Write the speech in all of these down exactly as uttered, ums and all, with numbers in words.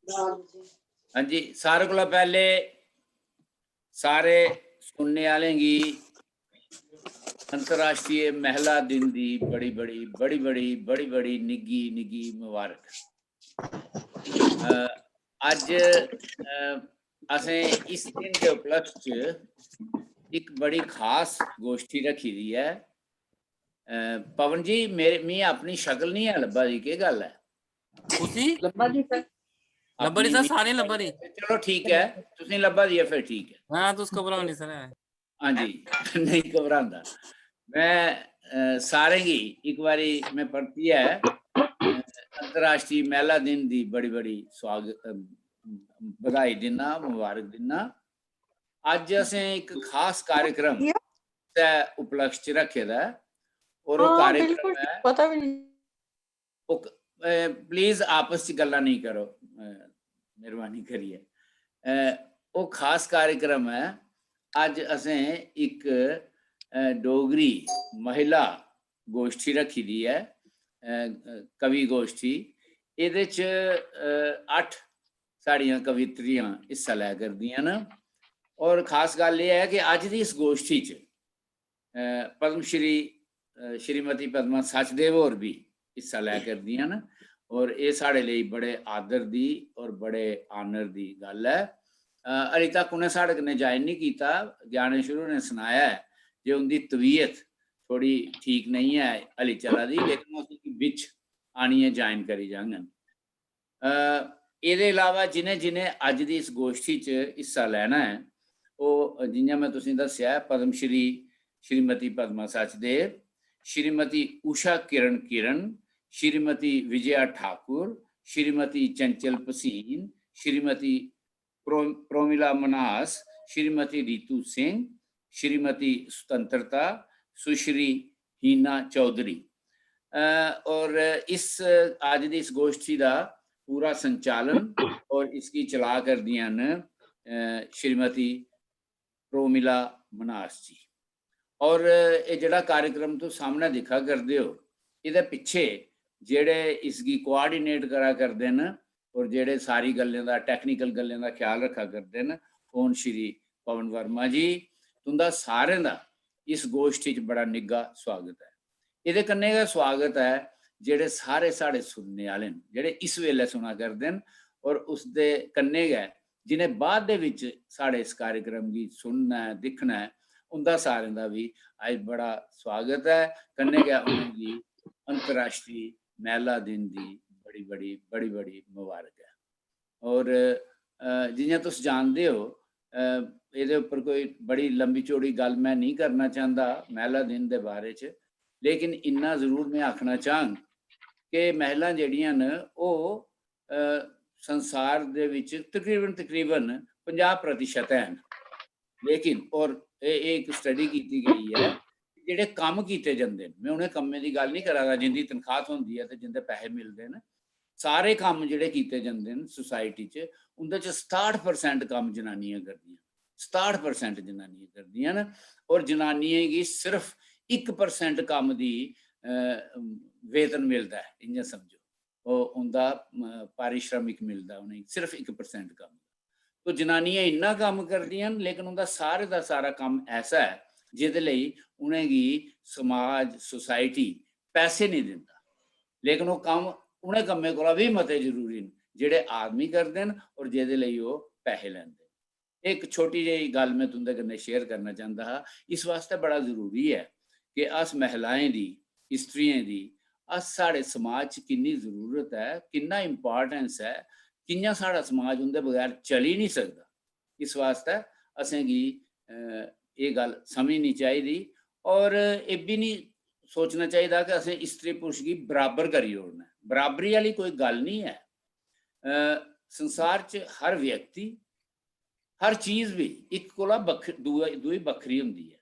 हाँ जी, सारे कोला पैह्ले सारे सुनने आह्लें गी अंतर्राष्ट्रीय महिला दिन दी बड़ी बड़ी, बड़ी बड़ी, बड़ी बड़ी निग्गी निग्गी मुबारक। अ, अज्ज, अ, असें इस दिन दे उपलक्ष च इक बड़ी खास गोश्ठी रक्खी दी ऐ। अ, पवन जी, मेरे, मी अपनी शकल निं ऐ लब्भा दी, केह् गल्ल ऐ? उसी लब्भा दी सर। लब्भा दी सर, अपनी सारें लब्भा दी। चलो ठीक ऐ, तुसें लब्भा दी ऐ फिर ठीक ऐ। हाँ, तुस घबराओ नहीं सर। हाँ जी, नहीं घबरांदा। मैं, अ, सारें गी इक बारी मैं परतियै, अ, अंतर्राष्ट्रीय महिला दिन दी बड़ी-बड़ी स्वाग-, अ, बधाई दिन्ना, मुबारक दिन्ना। अज्ज असें इक खास कार्यक्रम ते उपलक्ष च रक्खे दा ऐ और ओह् हाँ, कार्यक्रम बिल्कुल, ऐ पता भी नहीं। ओह् क-, अ, please आपस च गल्लां नेईं करो, अ, मेहरबानी करियै। अ, ओह् खास कार्यक्रम ऐ, अज्ज असें इक, अ, डोगरी महिला गोश्ठी रक्खी दी ऐ, अ, कवि गोश्ठी। एह्दे च, अ, अट्ठ साढ़ियां कवित्रियां हिस्सा लै करदियां न और खास गल्ल एह् ऐ कि अज्ज दी इस गोश्ठी च, अ, पद्म श्री, अ, श्रीमती पद्मा सचदेव होर बी हिस्सा लै करदियां न और एह् साढ़े लेई बड़े आदर दी और बड़े honor दी गल्ल ऐ। अ, हली तक उ'नें साढ़े कन्नै join निं कीता। ज्ञानेश्वर होरें सनाया ऐ जे उं'दी तबीयत थोह्ड़ी ठीक नेईं ऐ हली चला दी, लेकिन ओह् असेंगी बिच आनियै join करी जाङन। अ, एह्दे इलावा जि'नें जि'नें अज्ज दी इस गोश्ठी च हिस्सा लैना ऐ, ओह् जि'यां में तुसेंगी दस्सेआ ऐ, पद्म श्री श्रीमती पद्मा सचदेव, श्रीमती उषा किरण किरण, श्रीमती विजया ठाकुर, श्रीमती चंचल भसीन, श्रीमती प्रो-, प्रोमिला मन्हास, श्रीमती रितु सिंह, श्रीमती स्वतंत्रता, सुश्री हीना चौधरी। अ, और इस, अज्ज दी इस गोश्ठी दा पूरा संचालन और इसगी चला करदियां न, अ, श्रीमती प्रोमिला मन्हास जी। और एह् जेह्ड़ा कार्यक्रम तुस सामनै दिक्खा करदे ओ, एह्दे पिच्छे जेह्ड़े इसगी coordinate करा करदे न और जेह्ड़े सारी गल्लें दा, technical गल्लें दा ख्याल रक्खा करदे न, ओह् न श्री पवन वर्मा जी। तुं'दा सारें दा इस गोश्ठी च बड़ा निग्घा स्वागत ऐ। एह्दे कन्नै गै स्वागत ऐ जेह्ड़े सारे साढ़े सुनने आह्ले न, जेह्ड़े इस बेल्लै सुना करदे न, और उसदे कन्नै गै जि'नें बाद दे बिच साढ़े इस कार्यक्रम गी सुनना ऐ, दिक्खना ऐ, उं'दा सारें दा बी अज्ज बड़ा स्वागत ऐ। कन्नै गै उ'नेंगी अंतर्राष्ट्रीय महिला दिन दी बड़ी, बड़ी, बड़ी, बड़ी मुबारक ऐ। और, अ, जि'यां तुस जानदे ओ, अ, एह्दे उप्पर कोई बड़ी लंबी चौड़ी गल्ल में नेईं करना चांह्दा महिला दिन दे बारे च, लेकिन इन्ना जरूर में आखना चाह्ङ कि महिलां जेह्ड़ियां न, ओह्, अ, संसार दे बिच तकरीबन, तकरीबन पंजाह् प्रतिशत हैन। लेकिन, और एह्, एह् इक study कीती गेई ऐ, जेह्ड़े कम्म कीते जंदे न, में उ'नें कम्में दी गल्ल निं करा दा जिं'दी तनखाह् थ्होंदी ऐ ते जिं'दे पैहे मिलदे न, सारे कम्म जेह्ड़े कीते जंदे न society च, उं'दे च सताह्ठ percent कम्म जनानियां करदियां, सताह्ठ percent जनानियां करदियां न, और जनानियें गी सिर्फ इक percent कम्म दी, अ, वेतन मिलदा ऐ, इ'यां समझो, ओह् उं'दा, अ, पारिश्रमिक मिलदा उ'नेंगी सिर्फ इक percent कम्म। तो जनानियां इन्ना कम्म करदियां न, लेकिन उं'दा सारे दा सारा कम्म ऐसा ऐ जेह्दे लेई उ'नेंगी समाज, society पैसे नेईं दिंदा, लेकिन ओह् कम्म उ'नें कम्में कोला बी मते जरूरी न जेह्ड़े आदमी करदे न और जेह्दे लेई ओह् पैसे लैंदे न। इक छोटी जेही गल्ल में तुं'दे कन्नै share करना चांह्दा हा। इस वास्तै बड़ा जरूरी ऐ कि अस महिलाएं दी, स्त्रियें दी, अस, साढ़े समाज च किन्नी जरूरत ऐ, किन्ना importance ऐ, कि'यां साढ़ा समाज उं'दे बगैर चली निं सकदा। इस वास्तै असेंगी, अ, एह् गल्ल समझनी चाहिदी और एह् बी निं सोचना चाहिदा कि असें स्त्री पुरुष गी बराबर करी ओड़ना ऐ। बराबरी आह्ली कोई गल्ल निं ऐ। अ, संसार च हर व्यक्ति, हर चीज बी इक कोला बक्ख-, दूए, दूई बक्खरी होंदी ऐ।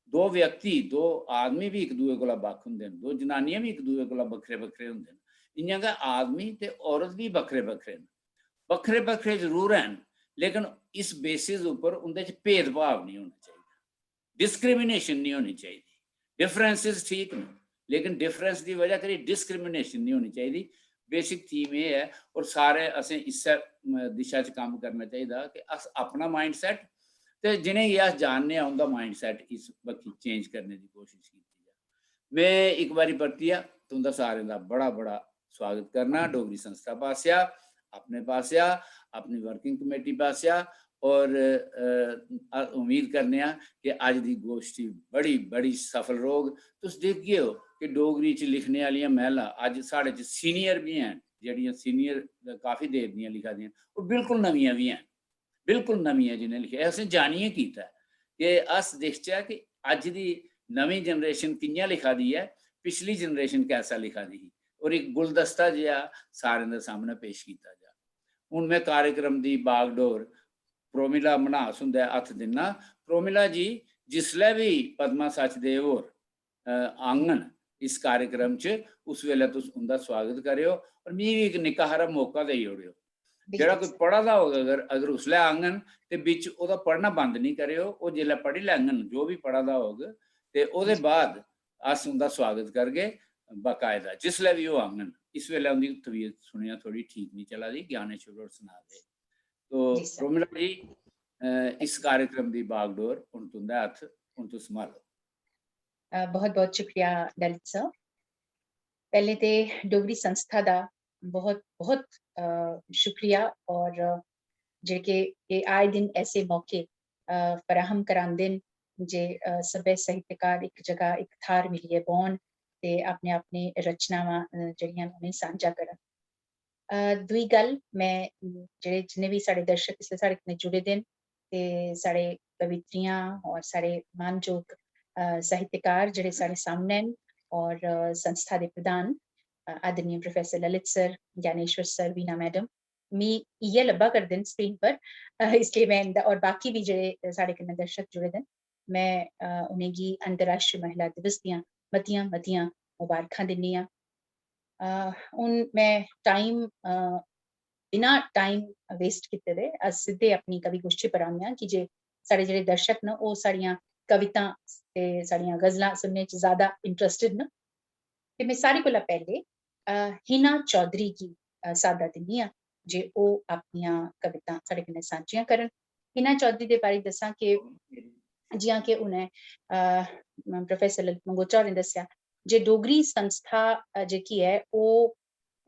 दो व्यक्ति, दो आदमी बी इक दूए कोला बक्ख होंदे न, दो जनानियां बी इक दूए कोला बक्खरे बक्खरे होंदे न। इ'यां गै आदमी ते औरत बी बक्खरे बक्खरे न। बक्खरे बक्खरे जरूर हैन, लेकिन इस basis उप्पर उं'दे च भेदभाव निं होना चाहिदा, discrimination निं होनी चाहिदी। Differences ठीक न, लेकिन difference दी वजह करी discrimination निं होनी चाहिदी। Basic theme एह् ऐ, और सारे असें इस्सै दिशा च कम्म करना चाहिदा कि अस अपना माइंडसेट ते जिनेंगी अस जानने आं उंदा माइंडसेट इस बक्खी चेंज करने दी कोशिश कीती जा। में इक बारी परतियै तुंदा सारें दा बड़ा बड़ा स्वागत करना डोगरी संस्था पासेआ, अपने पासेआ, अपनी वर्किंग कमेटी पासेआ, और अ, अ, उम्मीद करने आं कि अज्ज दी गोश्ठी बड़ी बड़ी सफल रौह्ग। तुस दिखगे ओ कि डोगरी च लिखने आह्लियां महिलां अज्ज साढ़े च सीनियर बी हैन, जेह्ड़ियां सीनियर काफी देर दियां लिखा दियां, और बिल्कुल नमियां बी हैन, बिल्कुल नमियां जि'नें लिखेआ। असें जानियै कीता ऐ कि अस दिखचै कि अज्ज दी नमीं जनरेशन कि'यां लिखा दी ऐ, पिछली जनरेशन कैसा लिखा दी ही, और इक गुलदस्ता जेहा सारें दे सामनै पेश कीता जा। हून में कार्यक्रम दी बागडोर प्रोमिला मन्हास हुंदे हत्थ दिन्ना। प्रोमिला जी, जिसलै बी पद्मा सचदेव होर, अ, आङन इस कार्यक्रम च, उस बेल्लै तुस उं'दा स्वागत करेओ और मिगी बी इक निक्का हारा मौका देई ओड़ेओ। जेह्ड़ा कोई पढ़ा दा होग, अगर, अगर उसलै आङन ते बिच ओह्दा पढ़ना बंद निं करेओ, ओह् जिसलै पढ़ी लैङन जो बी पढ़ा दा होग, ते ओह्दे बाद अस उं'दा स्वागत करगे बाकायदा, जिसलै बी ओह् आङन। इस बेल्लै उं'दी तबीयत सुनेआ थोह्ड़ी ठीक निं चला दी, ज्ञानेश्वर होर सना दे। तो जी सर। प्रोमिला जी, अ, इस कार्यक्रम दी बागडोर हुन तुं'दे हत्थ, हुन तुस संभालो। अ, बहुत-बहुत शुक्रिया ललित सर। पैह्लें ते डोगरी संस्था दा बहुत, बहुत, अ, शुक्रिया और जेह्के एह् आए दिन ऐसे मौके, अ, फराहम करांदे न जे, अ, सब्भै साहित्यकार इक जगह, इक थाह्र मिलियै बौह्न ते अपने-अपने रचनावां, अ, जेह्ड़ियां न उ'नेंगी सांझा करन। अ, दूई गल्ल, में, अम, जेह्ड़े जिन्ने बी साढ़े दर्शक इसलै साढ़े कन्नै जुड़े दे न ते साढ़े कवित्रियां और साढ़े मानजोग, अ, साहित्यकार जेह्ड़े साढ़े सामनै न और, अ, संस्था दे प्रधान, अ, आदरणीय professor Lalit sir, Gyaneshwar sir, Veena madam, मी इ'यै लब्भा करदे न स्क्रीन पर, अ, इसलेई में इं'दा, और बाकी बी जेह्ड़े साढ़े कन्नै दर्शक जुड़े दे न, में, अ, उ'नेंगी अंतर्राश्ट्री महिला दिवस दियां मतियां-मतियां मबारखां दिन्नी आं। अ, हून में टाइम, अ, बिना टाइम वेस्ट कीते दे अस सिद्धे अपनी कवि गोश्ठी पर आने आं, की जे साढ़े जेह्ड़े दर्शक न, ओह् साढ़ियां कवितां ते साढ़ियां गजलां सुनने च ज्यादा इंटरेस्टेड न। ते में सारें कोला पैह्ले, अ, हिना चौधरी गी, अ, साद्दा दिन्नी आं जे ओह् अपनियां कवितां साढ़े कन्नै सांझियां करन। हिना चौधरी दे बारे दस्सां कि जि'यां कि उ'नें, अ, प्रोफेसर ललित मंगोचा होरें दस्सेआ जे डोगरी संस्था, अ, जेह्की ऐ ओह्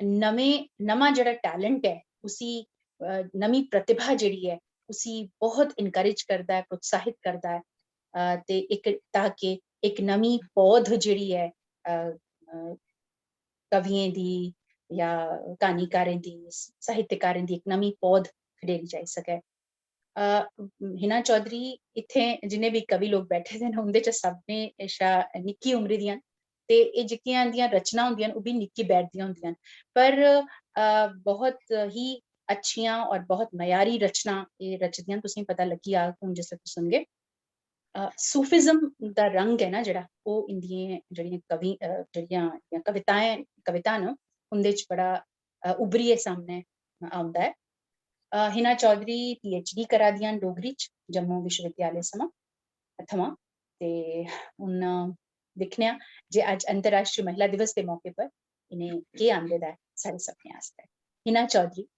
नमें, नमां जेह्ड़ा टैलेंट ऐ उसी, अ, नमीं प्रतिभा जेह्ड़ी ऐ उसी बहुत इनकरेज करदा ऐ, प्रोत्साहित करदा ऐ। अ, ते इक, ताकि इक नमीं पौध जेह्ड़ी ऐ, अ, अ, कवियें दी जां क्हानीकारें दी, साहित्यकारें दी इक नमीं पौध खडेरी जाई सकै। अ, हिना चौधरी इत्थें जिन्ने बी कवि लोक बैठे दे न, उं'दे च सभनें शा निक्की उमरी दियां न। ते एह् जेह्कियां इं'दियां रचनां होंदियां न, ओह् बी निक्की बैठ दियां होंदियां न। पर, अ, बहुत ही अच्छियां और बहुत मयारी रचनां एह् रचदियां न। तुसेंगी पता लग्गी जाग हून जिसलै तुस सुनगे। अ, सूफिज्म दा रंग ऐ ना जेह्ड़ा, ओह् इं'दियें जेह्ड़ियां कवि-, अ, जेह्ड़ियां, जेह्ड़ियां कविताएं, कविता न, उं'दे च बड़ा, अ, उब्भरियै सामनै औंदा ऐ। अ, हिना चौधरी पीएचडी करा दियां न डोगरी च जम्मू विश्वविद्यालय समां, थमां। ते हून दिक्खने आं जे अज्ज अंतर्राश्ट्री महिला दिवस दे मौके पर इ'नें केह् आंदे दा ऐ साढ़े सभनें आस्तै। हिना चौधरी।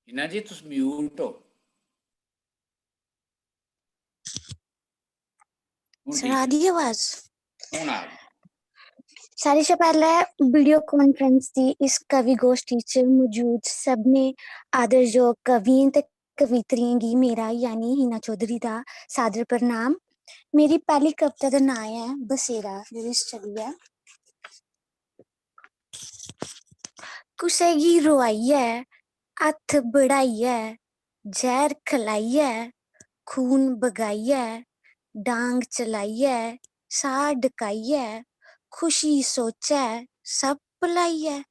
हिना जी, तुस म्यूट ओ। हून ठीक सर, आ ऐ। दी आवाज? हून आ दी। सारें शा पैह्लें वीडियो कॉन्फ्रेंस दी इस कवि गोश्ठी च मौजूद सभनें आदरजोग कवियें ते कवित्रियें गी मेरा, यानी हिना चौधरी दा सादर प्रणाम। मेरी पैह्ली कविता दा नांऽ ऐ बसेरा, जेह्दे च चली ऐ। कुसै गी रोआइयै, हत्थ बढ़ाइयै, जैह्र खलाइयै, खून बगाइयै, डांग चलाइयै, साह् डकाइयै, खुशी सोचै, सब भुलाइयै।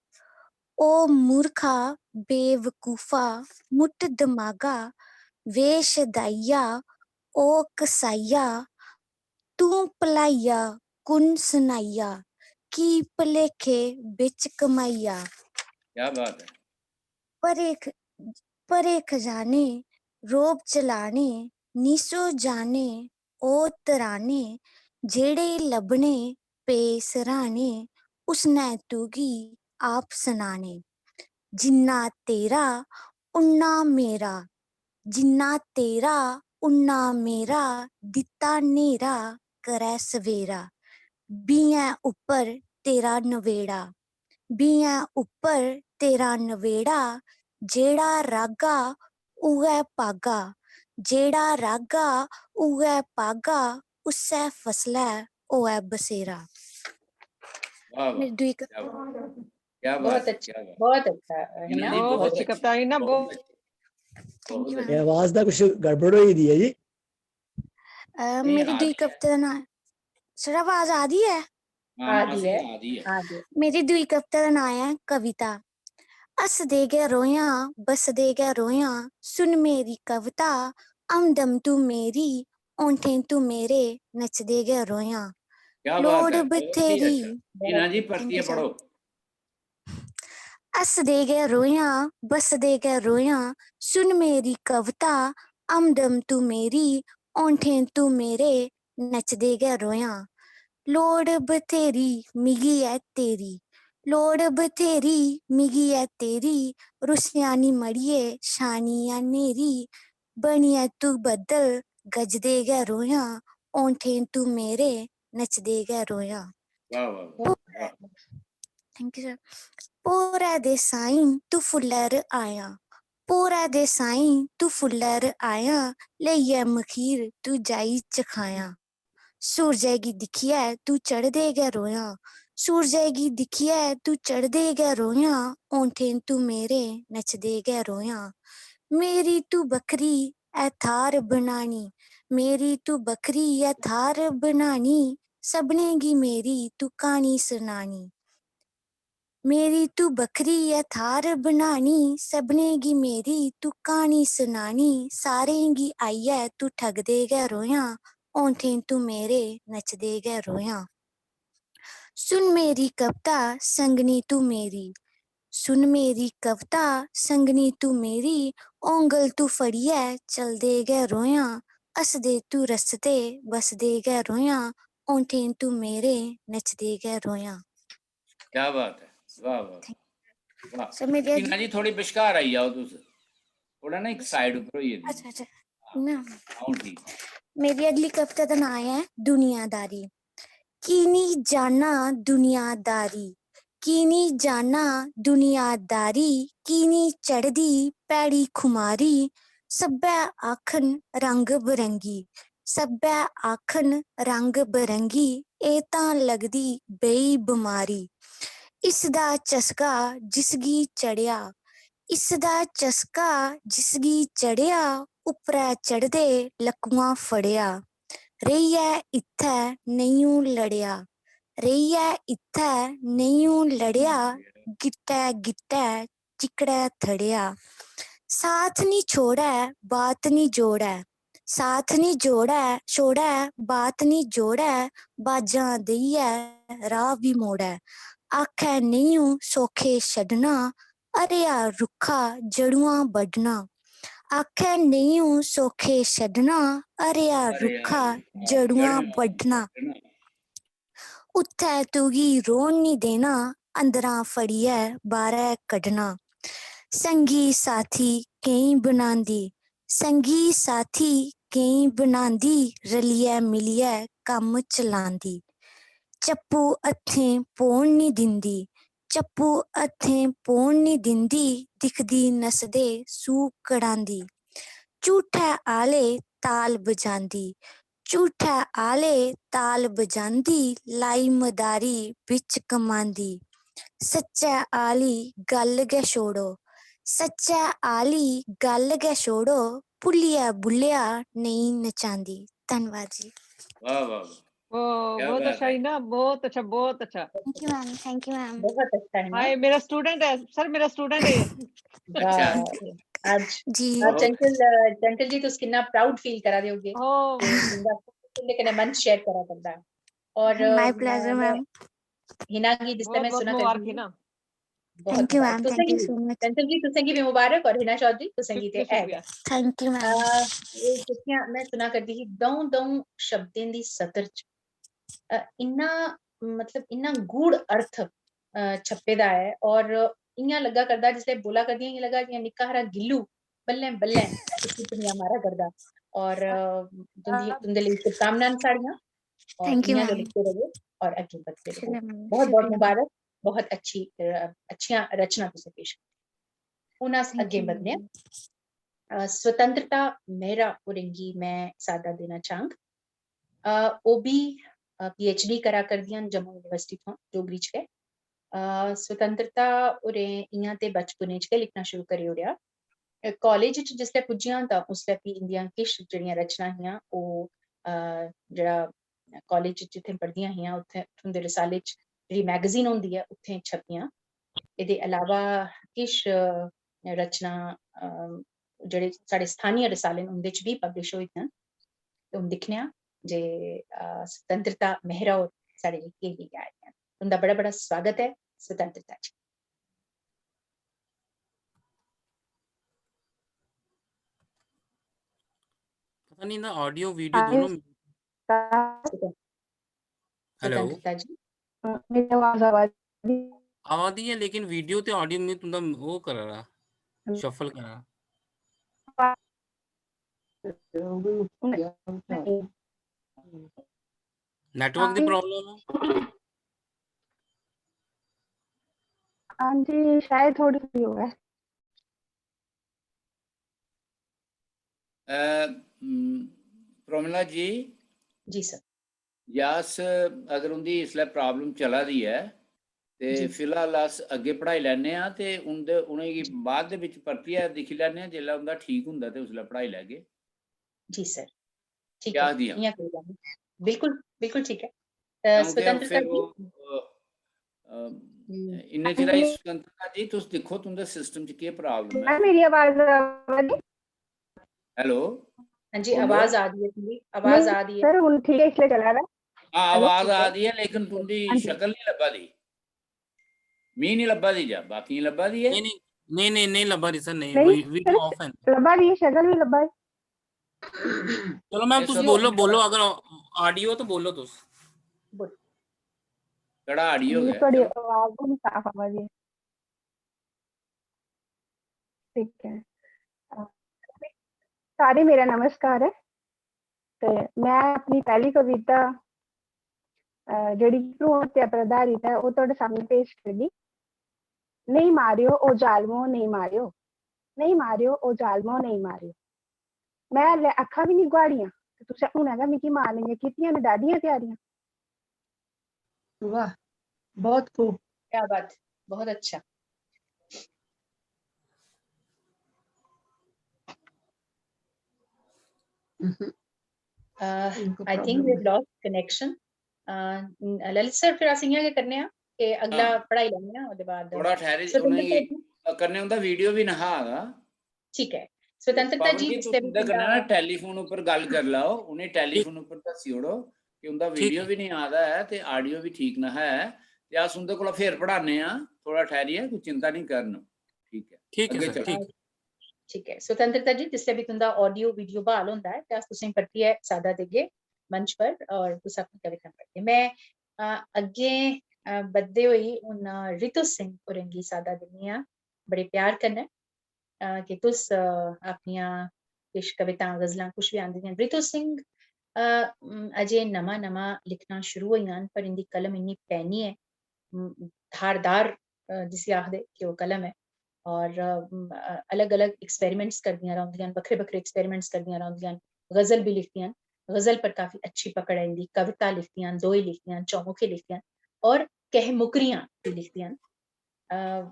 ओ मूर्खा, बेवकूफा, मुट्ट दमागा, वे शदाइया, ओ कसाइया, तूं भलाइया, कु'न सनाइया, की भलेखे बिच कमाइया। क्या बात है। भरे ख-, भरे खजाने, रोब चलाने, निसो जाने, ओ तराने, जेह्ड़े लब्भने पे सराह्ने, उसनै तुगी आप सनाने। जिन्ना तेरा उन्ना मेरा, जिन्ना तेरा उन्ना मेरा, दित्ता न्हेरा करै सवेरा। बीहें उप्पर तेरा नवेड़ा, बीहें उप्पर तेरा नवेड़ा। जेह्ड़ा राह्गा उ'ऐ पागा, जेह्ड़ा राह्गा उ'ऐ पागा, उस्सै फसलै होऐ बसेरा। वाह वाह, मेरी दूई क- क्या बात, क्या बात बहुत है, अच्छा, क्या बात। बहुत अच्छा है हिना ना? जी, बहुत बहुत अच्छी अच्छी, कविता है ना, बहुत बहुत अच्छी, Thank you, बहुत ma'am। अच्छी। आवाज दा कुछ गड़बड़ होई दी है जी। अ, नहीं, मेरी आ दूई रही है। कविता दा नांऽ, सर, आवाज आ दी ऐ? हाँ, आ मासी दी है। आ रही है। आ दी। मेरी दूई कविता दा नांऽ ऐ कविता। हसदे गै रोयां, बसदे गै रोयां, सुन मेरी कविता। हमदम तू मेरी, ओंठें तू मेरे, नचदे गै रोयां। क्या बात लोड़ है, बहुत ही बथेरी। अच्छा। हिना जी, परतियै Thank you, sir। पढ़ो। हसदे गै रोयां, बसदे गै रोयां, सुन मेरी कविता। हमदम तू मेरी, ओंठें तू मेरे, नचदे गै रोयां। लोड़ बथेरी मिगी ऐ तेरी, लोड़ बथेरी मिगी ऐ तेरी, रुस्सेआ निं मड़िये, छानी ऐ न्हेरी। बनियै तू बद्दल, गजदे गै रोयां, ओंठें तू मेरे, नचदे गै रोयां। वाह वाह वाह, वाह। Thank you, sir। भोरै दे साईं तू फुल्लर आयां, भोरै दे साईं तू फुल्लर आयां, लेइयै मखीर तू जाई चखायां। सूरजै गी दिक्खियै तू चढ़दे गै रोयां, सूरजै गी दिक्खियै तू चढ़दे गै रोयां, ओंठें तू मेरे, नचदे गै रोयां। मेरी तू बक्खरी ऐ थाह्र बनानी, मेरी तू बक्खरी ऐ थाह्र बनानी, सभनें गी मेरी तू क्हानी सनानी। मेरी तू बक्खरी ऐ थाह्र बनानी, सभनें गी मेरी तू क्हानी सनानी, सारें गी आइयै तू ठगदे गै रोयां, ओंठें तू मेरे, नचदे गै रोयां। सुन मेरी कविता, संगनी तू मेरी, सुन मेरी कविता, संगनी तू मेरी, औंगल तू फड़ियै चलदे गै रोयां, हसदे तू रसदे, बसदे गै रोयां, ओंठें तू मेरे, नचदे गै रोयां। क्या बात है, वाह वाह, वाह। सर, मेरी हिना अगली, जी, थोड़ी बश्कार आई जाओ तुस, थोड़ा ना इक side उप्पर होई जाओ। अच्छा, अच्छा, ना। हून ठीक। मेरी अगली कविता दा नांऽ ऐ दुनियादारी। की निं जाना दुनियादारी, की निं जाना दुनियादारी, की निं चढ़दी भैड़ी खुमारी। सब्भै आखन रंग बरंगी, सब्भै आखन रंग बरंगी, एह् तां लगदी बेही बमारी। इसदा चस्का जिसगी चढ़ेआ, इसदा चस्का जिसगी चढ़ेआ, उप्परै चढ़दे लक्कुआं फड़ेआ। रेहियै इत्थै नेईं लड़ेआ, रेहियै इत्थै नेईं लड़ेआ, गिट्टै गिट्टै चिक्कड़ै थड़ेआ। साथ निं छोड़ै, बात निं जोड़ै, साथ निं जोड़ै, छोड़ै, बात निं जोड़ै, बाजां देइयै राह् बी मोड़ै। आखै नेईं सौखे छड्डना, हरेआ रुक्खा जड़ुआं बड्ढना। आखै नेईं सौखे छड्डना, हरेआ रुक्खा जड़ुआं बड्ढना। उत्थै तुगी रौह्न निं देना, अंदरां फड़ियै बाह्रै कड्ढना। संगी साथी केईं बनांदी, संगी साथी केईं बनांदी, रलियै मिलियै कम्म चलांदी। चप्पू हत्थें पौन निं दिंदी, चप्पू हत्थें पौन निं दिंदी, दिखदी नसदे सूह् कढांदी। झूठै आह्ले ताल बजांदी, झूठै आह्ले ताल बजांदी, लाई मदारी बिच कमांदी। सच्चै आह्ली गल्ल गै छोड़ो, सच्चै आह्ली गल्ल गै छोड़ो, भुल्लियै बुल्लेआ नेईं नचांदी। धन्नवाद जी। वाह वाह वाह, ओह, क्या बहुत बात अच्छा है। हिना, बहुत अच्छा, बहुत अच्छा। Thank you, ma'am। Thank you, ma'am। बहुत अच्छा है ना? हाय, मेरा स्टूडेंट है सर, मेरा स्टूडेंट है। अच्छा, वाह, आज जी। आज बहुत चंचल, अ, चंचल जी, तुस किन्ना proud feel करा दे होगे ओह, कि तुंदा तुंदे कन्नै मंच share करा करदा। और My अ, pleasure, मैं ma'am। हिना गी जिसलै बहुत मैं बहुत सुना मुबारक करदी ही, हिना। बहुत Thank you, मुबारक। ma'am। तुसें Thank you गी, so much। चंचल जी, तुसें गी भी मुबारक और हिना चौधरी, तुसें गी ते शुक्रिया, ऐ गै। शुक्रिया। Thank you, ma'am। अ, एह् जेह्कियां मैं सुना करदी ही, दऊं दऊं शब्दें दी सतर च अ, इन्ना, मतलब, इन्ना गूढ़ अर्थ, अ, छप्पे दा ऐ। और इ'यां लग्गा करदा, जिसलै बोला करदियां, इ'यां लग्गा जि'यां निक्का हारा गिल्लू बल्लें बल्लें उसी पुनिया मारा करदा। और, अ, तुं'दी, तुं'दे लेई शुभकामनां न साढ़ियां। और इ'यां गै लिखदे र'वो और अग्गें बधदे र'वो। बहुत बहुत मुबारक, बहुत अच्छी, अ, अच्छियां रचना तुसें पेश कीतियां। हून अस अग्गें बधने आं। अ, स्वतंत्रता मेहरा होरें गी में साद्दा देना चाहंग। अ, ओह् बी, अ, पीएचडी करा करदियां न जम्मू यूनिवर्सिटी थमां डोगरी च गै। अ, स्वतंत्रता होरें इ'यां ते बचपने च गै लिखना शुरू करी ओड़ेआ। अ, कालेज च जिसलै पुज्जियां तां उसलै फ्ही इंदियां किश जेह्ड़ियां रचनां हियां ओह्, अ, जेह्ड़ा कालेज च जित्थें पढ़दियां हियां उत्थें, उत्थूं दे रसाले च जेह्ड़ी मैगजीन होंदी ऐ उत्थें छपियां। एह्दे अलावा किश, अ, रचनां, अ, जेह्ड़े साढ़े स्थानीय रसाले न उं'दे च बी पब्लिश होई दियां न। ते हून दिक्खने आं जे, अ, स्वतंत्रता मेहरा होर साढ़े लेई केह् लेइयै आए दियां न। तुं'दा बड़ा बड़ा स्वागत ऐ स्वतंत्रता जी। पता नहीं ना, ऑडियो वीडियो दोनों। हेलो। स्वतंत्रता जी। मेरी आवाज आवा दी? आवा दी है, लेकिन वीडियो ते ऑडियो में तुंदा वो करा रहा, शफल करा रहा। नेटवर्क दी प्रॉब्लम है। हाँ जी, शायद थोड़ी सी हो है। प्रोमिला जी। जी सर। यास, अगर उंदी इसलै प्रॉब्लम चला दी ऐ ते फिलहाल अस अग्गें पढ़ाई लैने आं ते उंदे, उ'नेंगी बाद दे बिच परतियै दिक्खी लैने आं, जेल्लै उंदा ठीक होंदा ते उसलै पढ़ाई लैगे। जी सर, ठीक है, इ'यां करी लैने। बिल्कुल, बिल्कुल ठीक है। स्वतंत्रता जी, इन्ने चिर आई। स्वतंत्रता जी, तुस दिक्खो तुंदे सिस्टम च केह् प्रॉब्लम ऐ। मेरी आवाज आवा दी? हेलो। हां जी, आवाज आ दी ऐ तुंदी, आवाज आ दी ऐ। सर, हुन ठीक ऐ, इसलै चला दा। हां, आवाज आ दी ऐ, लेकिन तुंदी शकल नहीं लब्भा दी। मी नहीं लब्भा दी जा, बाकी लब्भा दी ऐ। नहीं, नहीं, नहीं, नहीं लब्भा दी सर, नहीं, वीडियो ऑफ है। लब्भा दी ऐ, शकल भी लब्भा दी। चलो मैम, तुस बोलो, बोलो, अगर ऑडियो तो बोलो तुस। केह्ड़ा ऑडियो ऐ? थोड़ी आवाज नहीं साफ आवा दी। ठीक है। सारे मेरा नमस्कार ऐ। ते मैं अपनी पैह्ली कविता, अ, जेह्ड़ी भ्रूण हत्या पर आधारित ऐ, ओह् तुआढ़े सामने पेश करगी। नेईं मारेओ ओ जालमो, नेईं मारेओ। नेईं मारेओ ओ जालमो, नेईं मारेओ। मैं हल्लै अक्खां बी निं गुहाड़ियां ते तुसें हुनै गै मिगी मारने दियां कीतियां न डाह्डियां त्यारियां। वाह, बहुत खूब। क्या बात, बहुत अच्छा। Uh, I think we've lost connection. Uh, Lalit sir, फिर अस इ'यां गै करने आं कि अगला पढ़ाई लैने आं, ओह्दे बाद थोड़ा ठैहरी, उ'नेंगी करने उं'दा वीडियो बी नहा दा। ठीक ऐ। स्वतंत्रता जी, जिसलै बी तुंदे कन्नै ना टेलीफोन उप्पर गल्ल करी लैओ, उ'नें टेलीफोन उप्पर दस्सी ओड़ो कि उं'दा वीडियो बी निं आ दा ऐ ते ऑडियो बी ठीक नहा ऐ, ते अस उं'दे कोला फिर पढ़ाने आं, थोह्ड़ा ठैह्रियै, कोई चिंता निं करन। ठीक ऐ, ठीक ऐ सर, ठीक। ठीक ऐ। स्वतंत्रता जी, जिसलै बी तुं'दा ऑडियो वीडियो ब्हाल होंदा ऐ ते अस तुसेंगी परतियै साद्दा देगे मंच पर और तुस अपनी कविता पढ़गे। में, अ, अग्गें, अ, बधदे होई हून रितु सिंह होरें गी साद्दा दिन्नी आं बड़े प्यार कन्नै। अ, कि तुस, अ, अपनियां किश कवितां, गजलां, कुछ बी आंदियां। रितु सिंह, अ, उम, अजें नमां-नमां लिखना शुरू होइयां न, पर इं'दी कलम इन्नी पैनी ऐ, उम, धारदार, अ, जिसी आखदे कि ओह् कलम ऐ। और, अ, उम, अ, अलग-अलग experiments करदियां रौंह्दियां न, बक्खरे-बक्खरे experiments करदियां रौंह्दियां न। गजल बी लिखदियां न, गजल पर काफी अच्छी पकड़ ऐ इं'दी, कविता लिखदियां न, दोहे लिखदियां न, चौमुखे लिखदियां न और कैह मुकरियां बी लिखदियां न। अ,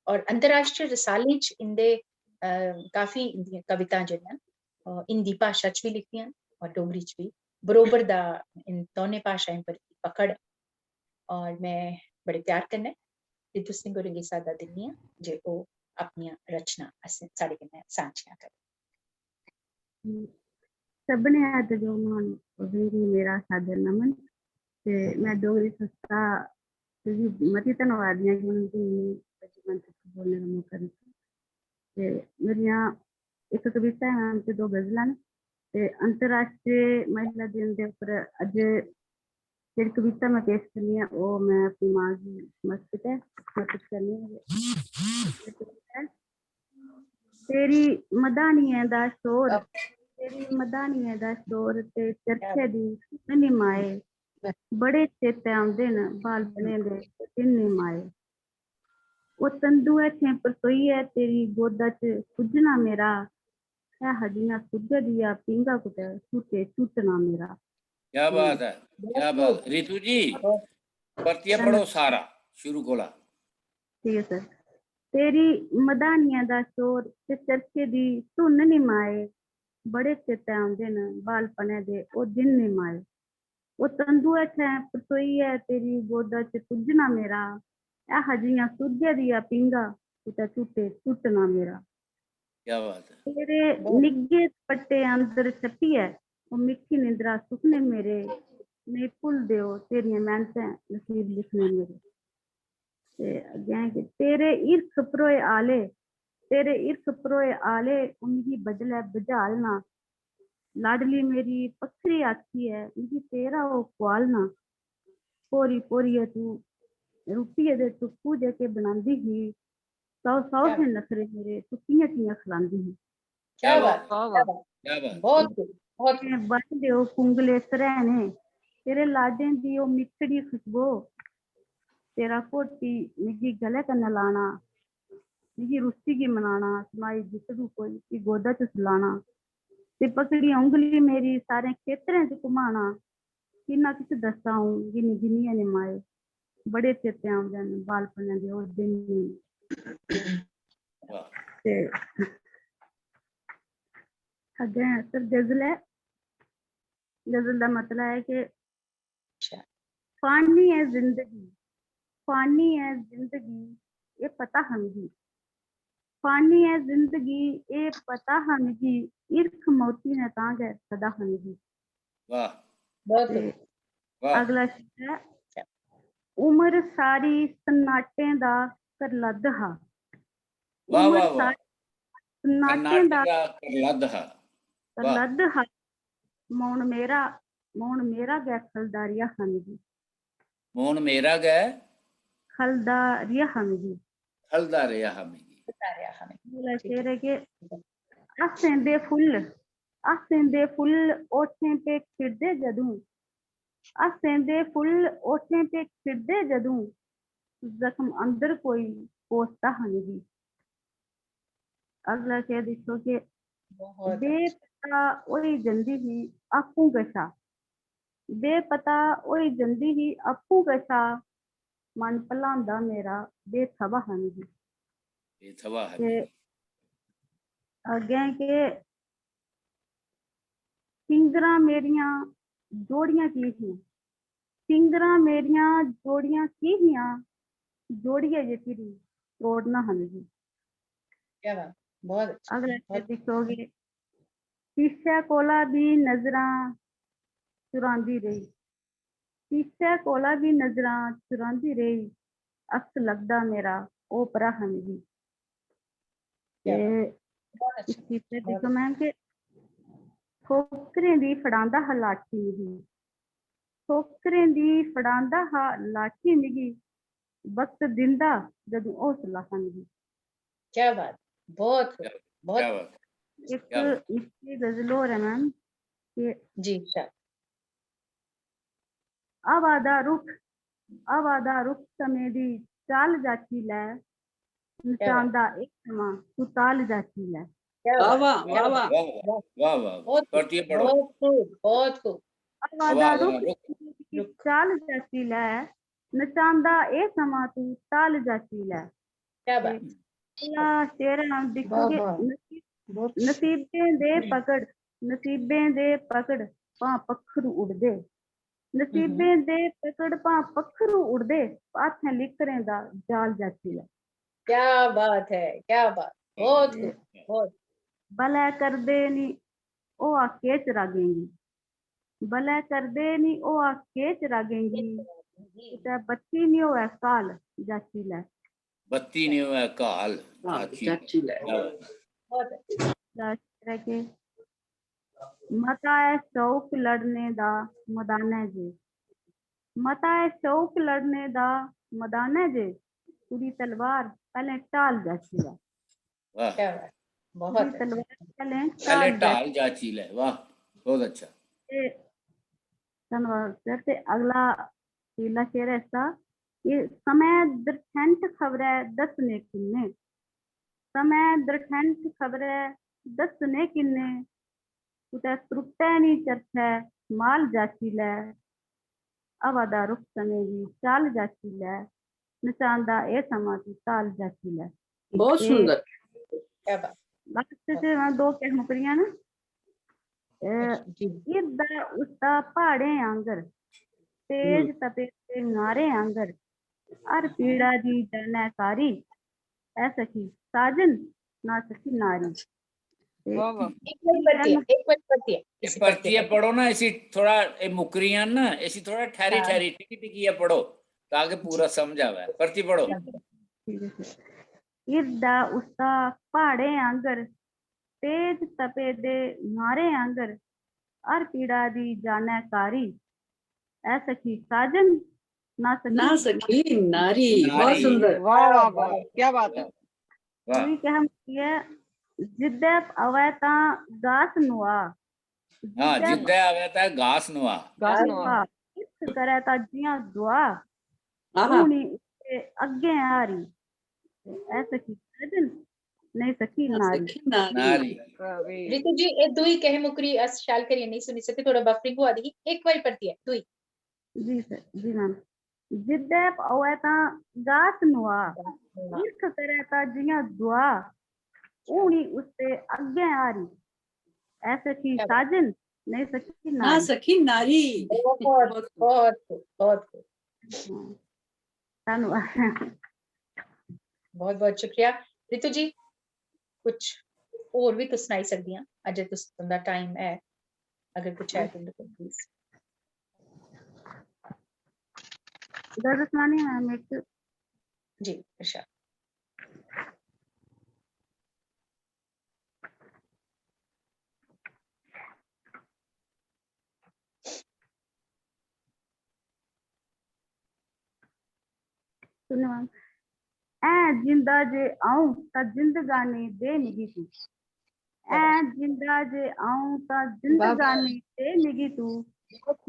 और अंतर्राष्ट्रीय रसालें च इं'दे, अ, काफी इं'दियां कवितां जेह्ड़ियां न, अ, हिंदी भाशा च बी लिखियां न और डोगरी च बी। बरोबर दा इन दौनें भाशाएं पर पकड़ ऐ। और में बड़े प्यार कन्नै रितु सिंह होरें गी साद्दा दिन्नी आं जे ओह् अपनियां रचनां असें, साढ़े कन्नै सांझियां करन। सभनें अज्ज जो महान उ'नें गी मेरा सादर नमन। ते में डोगरी संस्था दी मती धन्नवादी आं कि उ'नें मिगी इन्नी अच्छी मंच पर बोलने दा मौका दित्ता। ते मेरियां इक कविता ऐ ते दो गजलां न। ते अंतर्राष्ट्रीय महिला दिन दे उप्पर अज्ज जेह्ड़ी कविता में पेश करनी ऐ, ओह् में अपनी मां गी समर्पित ऐ, समर्पित करनी ऐ। तेरी मधानियें दा शोर, तेरी मधानियें दा शोर ते चरखे दी धुन निं माए, बड़े चेते औंदे न बालपने दे दिन निं माए। ओह् तंदुऐ च परसोइयै तेरी गोदा च पुज्जना मेरा, ऐ हा जि'यां सुरगै दिया पींघा कुतै झूटे झूटना मेरा। क्या बात है, क्या बात। रितु जी, परतियै पढ़ो सारा शुरू कोला। ठीक ऐ सर। तेरी मधानियें दा शोर ते चरखे दी धुन निं माए, बड़े चेते औंदे न बालपने दे ओह् दिन निं माए। ओह् तंदुऐ च परसोइयै तेरी गोदा च पुज्जना मेरा, ऐ हा जि'यां सुरगै दिया पींघा कुतै झूटे झूटना मेरा। क्या बात है। तेरे निग्घे दुपट्टे अंदर छप्पियै ओह् मिट्ठी निंदरा सुखने मेरे, नेईं भुलदे ओह् तेरियां मैह्नतां नसीब लिखने मेरे। ते अग्गें कि तेरे हिरख भरोए आले, तेरे हिरख भरोए आले ओह् मिगी बडलै बझालना। लाडली मेरी पक्खरी आखियै मिगी तेरा ओह् कुआलना। भोरी भोरियै तू रुट्टियै दे टुक्कू जेह्के बनांदी ही, सौ सौ हे नखरे मेरे, तू कि'यां कि'यां खलांदी ही। क्या बात, क्या बात। क्या बात। बहुत खूब, बहुत खूब। ते बन देओ कुंगले सरैने, तेरे लाडें दी ओह् मिट्ठड़ी खुशबू, तेरा घोटी मिगी गले कन्नै लाना, मिगी रुस्सी गी मनाना, समाई जिसड़ू कोई, फ्ही गोदा च सुलाना, ते पकड़ी उंगली मेरी सारें खेतरें च घुमाना, किन्ना किश दस्सां अ'ऊं, गिनी गिनियै निं माए, बड़े चेते औंदे न बालपने दे ओह् दिन। वाह। ते अग्गें सर गजल ऐ, गजल दा मतलब ऐ कि अच्छा। फानी ऐ जिंदगी, फानी ऐ जिंदगी, एह् पता हा मिगी। फानी ऐ जिंदगी, एह् पता हा मिगी, हिरख मौती ने तां गै सदा हा मिगी। वाह। बहुत ते खूब। वाह। अगला शेर ऐ, उम्र सारी सन्नाटें दा करलद्द हा। वाह, उम्र वाह, वाह। सारी सन्नाटें सन्नाटे दा दा करलद्द हा। वाह। करलद्द हा। मौन मेरा, मौन मेरा गै खलदा रेहा हा मिगी। मौन मेरा गै खलदा रेहा हा मिगी। खलदा रेहा हा मिगी। बता रहा हमें। अगला शेर ऐ कि हस्सें दे फुल्ल, हस्सें दे फुल्ल ओठें पे खिड़दे जदूं, हस्सें दे फुल्ल ओठें पे खिड़दे जदूं, जख्म अंदर कोई कोसदा हा मिगी। अगला शेर दिक्खो कि बहुत अच्छा। बेपता होई जंदी ही आपूं कशा, बेपता होई जंदी ही आपूं कशा, मन भलांदा मेरा बेथवा हा मिगी। बेथवा हा ते मिगी। अग्गें के फिंगरां मेरियां जोड़ियां की हियां, फिंगरां मेरियां जोड़ियां की हियां, जोड़ियै जे फिरी त्रोड़ना हा मिगी। क्या बात, बहुत अच्छा। अगला शेर दिक्खो कि शीशे कोला बी नजरां चुरांदी रेही, शीशे कोला बी नजरां चुरांदी रेही, अक्स लगदा मेरा ओह् भ्राऽ हा मिगी। ते बहुत अच्छा। इस चीजै दी कमैं के ठोकरें दी फड़ांदा हा लाठी मिगी, ठोकरें दी फड़ांदा हा लाठी मिगी, वक्त दिंदा जदूं हौसला हा मिगी। क्या बात, बहुत खूब, बहुत क्या बात। इक क्या बात। निक्की गजल होर ऐ मैम, कि जी, अच्छा। हवा दा रुख, हवा दा रुख समें दी चाल जाची लै, नचांदा एह् समां तू ताल जाची लै। क्या वाह, बात, वाह, क्या वाह, बात। वाह। वाह, वाह, वाह। बहुत खूब, परतियै पढ़ो। बहुत खूब, बहुत खूब। हवा दा हवा दा रुख रुख। समें दी चाल जाची लै, नचांदा एह् समां तू ताल जाची लै। क्या बात। अगला शेर ऐ, दिक्खो वाह, कि वाह। नसीब बहुत नसीबें दे पकड़, नसीबें दे पकड़ भां पक्खरू उड़दे, नसीबें दे पकड़ भां पक्खरू उड़दे, हत्थें लिकरें दा जाल जाची लै। क्या बात है, क्या बात, बहुत खूब, बहुत। बलै करदे नी होआ केह् चरागें गी, बलै करदे नी होआ केह् चरागें गी, कुतै बत्ती नी होऐ घाल जाची लै। बत्ती नी होऐ घाल हाँ, जाची जाची लै। लै। बहुत अच्छा। दा शेर ऐ कि मता ऐ शौक लड़ने दा मदानै जे, मता ऐ शौक लड़ने दा मदानै जे, कुड़ी तलवार पैह्लें ढाल जाची लै। वाह। क्या बात, बहुत कुड़ी अच्छा। तलवार पैह्लें पहले ढाल ढाल जाची ले। वाह, बहुत अच्छा। ते धन्नवाद सर। ते अगला अगला शेर ऐ इसदा कि समें दरठैंठ खबरै दस्सने किन्ने, समें दरठैंठ खबरै दस्सने किन्ने, कुतै त्रुट्टै निं चरखै माल जाची लै, हवा दा रुख समें दी चाल जाची लै, नचांदा एह् समां तू ताल जाची लै। बहुत ते सुंदर। क्या बात। लास्ट च मैं दो कह मुकरियां ना। अ, जी। हिरदा उसदा प्हाड़ें आंगर, तेज तपे दे नारें आंगर, हर पीड़ा दी जानै कारी, ऐ सखी साजन ना सखी नारी। ते वाह वाह। एक बार पढ़िए, एक बार पढ़िए, ये इसी परतियै पढ़िए। पढ़ो ना, इसी थोड़ा, ये मुकरियां ना, इसी थोड़ा ठहरी हाँ। ठहरी, टिकी टिकियै पढ़ो, ताकि पूरा समझ आवे। परती पढ़ो। ठीक है सर। हिरदा उसदा प्हाड़ें आंगर, तेज तपे दे नारें आंगर, हर पीड़ा दी जानै कारी, ऐ सखी साजन ना सखी ना सखी नारी। बहुत नारी। सुंदर। वाह वाह वाह, क्या बात है। वाह। दूई कह मुकरी ऐ, जिद्दै आवै तां गास नुआ। हाँ, जिद्दै आवै तां गास नुआ। गास नुआ। हिरख करै तां जियां दुआ, आहा। हूनी उसदे अग्गें हारी, ऐ सखी साजन नेईं सखी ना नारी। सखी नारी। नारी। कवि। रितु जी, ए दुई कह मुकरी अस शैल करियै नेईं सुनी सके, थोड़ा बफरिंग होआ दी ही, एक बारी परतियै दुई। जी सर, जी मैम। जिद्दै पवै तां गास नुआ, हिरख करै तां जियां दुआ, हूनी उसदे अग्गें हारी, ऐ सखी क्या बात। साजन नेईं सखी ना नारी। सखी नारी। बहुत, बहुत, बहुत, हाँ। धन्नवाद। बहुत बहुत शुक्रिया। रितु जी, कुछ और भी तुस सनाई सकदियां, अजय तुस, तुंदा टाइम है, अगर कुछ है तुंदे कोल, प्लीज। गजल सुनानी मैम एक। जी, इरशाद। सुनो मैम। ऐ जिंदा जे अ'ऊं तां जिंदगानी दे मिगी तू। ऐ जिंदा जे अ'ऊं तां जिंदगानी दे मिगी तू।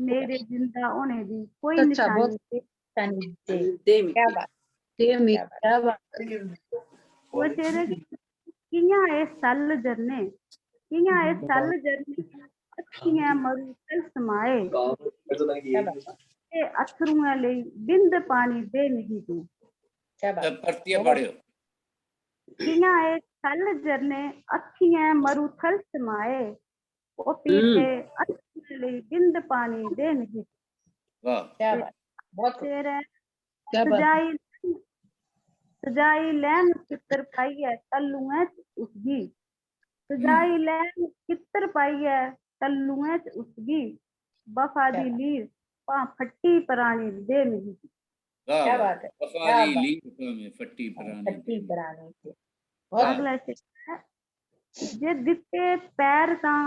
मेरे जिंदा होने दी कोई अच्छा, बहुत निशानी दे। तानी दे। दे मिगी। क्या बात। दे मिगी। क्या बात। वो शेर ऐ कि कि'यां एह् सैल्ल झरने, कि'यां एह् सैल्ल झरने अक्खियें मरु तल समाए। क्या बात। ते अत्थरुएं लेई बिंद पानी दे मिगी तू। क्या बात। परतियै पढ़ेओ। कि'यां एह् सैल्ल झरने अक्खियें मरु थल समाए। ओह् पीर दे अत्थरुएं लेई बिंद पानी दे मिगी। वाह। क्या बात। बहुत खूब। शेर ऐ क्या बात। सजाई सजाई लैन चित्तर पाइयै तल्लुएं च उसगी। सजाई लैन चित्तर पाइयै तल्लुएं च उसगी। बफा दी लीर भां फट्टी परानी दे मिगी। वाह, क्या वाह। बात है। वफा क्या दी बात। लीर भावें फट्टी परानी फट्टी दे। परानी दे। बहुत वाह। अगला शेर ऐ, जे दित्ते पैर तां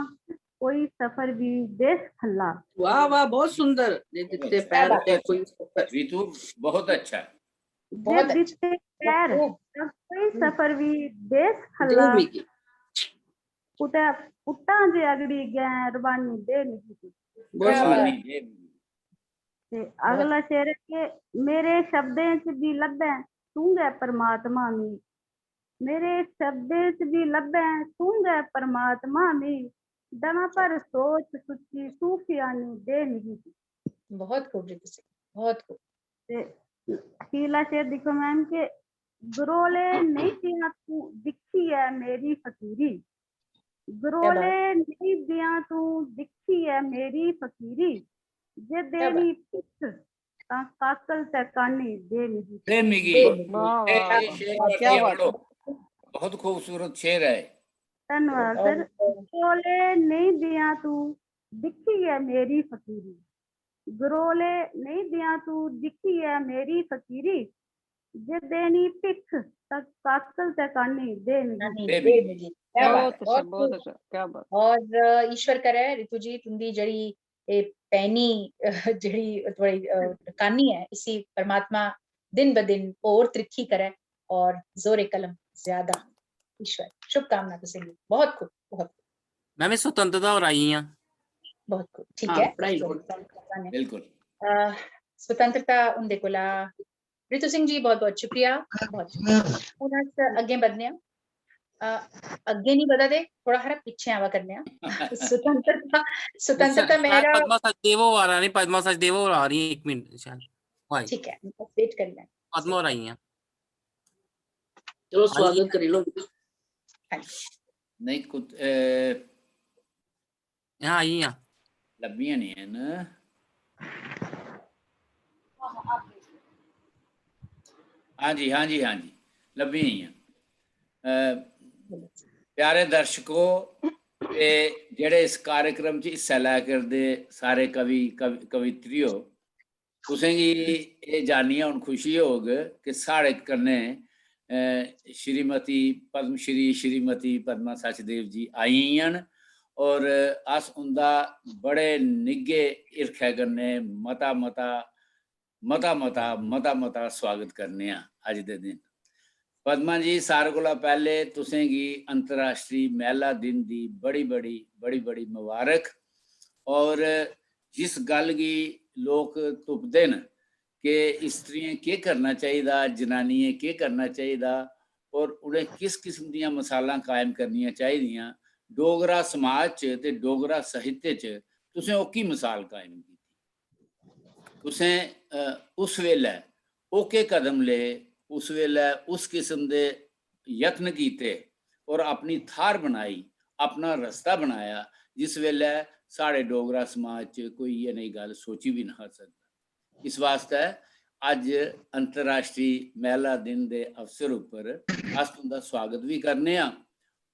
कोई सफर भी देस खल्ला। वाह वाह, बहुत सुंदर। जे दित्ते पैर ते कोई सफर। रितु, बहुत अच्छा। जे बहुत अच्छा। दित्ते पैर खूब। तां कोई सफर भी देस दे खल्ला। मिगी। कुतै पुट्टां जे अगड़ी गैं रवानी दे मिगी तू। बहुत सुंदर। रवानी दे। ते अगला शेर ऐ कि मेरे शब्दें च बी लब्भै तूं गै परमात्मा मी। मेरे शब्दें च बी लब्भै तूं गै परमात्मा मी। दना भर सोच सुच्ची सूफियानी दे मिगी। बहुत खूब जी तुसी, बहुत खूब। ते अखीरला शेर दिक्खो मैम कि गरोले नेईं दियां तूं दिक्खी ऐ मेरी फकीरी। गरोले नेईं दियां तूं दिक्खी ऐ मेरी फकीरी। जे देनी भिक्ख तां काकल ते कानी दे मिगी। दे मिगी। दे मिगी। वाह, ए, वाह, ए, शेर वाह, वाकई क्या बात बड़ो, है। बहुत खूबसूरत शेर है। धन्नवाद सर। गरोले नेईं दियां तूं दिक्खी ऐ मेरी फकीरी। गरोले नेईं दियां तूं दिक्खी ऐ मेरी फकीरी। जे देनी भिक्ख तक काकल ते कानी दे मिगी। नहीं, दे मिगी। क्या बात, बहुत अच्छा, बहुत अच्छा, क्या बात। और अ, ईश्वर करे रितु जी, तुंदी जेह्ड़ी एह् पैनी, अ, जेह्ड़ी थुआढ़ी, अ, कानी ऐ, इसी परमात्मा दिन ब दिन होर त्रिक्खी करे और जोरे कलम ज्यादा। ईश्वर, शुभकामना तुसेंगी। बहुत खूब, बहुत खूब। मैम, एह् स्वतंत्रता होर आई गेइयां। बहुत खूब, ठीक हाँ, है। पढ़ाई तो बोल। स्वतंत्रता ने, बिल्कुल। अ, स्वतंत्रता उंदे कोला, रितु सिंह जी, बहुत बहुत शुक्रिया। बहुत शुक्रिया। हून अस अग्गें बधने आं। अ, अग्गें नहीं बधा दे, थोड़ा हारा पिच्छे आवा करने आं। स्वतंत्रता, स्वतंत्रता शायद मेरा पद्मा सचदेव होर आ रही, पद्मा सचदेव होर आ रही, एक मिनट शायद। हाँ जी, ठीक है, बस वेट कर लें। पद्मा होर आई हैं। चलो, स्वागत करी लो। नहीं, कुछ, ए, हाँ, आई हैं। लब्भियां नहीं हैं ना। हाँ जी, हाँ जी, हाँ जी, लब्भी गेइयां। अ, प्यारे दर्शको, ते जेह्ड़े इस कार्यक्रम च हिस्सा लै करदे सारे कवि, कवि, कवित्रियो, तुसेंगी एह् जानियै हून खुशी होग कि साढ़े कन्नै, अ, श्रीमती पद्मश्री श्रीमती पद्मा सचदेव जी आई गेइयां न और अस उं'दा बड़े निग्घे हिरखै कन्नै मता, मता, मता, मता, मता, मता सुआगत करने आं अज्ज दे दिन। पद्मा जी, सारें कोला पैह्ले तुसेंगी अंतर्राश्ट्री महिला दिन दी बड़ी, बड़ी, बड़ी, बड़ी मबारक। और जिस गल्ल गी लोक तुपदे न कि स्त्रियें केह् करना चाहिदा, जनानियें केह् करना चाहिदा और उ'नें किस किस्म दियां मसालां कायम करनियां चाहिदियां, डोगरा समाज च ते डोगरा साहित्य च तुसें ओह्की मसाल कायम कीती। तुसें, अ, उस वेल्लै ओह्के कदम ले, उस वेल्लै उस किस्म दे यत्न कीते और अपनी थाह्र बनाई, अपना रस्ता बनाया, जिस वेल्लै साढ़े डोगरा समाज च कोई इ'यै नेही गल्ल सोची बी नेईं हा सकदा। इस वास्तै अज्ज अंतर्राश्ट्री महिला दिन दे अवसर उप्पर अस तुं'दा सुआगत बी करने आं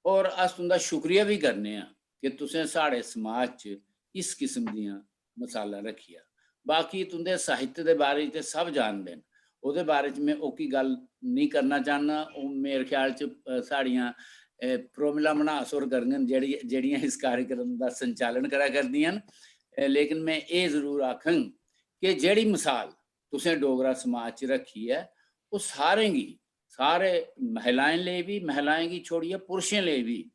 और अस तुं'दा शुक्रिया बी करने आं कि तुसें साढ़े समाज च इस किस्म दियां मसालां रक्खियां। बाकी तुं'दे साहित्य दे बारे च ते सब जानदे न, ओह्दे बारे च में ओह्की गल्ल नेईं करना चाह्न्नां। ओह् मेरे ख्याल च, अ, साढ़ियां, अ, प्रोमिला मन्हास होर करङन, जेह्ड़ी, जेह्ड़ियां इस कार्यक्रम दा संचालन करा करदियां न। अ, लेकिन में एह् जरूर आखङ कि जेह्ड़ी मसाल तुसें डोगरा समाज च रक्खी ऐ, ओह् सारें गी, सारे महिलाएं लेई बी, महिलाएं गी छोड़ियै पुरुषें लेई बी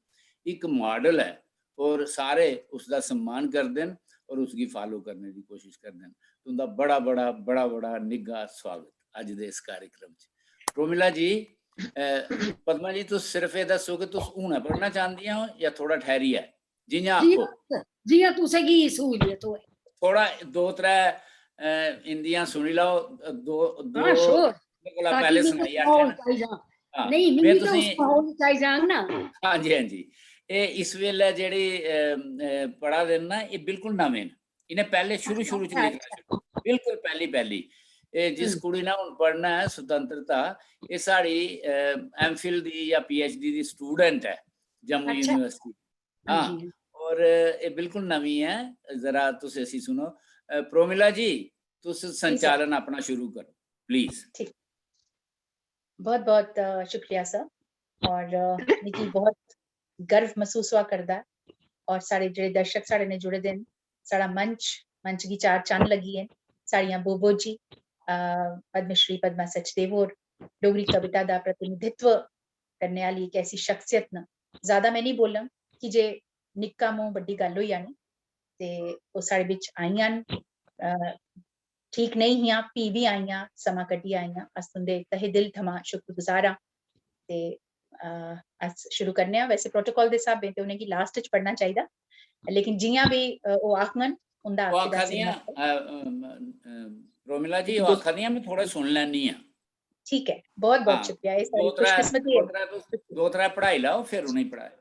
इक मॉडल ऐ और सारे उसदा सम्मान करदे न और उसगी फॉलो करने दी कोशिश करदे न। तुं'दा बड़ा, बड़ा, बड़ा, बड़ा निग्घा सुआगत अज्ज दे इस कार्यक्रम च। प्रोमिला जी, अ, पद्मा जी, तुस सिर्फ एह् दस्सो कि तुस हून पढ़ना चांह्दियां ओ जां थोह्ड़ा ठैह्रियै, जि'यां आखो। जि'यां, जि'यां तुसेंगी स्हूलियत होऐ। थोह्ड़ा दो त्रै, अ, इंदियां सुनी लैओ, दो, दो हाँ, sure। उं'दे कोला ताकि पैह्ले मिगी सनाई माहौल आखन। चाहिदा। हाँ, नेईं, में मिगी तो तुसें उस माहौल च आई जाङ ना। हाँ जी, हाँ जी। एह् इस बेल्लै जेह्ड़ी, अ, अ, पढ़ा दे न ना, एह् बिल्कुल नमें न। इ'नें पैह्ले शुरू, शुरू च अच्छा, लिखना शुरू, बिल्कुल पैह्ली, पैह्ली। एह् जिस हम्म। कुड़ी ने हून पढ़ना ऐ, स्वतंत्रता, एह् साढ़ी, अ, M.Phil दी जां PhD दी student ऐ जम्मू अच्छा। University। हाँ हाँ, जी। और एह् बिल्कुल नमीं ऐ, जरा तुस इसी सुनो। अ, प्रोमिला जी, तुस संचालन अपना शुरू करो, please। ठीक। बहुत-बहुत, अ, शुक्रिया सर। और, अ, मिगी बहुत गर्व मसूस हुआ करदा ऐ। और साढ़े जेह्ड़े दर्शक साढ़े ने जुड़े दे न, साढ़ा मंच, मंच गी चार चन्न लग्गी गे न। साढ़ियां बोबो जी, अ, पद्मश्री पद्मा सचदेव होर, डोगरी कविता दा प्रतिनिधित्व करने आह्ली इक ऐसी शख्सियत न। ज्यादा में निं बोलङ, की जे निक्का मूंह बड्डी गल्ल होई जानी। ते ओह् साढ़े बिच आइयां न, अ, ठीक नेईं हियां, फ्ही बी आइयां, समां कड्ढियै आइयां। अस तुं'दे तहे दिल थमां शुक्रगुजार आं। ते, अ, अस शुरू करने आं। वैसे protocol दे स्हाबें ते उ'नेंगी last च पढ़ना चाहिदा, लेकिन जि'यां बी, अ, ओह् आखङन, उं'दा ओह् आखिर दा आखा दियां, सिर अ, अ, अ, प्रोमिला जी, ओह् आखा दियां, "में थोह्ड़ा सुन लैन्नी आं।" ठीक ऐ, बहुत-बहुत हाँ, शुक्रिया। एह् साढ़ी दो त्रै, खुशकिस्मती दो ऐ। त्रै, दो त्रै पढ़ाई लैओ, फिर उ'नेंगी पढ़ाएओ।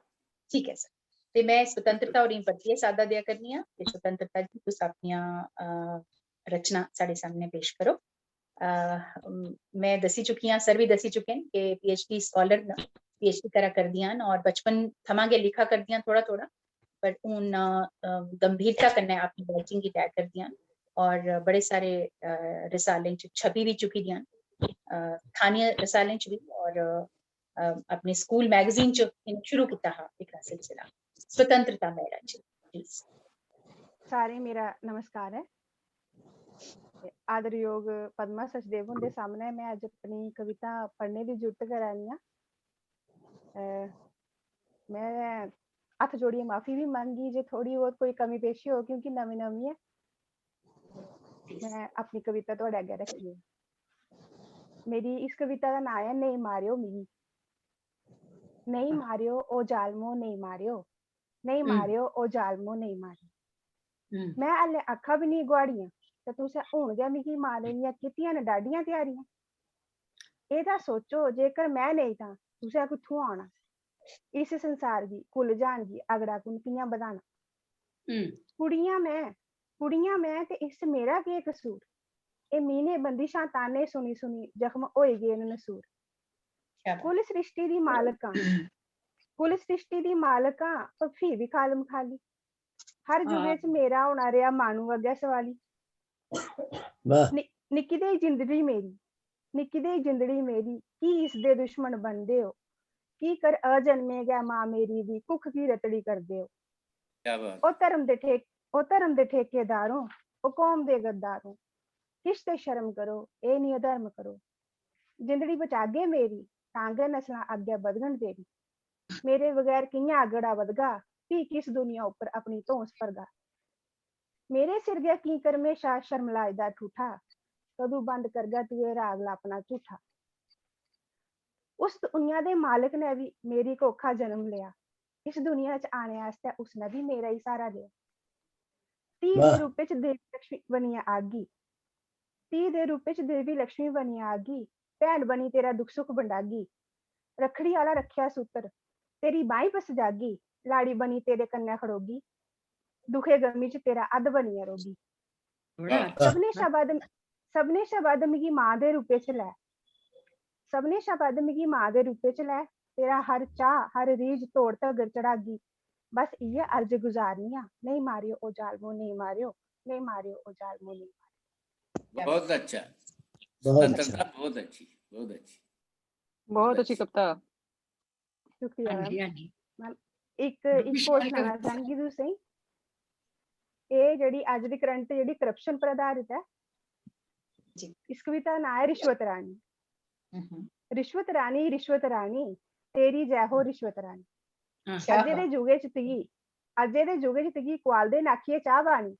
ठीक ऐ सर। ते में स्वतंत्रता होरें गी परतियै साद्दा देआ करनी आं। ते स्वतंत्रता जी, तुस अपनियां, अ, रचना साढ़े सामने पेश करो। अ, म-, में दस्सी चुकी आं, सर बी दस्सी चुके न कि PhD scholar न, PhD करा करदियां न और बचपन थमां गै लिखा करदियां थोह्ड़ा-थोह्ड़ा, पर हून, अ, अ, गंभीरता कन्नै अपनी writing गी लै करदियां न और बड़े सारे, अ, रसालें च छपी बी चुकी दियां न, अ, स्थानीय रसालें च बी और, अ, अ, अपने स्कूल मैगजीन च इ'नें शुरू कीता हा एह्कड़ा सिलसिला स्वतंत्रता मैरा च। Please। सारें मेरा नमस्कार ऐ। ते आदरयोग पद्मा सचदेव हुंदे सामनै में अज्ज अपनी कविता पढ़ने दी जुर्त करा नी आं। अ, में हत्थ जोड़ियै माफी बी मंगगी जे थोड़ी बहुत कोई कमी पेशी होग, क्योंकि नमीं नमीं ऐ। में अपनी कविता थुआढ़े अग्गें रक्खी ऐ। मेरी इस कविता दा नांऽ ऐ नेईं मारेओ मिगी। नेईं मारेओ ओ जालमो, नेईं मारेओ, नेईं हम्म। मारेओ ओ जालमो, नेईं मारेओ। हम्म। में हल्ले आखा बी निं गुआड़ियां ते तुसें हून गै मिगी मारने दियां कीतियां न डाढियां त्यारियां। एह् तां सोचो, जेकर में नेईं तां तुसें कुत्थुआं आना? इस संसार गी, कुल ज्हान गी अगड़ा कु'न कि'यां बधाना? हम्म। कुड़ियां में, कुड़ियां में ते इस मेरा केह् कसूर? एह् मीह्ने बंदिशां ताने सुनी सुनी जख्म होई गे न नसूर। क्या बात। कुल सृष्टि दी मालक आं, कुल सृष्टि दी मालक आं, पर फ्ही बी खालम खाली। हर जुगे हां। च मेरा होना रेहा माह्नू अग्गें सवाली। वाह। नि-, निक्की देही जिंदड़ी मेरी, निक्की देही जिंदड़ी मेरी, की इसदे दुश्मन बनदे ओ? की कर अजन्मे गै मां मेरी दी कुक्ख की रतड़ी करदे ओ? क्या बात। ओ धर्म दे ठेक-, ओ धर्म दे ठेकेदारो, ओ कौम दे गद्दारो, किश ते शर्म करो, एह् निं अधर्म करो। जिंदड़ी बचागे मेरी, तां गै नस्लां अग्गें बधङन तेरी। मेरे बगैर कि'यां अगड़ा बधगा, फ्ही किस दुनिया उप्पर अपनी धौंस भरगा? मेरे सिर गै की कर म्हेशा शर्म लाज दा ठूठा? कदूं बंद करगा तू एह् राग लापना झूठा? उस दुनिया दे मालक ने बी मेरी कोखा जन्म लेआ। इस दुनिया च आने आस्तै उसने बी मेरा ही स्हारा लेआ। धी दे वाह। रूपे च देवी लक्ष्मी बनियै आगी। धी दे रूपे च देवी लक्ष्मी बनियै आगी। भैन बनी तेरा दुख सुख बंडागी। रक्खड़ी आह्ला रक्खेआ सूत्र, तेरी बाहीं पर सजागी। लाड़ी बनी तेरे कन्नै खड़ोगी। दुखे गमी च तेरा अद्ध बनियै रौह्गी। बड़ा वाह। अच्छा। सभनें शा बद्ध, सभनें शा बद्ध मिगी मां दे रूपे च लै। सभनें शा बद्ध मिगी मां दे रूपे च लै। तेरा हर चाऽ, हर रीझ तोड़ तगर चढ़ागी। बस इ'यै अर्ज गुजारनी आं, नेईं मारेओ ओ जालमो, नेईं मारेओ, नेईं मारेओओ जालमो, नेईं मारेओ। बहुत अच्छा। बहुत अच्छा। स्वतंत्रता बहुत अच्छी, बहुत अच्छी। बहुत अच्छी अच्छा। कविता। शुक्रिया हाँ मैम। जी, हाँ जी। मैम, इक बड़ी इक शैल होर सनाना कविता। चाहंगी तुसें, एह् जेह्ड़ी अज्ज दी करंट जेह्ड़ी करप्शन पर आधारित ऐ, जी। इस कविता दा नांऽ ऐ रिश्वत रानी। हम्म। रिश्वत रानी, रिश्वत रानी, तेरी जै हो रिश्वत रानी। हाँ। अज्जै दे जुगे च तुगी, अज्जै दे जुगे च तुगी कुआलदे न आखियै चाह् पानी।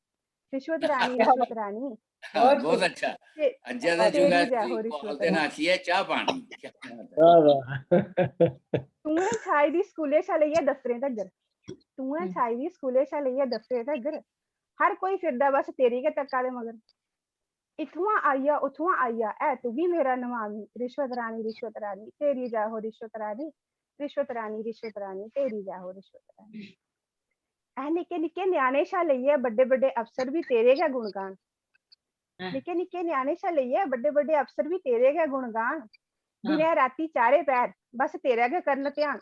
रिश्वत रानी, रिश्वत रानी, हाँ, बहुत अच्छा। ते अज्जै दे तेरी जुगै जै हो च रिश्वत कुआलदे न रानी। आखियै चाह् पानी। क्या बात है। वाह, वाह। तूं ऐ छाई दी स्कूलै शा लेइयै दफ्तरें तगर, तूं ऐ हम्म। छाई दी स्कूलै शा लेइयै दफ्तरें तगर, हर कोई फिरदा बस तेरी गै तक्का दे मगर। इत्थुआं आइया, उत्थुआं आइया, ऐ तुगी मेरा नमामी, रिश्वत रानी, रिश्वत रानी, तेरी जै हो रिश्वत रानी, रिश्वत रानी, रिश्वत रानी, तेरी जै हो रिश्वत रानी। ऐ निक्के निक्के ञ्याणे शा लेइयै बड्डे बड्डे अफसर बी तेरे गै गुण गान। हैं। निक्के निक्के ञ्याणे शा लेइयै बड्डे बड्डे अफसर बी तेरे गै गुण गान। हाँ। दिनै रातीं चारे पैह्र बस तेरा गै करन ध्यान।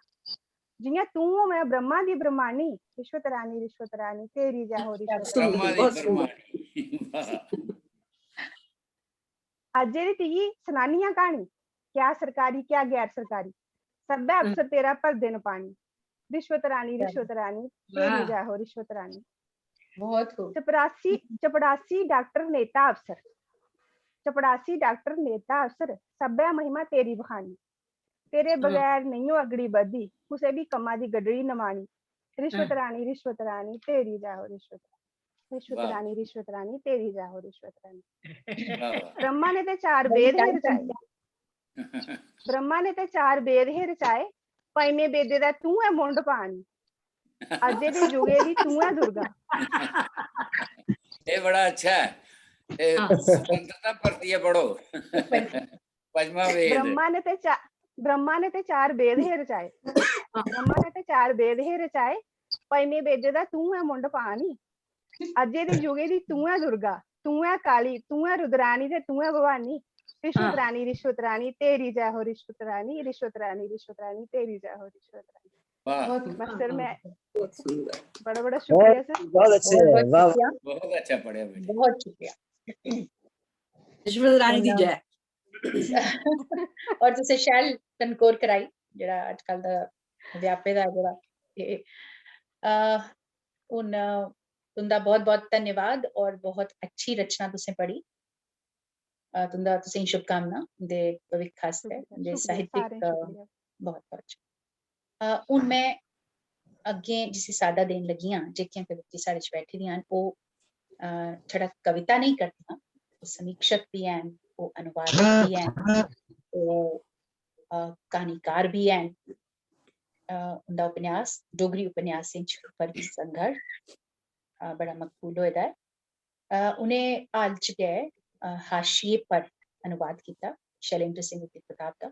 जि'यां तूं होवै ब्रह्मा दी ब्रह्मानी, रिश्वत रानी, रिश्वत रानी, तेरी जै हो रिश्वत रानी। ब्रह्मा दी बहुत सुंदर। ब्रह्मानी। वाह। अज्जै दी तुगी सनानी आं क्हानी, क्या सरकारी, क्या गैर सरकारी, सब्भै हम्म। अफसर तेरा भरदे न पानी। रिश्वत रानी, क्या रिश्वत रानी, तेरी वाह। जै हो रिश्वत रानी। बहुत खूब। चपरासी, चपड़ासी डॉक्टर नेता अफसर, चपड़ासी डॉक्टर नेता अफसर, सब्भै महिमा तेरी बखानी। तेरे हाँ। बगैर नेईं ओ अगड़ी बधदी, कुसै बी कम्मा दी गड्डड़ी नमानी। रिश्वत हाँ। रानी, रिश्वत रानी, तेरी जै हो रिश्वत रानी। रिश्वत वाह। रानी, रिश्वत रानी, तेरी जै हो रिश्वत रानी। वाह, वाह। ब्रह्मा ने ते चार बड़ी वेद हे शैल रचाए, ब्रह्मा ने ते चार वेद हे रचाए, पंजमें वेदे दा तूं ऐ मुंड पानी। अज्जै दे जुगे दी तूं ऐ दुर्गा। ये बड़ा अच्छा है। ये हाँ। स्वतंत्रता परतियै पढ़ो। पंजमा वेद। ब्रह्मा ने ते चा-, ब्रह्मा ने ते चार वेद हे रचाए, ब्रह्मा ने ते चार वेद हे रचाए, पंजमें वेदे दा तूं ऐ मुंड पानी। अज्जै दे जुगे दी तूं ऐ दुर्गा, तूं ऐ काली, तूं ऐ रुद्राणी ते तूं ऐ भवानी। रिश्वत हाँ। रानी, रिश्वत रानी, तेरी जै हो रिश्वत रानी, रिश्वत रानी, रिश्वत रानी, तेरी जय हो रिश्वत रानी। वाह। बहुत खूब। मास्टर, मैं बहुत सुंदर। बड़ा बड़ा बहुत, शुक्रिया सर। बहुत अच्छे, बहुत बहुत वाह, वाह। शुक्रिया। बहुत अच्छा पढ़ेआ बेटा। बहुत शुक्रिया। रिश्वत रानी दी जय। और तुसें शैल तनकोर कराई। जेह्ड़ा अजकल दा व्यापे दा जेह्ड़ा एह्, अ, हून तुं'दा बहुत-बहुत धन्यवाद और बहुत अच्छी रचना तुसें पढ़ी। अ, तुं'दा, तुसें गी शुभकामना उं'दे भविक्ख आस्तै, शुक्रिया, उं'दे शुक्रिया, साहित्यिक, सारें अ, शुक्रिया। बहुत-बहुत शुक्रिया। अ, हून में अग्गें जिसी साद्दा देन लगी आं, जेह्कियां कवियत्री साढ़े च बैठी दियां न, ओह्, अ, छड़ा कविता नेईं करदियां, ओह् समीक्षक बी हैन, ओह् अनुवादक बी हैन, ओह्, अ, क्हानीकार बी हैन। अ, उं'दा उपन्यास, डोगरी उपन्यासें च फर्जी संघर्ष, अ, बड़ा मकबूल होए दा ऐ। अ, उ'नें हाल च गै, अ, हाशिये पर अनुवाद कीता शैलेंद्र सिंह हुंदी कताब दा,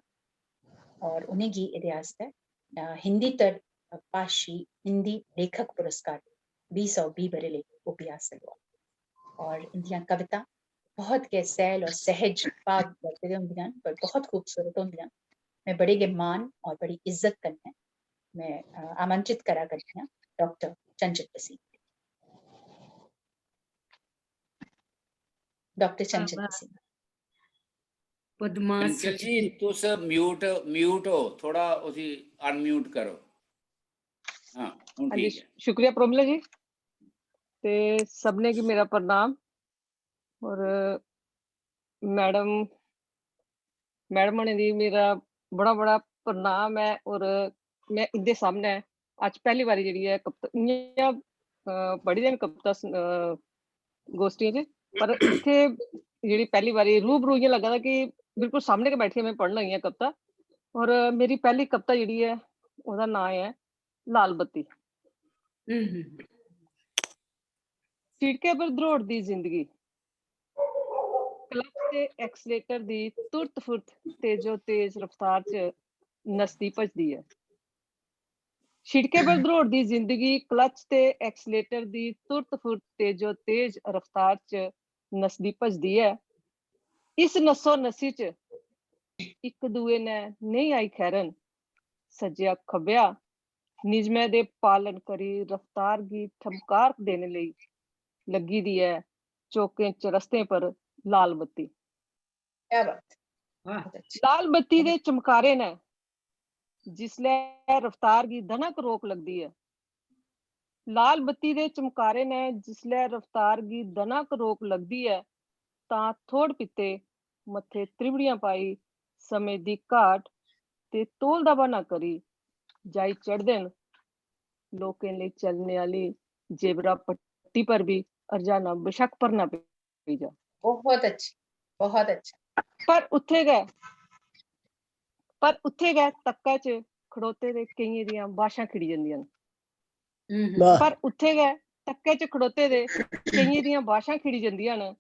और उ'नेंगी एह्दे आस्तै, अ, हिंदी तर भाशी हिंदी लेखक पुरस्कार बीह् सौ बीह् ब'रे लेई ओह् बी हासल होआ। और इंदियां कवितां बहुत गै सैह्ल और सैह्ज भाव बरते दे होंदियां न, पर बहुत खूबसूरत होंदियां न। में बड़े गै मान और बड़ी इज्जत कन्नै में, अ, आमंत्रित करा करनी आं डॉक्टर चंचल बसीन। डॉक्टर चंचल आभार। बसीन। पद्मा चंचल जी, सिंह। तुस mute, mute हो, थोड़ा उसी unmute करो। हाँ, हून हाँ जी, ठीक है। शुक्रिया प्रोमिला जी। ते सबने गी मेरा प्रणाम। और मैडम, मैडम होरें दी मेरा बड़ा, बड़ा प्रणाम ऐ। और में इंदे सामने अज्ज पैह्ली बारी जेह्ड़ी ऐ कविता, इ'यां, अ, पढ़ी दे न कविता स-, अ, गोष्ठियें च, पर इत्थै जेह्ड़ी पैह्ली बारी रूबरू इ'यां लग्गा दा कि बिल्कुल सामने गै बैठियै में पढ़न लगी आं कविता। और मेरी पैह्ली कविता जेह्ड़ी ऐ, ओह्दा नांऽ ऐ लाल बत्ती। हम्म, हम्म। सिड़कै पर द्रौड़दी जिंदगी, क्लच ते एक्सीलेटर दी तुर्त फुर्त तेजो तेज रफ्तार च नसदी भजदी ऐ। सिड़कै पर द्रौड़दी जिंदगी, क्लच ते एक्सीलेटर दी तुर्त फुर्त तेजो तेज रफ्तार च नसदी भजदी ऐ। इस नस्सो नस्सी च इक दुए नै नेईं आई खैरन, सज्जेआ खब्बेआ निजमै दे पालन करी रफ्तार गी ठमकार देने लेई लग्गी दी ऐ चौकें चरस्तें पर लाल बत्ती। क्या बात। वाह। बहुत अच्छा। लाल बत्ती दे चमकारे न जिसलै रफ्तार गी दनक रोक लगदी ऐ। लाल बत्ती दे चमकारे न जिसलै रफ्तार गी दनक रोक लगदी ऐ, तां थोड़ पित्ते मत्थे त्रिबड़ियां पाई समें दी घाट ते तौल दा ब्हाना करी जाई चढ़दे न। लोकें लेई चलने आह्ली जेबरा पट्टी पर बी हरजाना बशक्क भरना पेई जा। बहुत अच्छा, बहुत अच्छा। पर उत्थै गै, पर उत्थै गै तक्कै च खड़ोते दे केइयें दियां बाशां खिड़ी जंदियां न। हम्म। वाह। पर उत्थै गै तक्कै च खड़ोते दे केइयें दियां बाशां खिड़ी जंदियां न,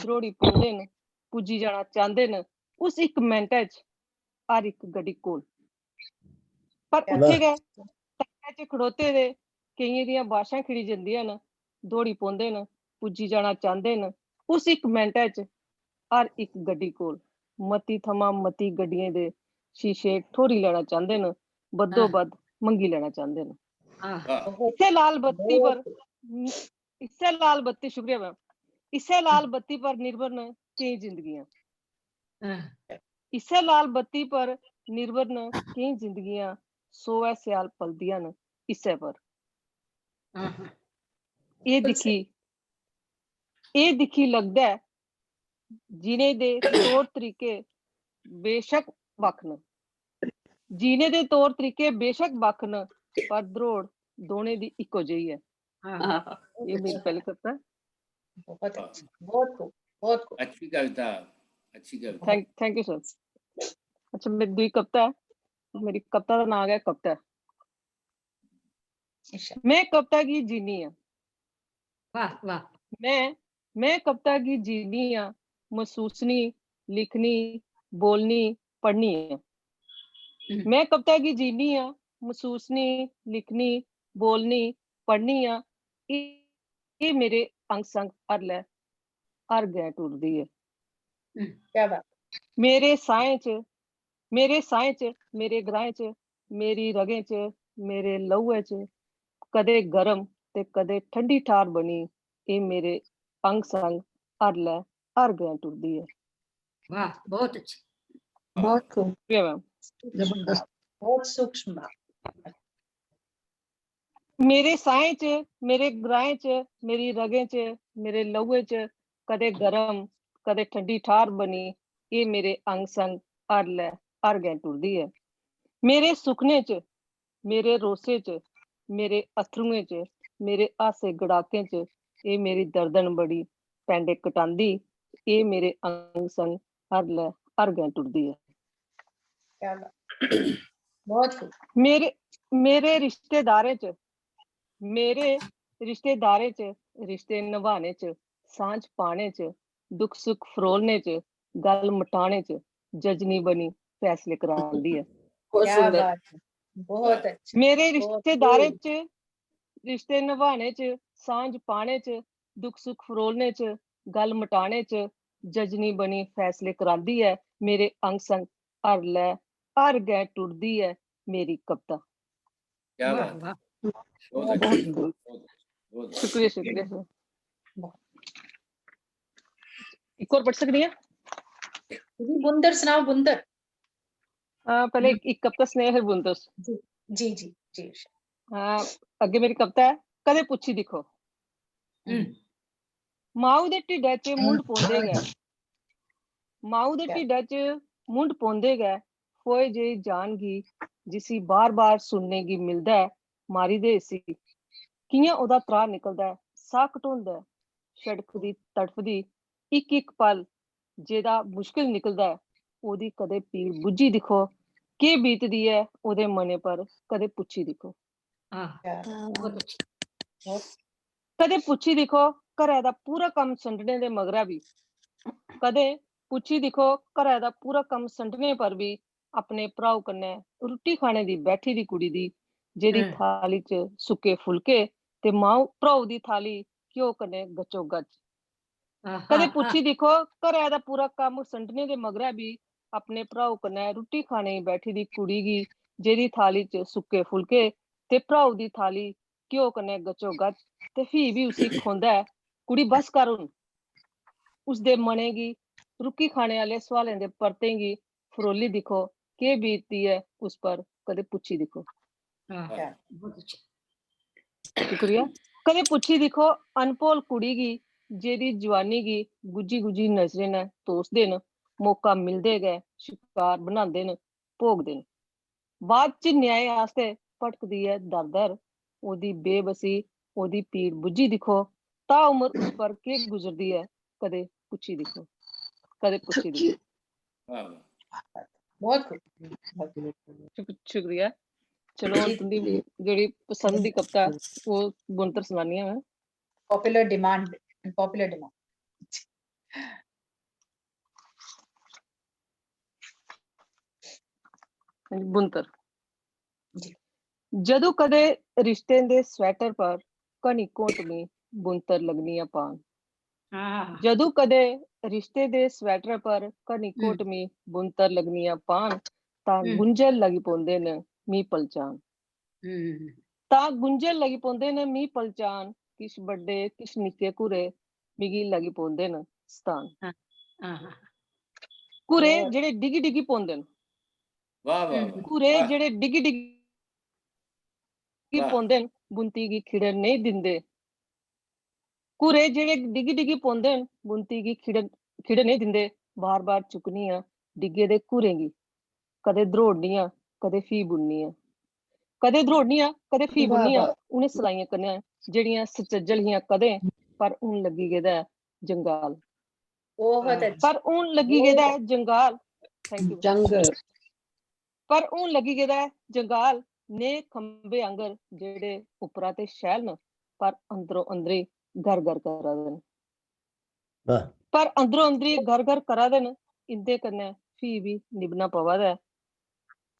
द्रोड़ी पौंदे न, पुज्जी जाना चांह्दे न उस इक मैंटै च हर इक गड्डी कोल। पर क्या उत्थै बात। गै तक्कै च खड़ोते दे केइयें दियां बाशां खिड़ी जंदियां न, दौड़ी पौंदे न, पुज्जी जाना चांह्दे न उस इक मैंटै च हर इक गड्डी कोल। मती थमां मती गड्डियें दे शीशे ठोरी लैना चांह्दे न, बद्धो बद्ध मंगी लैना चांह्दे न। आह। इस्सै लाल बत्ती पर, इस्सै लाल बत्ती, शुक्रिया मैम, इस्सै लाल बत्ती पर निर्भर न केईं जिंदगियां। आह। इस्सै लाल बत्ती पर निर्भर न केईं जिंदगियां, सोहै स्याल पलदियां न इस्सै पर। आह। एह् दिक्खी, एह् दिक्खी लगदा ऐ जीने दे तौर तरीके बेशक बक्ख न, जीने दे तौर तरीके बेशक बक्ख न, पर द्रोड़ दोनें दी इक्को जेही ऐ। हाँ। एह् मेरी पैह्ली कविता ऐ। बहुत अच्छी, बहुत खूब, बहुत खूब। अच्छी कविता, अच्छी कविता। Thank, thank you sir। अच्छा, मेरी दूई कविता ऐ, मेरी कविता दा नांऽ गै कविता ऐ। अच्छा। में कविता गी जीनी आं। वाह, वाह। में, में कविता गी जीनी आं, मसूसनी, लिखनी, बोलनी, पढ़नी आं। हम्म। में कविता गी जीनी आं, मसूसनी, लिखनी, बोलनी, पढ़नी आं। एह्, एह् मेरे अंग संग हर लै, हर गैं टुरदी ऐ। हम्म। क्या बात। मेरे साहें च, मेरे साहें च, मेरे ग्राएं च, मेरी रगें च, मेरे लहूए च कदें गर्म ते कदें ठंडी ठार बनी, एह् मेरे अंग संग हर लै, हर गैं टुरदी ऐ। वाह, बहुत अच्छा। बहुत खूब। शुक्रिया मैम। जबरदस्त। बहुत सूक्ष्म बात। मेरे साहें च, मेरे ग्राएं च, मेरी रगें च, मेरे लहुए च कदें गर्म, कदें ठंडी ठार बनी, एह् मेरे अंग संग हर लै हर गै टुरदी ऐ। मेरे सुखने च, मेरे रोसे च, मेरे अत्थरुएं च, मेरे हासे गड़ाकें च, एह् मेरी दर्दन बड़ी पैंडे कटांदी, एह् मेरे अंग संग हर लै हर गै टुरदी ऐ। क्या बात। बहुत खूब। मेरे मेरे रिश्तेदारें च, मेरे रिश्तेदारें च, रिश्ते नभाने च, सांझ पाने च, दुख सुख फरोलने च, गल मटाने च जजनी बनी फैसले करांदी ऐ। बहुत क्या सुंदर। बात है। बहुत अच्छा। मेरे बहुत रिश्तेदारें खूब। च, रिश्ते नभाने च, सांझ पाने च, दुख सुख फरोलने च, गल मटाने च जजनी बनी फैसले करांदी ऐ। मेरे अंग संग हर लै हर गै टुरदी ऐ मेरी कविता। क्या वाह बात है। वाह। बहुत बहुत अच्छा। खूब। बहुत अच्छा। बहुत अच्छा। शुक्रिया, शुक्रिया सर। एक और पढ़ सकदी आं? जी, बुंदर सुनाओ, बुंदर। हां, पैह्ले इक, इक कविता सनाई, फिर बुंदर। जी जी जी। हां, अग्गें मेरी कविता ऐ, कदें पुच्छी दिक्खो। हम्म। माऊ दे ढिड्डै च मुंड पौंदे गै, माऊ दे ढिड्डै च मुंड पौंदे गै, फोए जेही जान गी, जिसी बार-बार सुनने गी मिलदा ऐ, मारी दे इसी। कि'यां ओह्दा त्राह् निकलदा ऐ, साह् घटोंदा ऐ, छड़कदी तड़फदी इक-इक पल, जेह्दा मुश्किल निकलदा ऐ, ओह्दी कदें पीड़ बुज्झी दिक्खो, केह् बीतदी ऐ ओह्दे मनै पर, कदें पुच्छी दिक्खो। आह, बहुत अच्छा। बहुत कदें पुच्छी दिक्खो, घरै दा पूरा कम्म संडने दे मगरा बी, कदें पुच्छी दिक्खो, घरै दा पूरा कम्म संडने पर बी अपने भ्राऊ कन्नै रुट्टी खाने दी बैठी दी कुड़ी दी, जेह्दी हम्म। थाली च सुक्के फुलके ते माऊ, भ्राऊ दी थाली घ्यो कन्नै गच्चो गच्च। आहा, कदें आहा। पुच्छी दिक्खो, घरै दा पूरा कम्म संडने दे मगरा बी अपने भ्राऊ कन्नै रुट्टी खाने गी बैठी दी कुड़ी गी, जेह्दी थाली च सुक्के फुलके ते भ्राऊ दी थाली घ्यो कन्नै गच्चो गच्च, ते फ्ही बी उसी खोंदा ऐ, "कुड़ी, बस कर हुन।" उसदे मनै गी रुक्की खाने आह्ले सोआलें दे परतें गी फरोली दिक्खो, केह् बीतदी ऐ उस पर, कदें पुच्छी दिक्खो। आह, क्या? बहुत अच्छा। शुक्रिया। कदें पुच्छी दिक्खो अनभोल कुड़ी गी, जेह्दी जुआनी गी गुज्झी गुज्झी नजरें नै तोसदे न, मौका मिलदे गै शकार बनांदे न, भोगदे न। बाद च न्याय आस्तै भटकदी ऐ दर दर, ओह्दी बेबसी, ओह्दी पीड़ बुज्झी दिक्खो, ताउमर उस पर केह् गुजरदी ऐ, कदें पुच्छी दिक्खो, कदें पुच्छी दिक्खो। वाह, वाह। बहुत खूब, बहुत खूब। शुक-, शुक्रिया। चलो, हुन तुंदी जेह्ड़ी पसंद दी कविता, ओह् बुनतर सनानी आं मैं। Popular demand, popular demand। बुनतर। जी। जदू कदे रिश्तें दे स्वेटर पर घनी घोटमी बुनतर लगनियां पान। आह, जदू कदे रिश्ते दे स्वेटर पर घनी हम्म। घोटमी बुनतर लगनियां पान, तां हम्म। गुंझल लगी पौंदे न मी पलचान। हम्म। तां गुंझल लगी पौंदे न मी पलचान, किश बड्डे, किश निक्के घुरे, मिगी लगी पौंदे न सतान। हाँ, हाँ, हाँ। घुरे और जेह्ड़े डिग्गी डिग्गी पौंदे न, वाह, वाह, हम्म। वाह। घुरे वाह। जेह्ड़े डिग्गी डिग्गी वाह। पौंदे न, बुनती गी खिड़न नेईं दिंदे। घुरे जेह्ड़े डिग्गी डिग्गी पौंदे न, बुनती गी खिड़न, खिड़न नेईं दिंदे। बार बार चुक्कनी आं डिग्गे दे घुरें गी, कदें द्रोड़नी आं, कदें फ्ही बुननी आं, कदें द्रोड़नी आं, कदें फ्ही वाह, बुननी आं, वाह। उ'नें सलाइयें कन्नै जेह्ड़ियां सचज्जल हियां कदें, पर हून लग्गी गेदा ऐ जंगाल। बहुत हाँ। अच्छा। पर हून लग्गी गेदा ऐ जंगाल। Thank you। जंग। पर हून लग्गी गेदा ऐ जंगाल, नेह खंबे आंगर जेह्ड़े उप्परा ते शैल न, पर अंदरो अंदरी घर घर करा दे न। वाह। पर अंदरो अंदरी घर घर करा दे न, इंदे कन्नै फ्ही बी निभना पवा दा ऐ,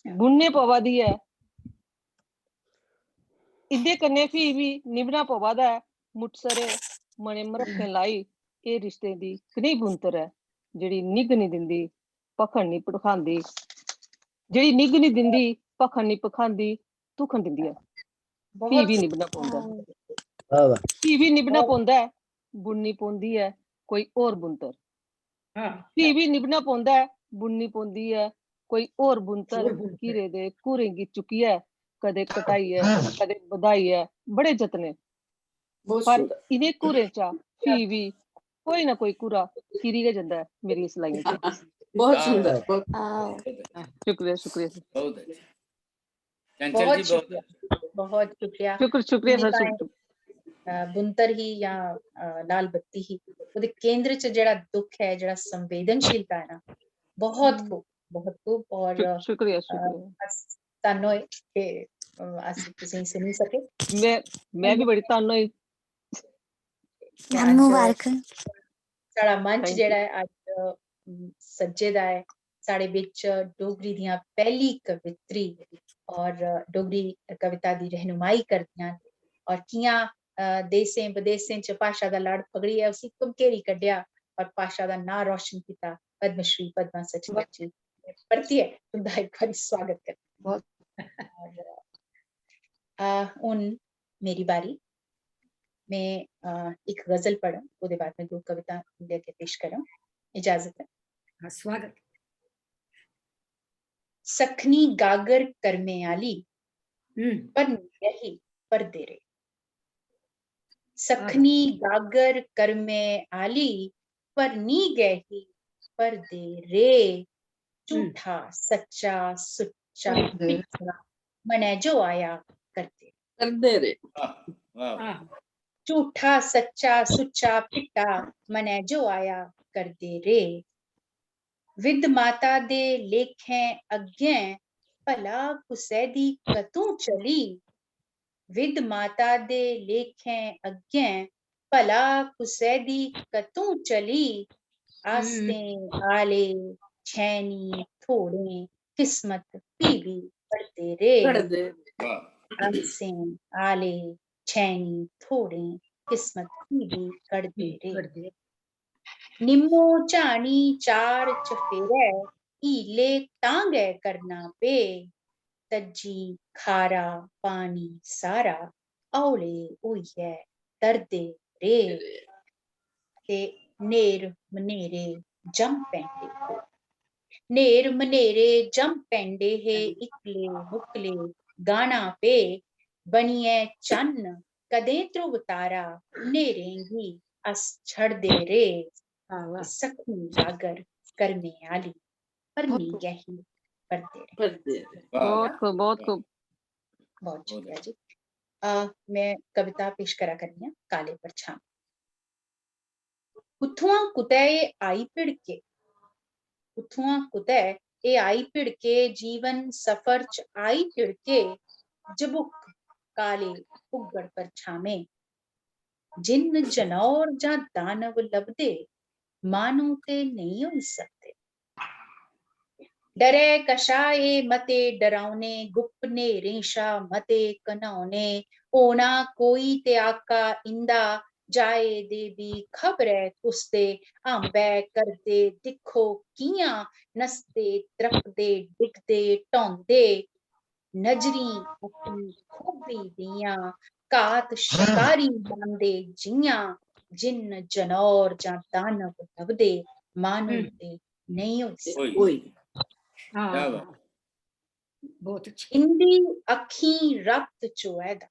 बुनने पवा दी ऐ। इंदे कन्नै फ्ही बी निभना पवा दा ऐ। मुट्ठसरे मने मरक्खें लाई, एह् रिश्तें दी कनेही बुनतर ऐ, जेह्ड़ी निग्घ निं दिंदी, भखन निं भखांदी, जेह्ड़ी निग्घ निं दिंदी, भखन निं भखांदी, धुखन दिंदी ऐ। फ्ही बी निभना पौंदा ऐ। वाह, वाह। फ्ही बी निभना पौंदा ऐ, बुननी पौंदी ऐ कोई होर बुनतर। हाँ। फ्ही बी निभना पौंदा ऐ, बुननी पौंदी ऐ कोई होर बुनतर हीरे दे घूरें गी चुक्कियै, कदें घटाइयै, कदें बधाइयै, बड़े जतने, पर इ'नें घूरें चा फ्ही बी कोई ना कोई घूरा किरी गै जंदा ऐ मेरी इस लाइन च। बहुत सुंदर। शुक्रिया, शुक्रिया। बहुत अच्छा। बहुत शुक्रिया। शुक्र शुक्रिया सर। बुनतर ही या लाल बत्ती ही, ओह्दे केंद्र च जेह्ड़ा दुख ऐ, जेह्ड़ा संवेदनशीलता ऐ ना, बहुत खूब, बहुत खूब। और शुक्रिया, शुक्रिया। अस धन्न होए कि अस तुसेंगी सुनी सके। मैं मैं भी बड़ी धन्न होई। मुबारक। साढ़ा मंच जेह्ड़ा ऐ अज्ज सज्जे दा ऐ, साढ़े बिच डोगरी दियां पैह्ली कवित्री और डोगरी कविता दी रहनुमाई करदियां न और कि'यां देसें बदेसें च भाशा दा लड़ फगड़ियै उसी घमकेरी कड्ढेआ और भाशा दा नांऽ रोशन कीता पद्मश्री पद्मा सचदेव जी। परतियै तुं'दा इक बारी स्वागत करनी। हून मेरी बारी, में इक गजल पढ़ङ, ओह्दे बाद में दो कविता तुं'दे अग्गें पेश करङ। इजाजत ऐ। स्वागत। सखनी गागर करमे आली, पर नेही परदे रे। सखनी गागर करमे आली, पर नी गै ही परदे रे। झूठा सच्चा सुच्चा पिट्ठा मनै जो आया करदे। करदे रे। झूठा सच्चा सुच्चा पिट्ठा मनै जो आया करदे रे। विद माता दे लेखें अग्गें भला कुसै दी कतूं चली। विद माता दे लेखें अग्गें भला कुसै दी कतूं चली। आसें आले छैनी थोड़ें किस्मत फ्ही बी कढ़दे रे। आसें आले छैनी थोड़ें किस्मत फ्ही बी कढ़दे रे। निम्मो झानी चार चफेरै हीले तां गै करना पे। तज्जी खारा पानी सारा औले होइयै तरदे रे। ते नेर मनेरे जम पैंडे। नेर मनेरे जम पैंडे हे इकले मुकले गाना पे। बनियै चन्न कदें ध्रुव तारा नेरें गी अस छड़दे रे। सखनी जागर करने आली पर नी गै ही परदे रे। बहुत खूब, बहुत खूब। बहुत शुक्रिया जी। आ, मैं कविता पेश करा करनी आं, काले परछाम। कुत्थुआं कुतै एह् आई भिड़के, कुत्थुआं कुतै एह् आई भिड़के, जीवन सफर च आई भिड़के, जबुक काले उग्गड़ परछामे। जिन्न जनौर जां दानव लभदे, माह्नू ते नेईं होई सकदे। डरै कशा एह् मते डरौने, गुप्प न्हेरें शा मते घनौने। होना कोई ते आका इंदा, जाए दे बी खबरै कुसदे। हांबै करदे दिक्खो कि'यां, नसदे त्रपदे डिगदे ढौंदे। नजरीं अपनी खोबी दियां, घात शकारी लांदे जि'यां। जिन्न जनौर जां दानव लभदे, माह्नू ते नेईं होई सकदे। बहुत अच्छा। इंदी अक्खीं रक्त चोऐ दा,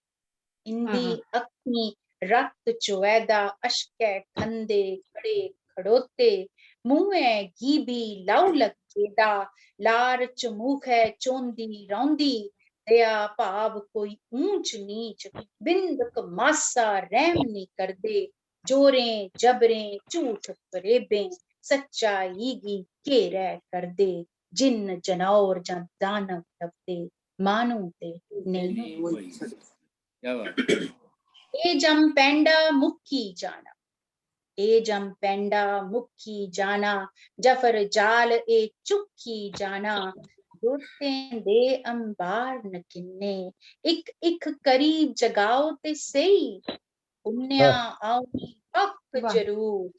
इंदी अक्खीं रक्त चोऐ दा, अश्कै खंदे खड़े खड़ोते। मुंहै गी बी लौ लग्गे दा, लार चमूखै चोंदी रौंह्दी। दया भाव कोई ऊंच नीच, बिंदक मासा रैह्म निं करदे। जोरें जबरें झूठ फरेबें, सच्चाई गी घेरै करदे। जिन्न जनौर जां दानव लभदे, माह्नू ते नेईं होई सकदे। क्या बात है। एह् जम पैंडा मुक्की जाना, एह् जम पैंडा मुक्की जाना, जफर जाल एह् चुक्की जाना। दोस्तें दे अंबार न किन्ने, इक इक करी जगाओ ते सेही। पुन्नेआ औनी पक्क जरूर,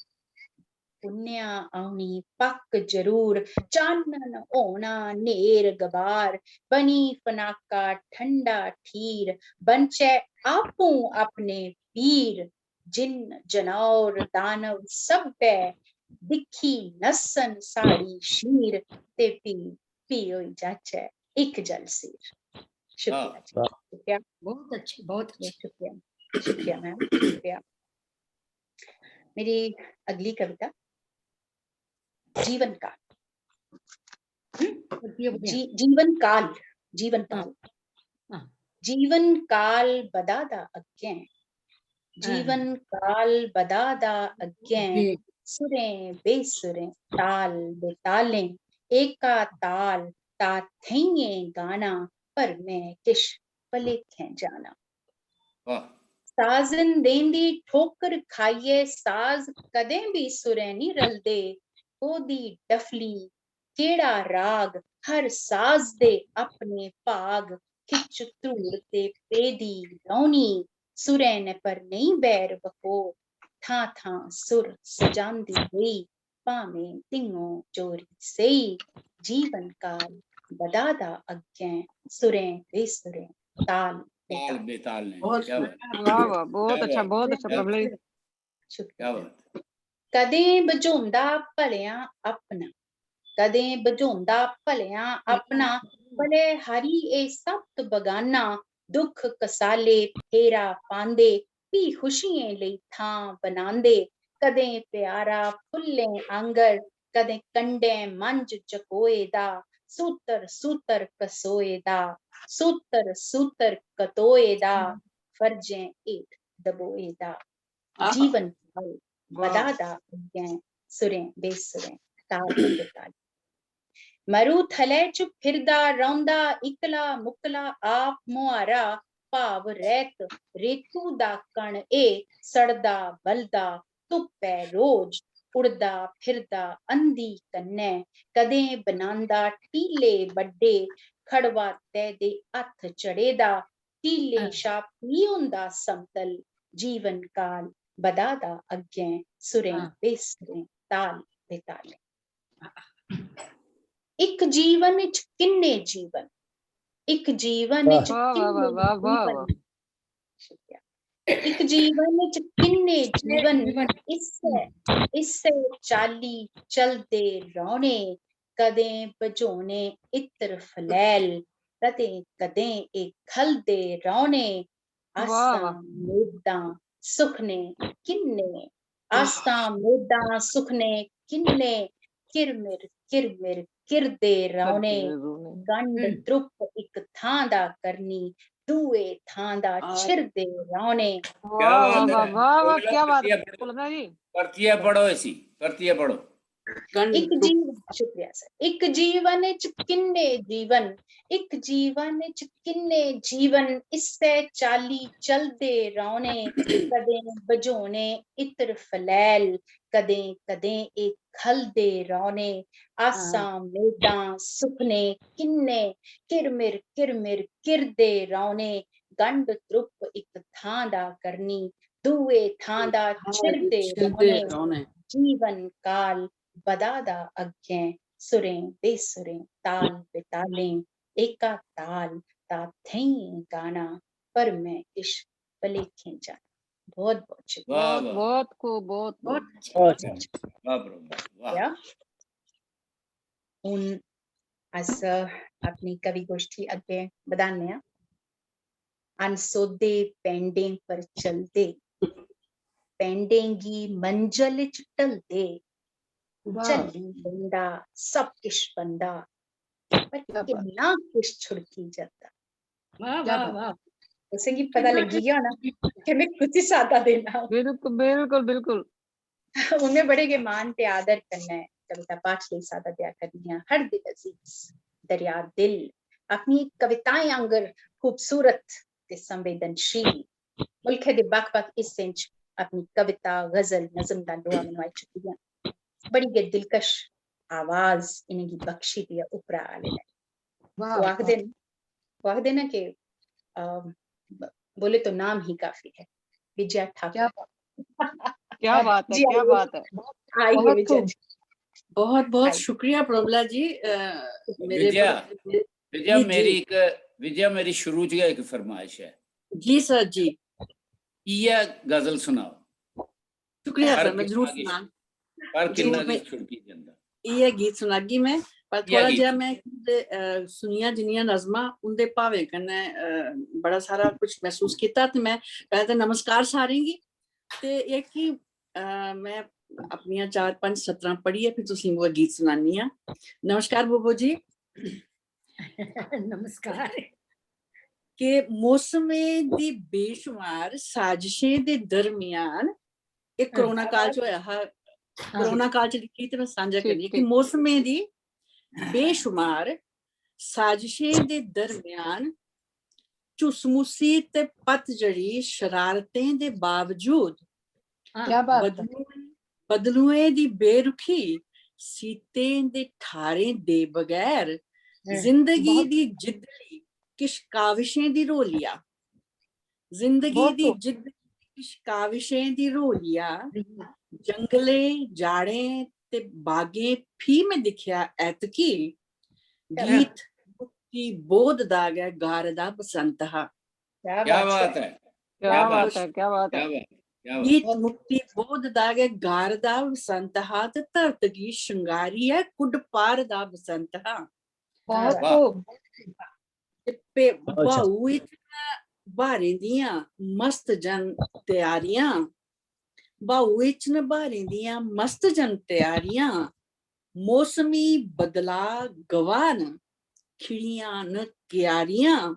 पुन्नेआ औनी पक्क जरूर। चानन होना न्हेर गबार, बनी फनाका ठंडा ठीर। बनचै आपूं अपने पीर, जिन्न जनौर दानव सब्भै, दिक्खी नस्सन साढ़ी शीर। ते फ्ही फ्ही होई जाचै इक जलसीर। शुक्रिया जी, शुक्रिया। बहुत अच्छे, बहुत अच्छे। शुक्रिया, शुक्रिया मैम, शुक्रिया। मेरी अगली कविता जीवन काल। हम्म? जी, जीवन काल, जीवन काल। हाँ। जीवन काल बधा दा अग्गें, जीवन काल बधा दा अग्गें, सुरें बेसुरें, ताल बेतालें, एका ताल ता थेइयें गाना, पर में किश भलेखें जाना। साजन देंदी ठोकर खाइयै साज कदें बी सुरें निं रलदे। कोह्दी डफली, केह्ड़ा राग, हर साज दे अपने भाग। खिच्च धूड़ ते पेदी रौह्नी सुरें नै, पर नेईं बैर बकोर। थां थां सुर सजांदी रेही, भामें धिंगो चोरी सेही। जीवन काल बधा दा अग्गें, सुरें बेसुरें, ताल ताल बेताल। बेताल ने। बहुत क्या बात सुंदर। वाह वाह, बहुत क्या अच्छा, बात, बहुत क्या अच्छा बात, प्रभली। क्या शुक्रिया। बात। कदें बझोंदा भलेआं अपना, कदें बझोंदा भलेआं अपना, बले हरी एह् सप्त बगाना। दुख कसाले फेरा पांदे, फ्ही खुशियें लेई थां बनांदे। कदें प्यारा फुल्लें आंगर, कदें कंडें मंझ चकोए दा। सूतर सूतर कसोए दा, सूतर सूतर कतोए दा, फर्जें हेठ दबोए दा। आहा। जीवन काल बधा दा अग्गें, सुरें बेसुरें, ताल बेताल। मरु थलै च फिरदा रौंह्दा इकला मुकला आप मुहारा। भाव रैह्त रेतू दा कण ए, सड़दा बलदा धुप्पै रोज, उड़दा फिरदा अंधी कन्नै। कदें बनांदा टीले बड्डे, खड़वातै दे हत्थ चढ़े दा। टीले शा फ्ही होंदा समतल। जीवन काल बधा दा अग्गें, सुरें बेसुरें, ताल बेतालें। इक जीवन इच किन्ने जीवन, इक जीवन इच वाह, वाह, किन्ने वाह, वाह, वाह, जीवन। शुक्रिया। इक जीवन इच किन्ने जीवन, इस्सै इस्सै चाल्ली चलदे रौह्ने। कदें बझोने इत्र फलैल, कदें कदें एह् खलदे रौह्ने। वाह, आसां वाह। मेदां सुखने किन्ने, आसां मेदां सुखने किन्ने, किरमिर किरमिर किरदे रौह्ने। गंढ त्रुप इक थां दा करनी, दूए थां दा छिरदे रौह्ने। वाह, वाह, बात वाह, है। वाह, वाह, बोलो, क्या बात परतियै है, पढ़ो। पुलका जी। परतियै पढ़ो इसी, परतियै पढ़ो। गंढ इक जीवन, शुक्रिया सर, इक जीवन इच किन्ने जीवन, इक जीवन इच किन्ने जीवन इस्सै चाल्ली चलदे रौह्ने। कदें बझोने इत्र फलैल, कदें कदें एह् खलदे रौह्ने। आसां मेदां सुखने किन्ने, किरमिर किरमिर किरदे रौह्ने। गंढ त्रुप इक थां दा करनी, दूए थां दा छिरदे रौह्ने। जीवन काल बधा दा अग्गें, सुरें बेसुरें, ताल बेतालें, एका ताल दा थेइयें गाना, पर में किश भलेखें जाना। बहुत बहुत शुक्रिया। वाह, बहुत, वाह। बहुत को बहुत, बहुत। बहुत अच्छा। वाह bro, वाह। या? हून अस अपनी कवि गोष्ठी अग्गें बधाने आं। अनसोधे पैंडें पर चलदे, पैंडें गी मंजल च ढलदे, वाह। झल्ली बंदा सब किश बंदा, पर क्या बात। किन्ना किश छुड़की जंदा। वाह, क्या वाह, बात। वाह। तुसेंगी पता लग्गी गया होना कि मैं कुसी सादा देना। बिल्कुल, बिल्कुल, बिल्कुल। उन्हें बड़े गै मान ते आदर कन्नै कविता पाठ लेई सादा देआ करनी आं। हर दिल अजीज, दरिया दिल, अपनी कविताएं आंगर खूबसूरत ते संवेदनशील, मुल्खै दे बक्ख-बक्ख हिस्सें च अपनी कविता, गजल, नज़म दा लोहा मनवाई चुकी दियां। बड़ी गै दिलकश आवाज इ'नेंगी बख्शी दी ऐ उप्परा आह्ले ने। वाह, ओह् आखदे वाह। न, ओह् आखदे न कि, अ, ब-, बोले तो नाम ही काफी है, विजया ठाकुर। क्या बात। क्या बात है, जी, क्या आइए। बात है। आइए बहुत विजया खूब। जी। बहुत बहुत आइए। शुक्रिया प्रमिला जी, अ, मेरे विजया, बड़े-, विजया जी, जी। मेरी एक, विजया मेरी शुरू च गै इक फरमाइश ऐ। जी सर जी। इ'यै गजल सुनाओ। शुक्रिया हर सर, मैं किन्ना जरूर किश, सुनांग। हर जी, किन्ना मैं किश छुड़की जंदा। इ'यै गीत सुनागी मैं। पर थोह्ड़ा जेहा में, अ, सुनियां जिन्नियां नज़मां, उं'दे भावें कन्नै, अ, बड़ा सारा कुछ मसूस कीता। ते में पैह्लें ते नमस्कार सारें गी। ते एह् कि, अ, में अपनियां चार पंज सतरां पढ़ियै फ्ही तुसें गी ओह् गीत सनानी आं। नमस्कार बोबो जी। नमस्कार। कि मौसमें दी बेशुमार साजिशें दे दरमियान, एह् कोरोना काल च होआ हा, कोरोना काल च लिखी ते में सांझा करनी आं कि मौसमें दी बेशुमार साजिशें दे दरमियान झुसमुसी ते पतझड़ी शरारतें दे बावजूद बदलुएं, बदलुएं दी बेरुखी, सीतें दे ठारें दे बगैर जिंदगी दी जिद्दली किश काविशें दी रोलिया, जिंदगी दी जिद्दली किश काविशें दी रोलिया, जंगलें, जाड़ें ते बागें फ्ही में दिक्खेआ ऐतकी गीत मुक्ति बोध दा गै गारदा बसंत हा। क्या बात है, क्या बात है, क्या बात है। गीत मुक्ति बोध दा गै गारदा बसंत हा ते धरत गी शंगारियै कुड्ड पारदा बसंत हा। ते पे-, ब्हाऊ इच न ब्हारें दियां मस्त जन त्यारियां, ब्हाऊ इच न ब्हारें दियां मस्त जन त्यारियां, मौसमी बदलाऽ गवाह न खिड़ियां न क्यारियां,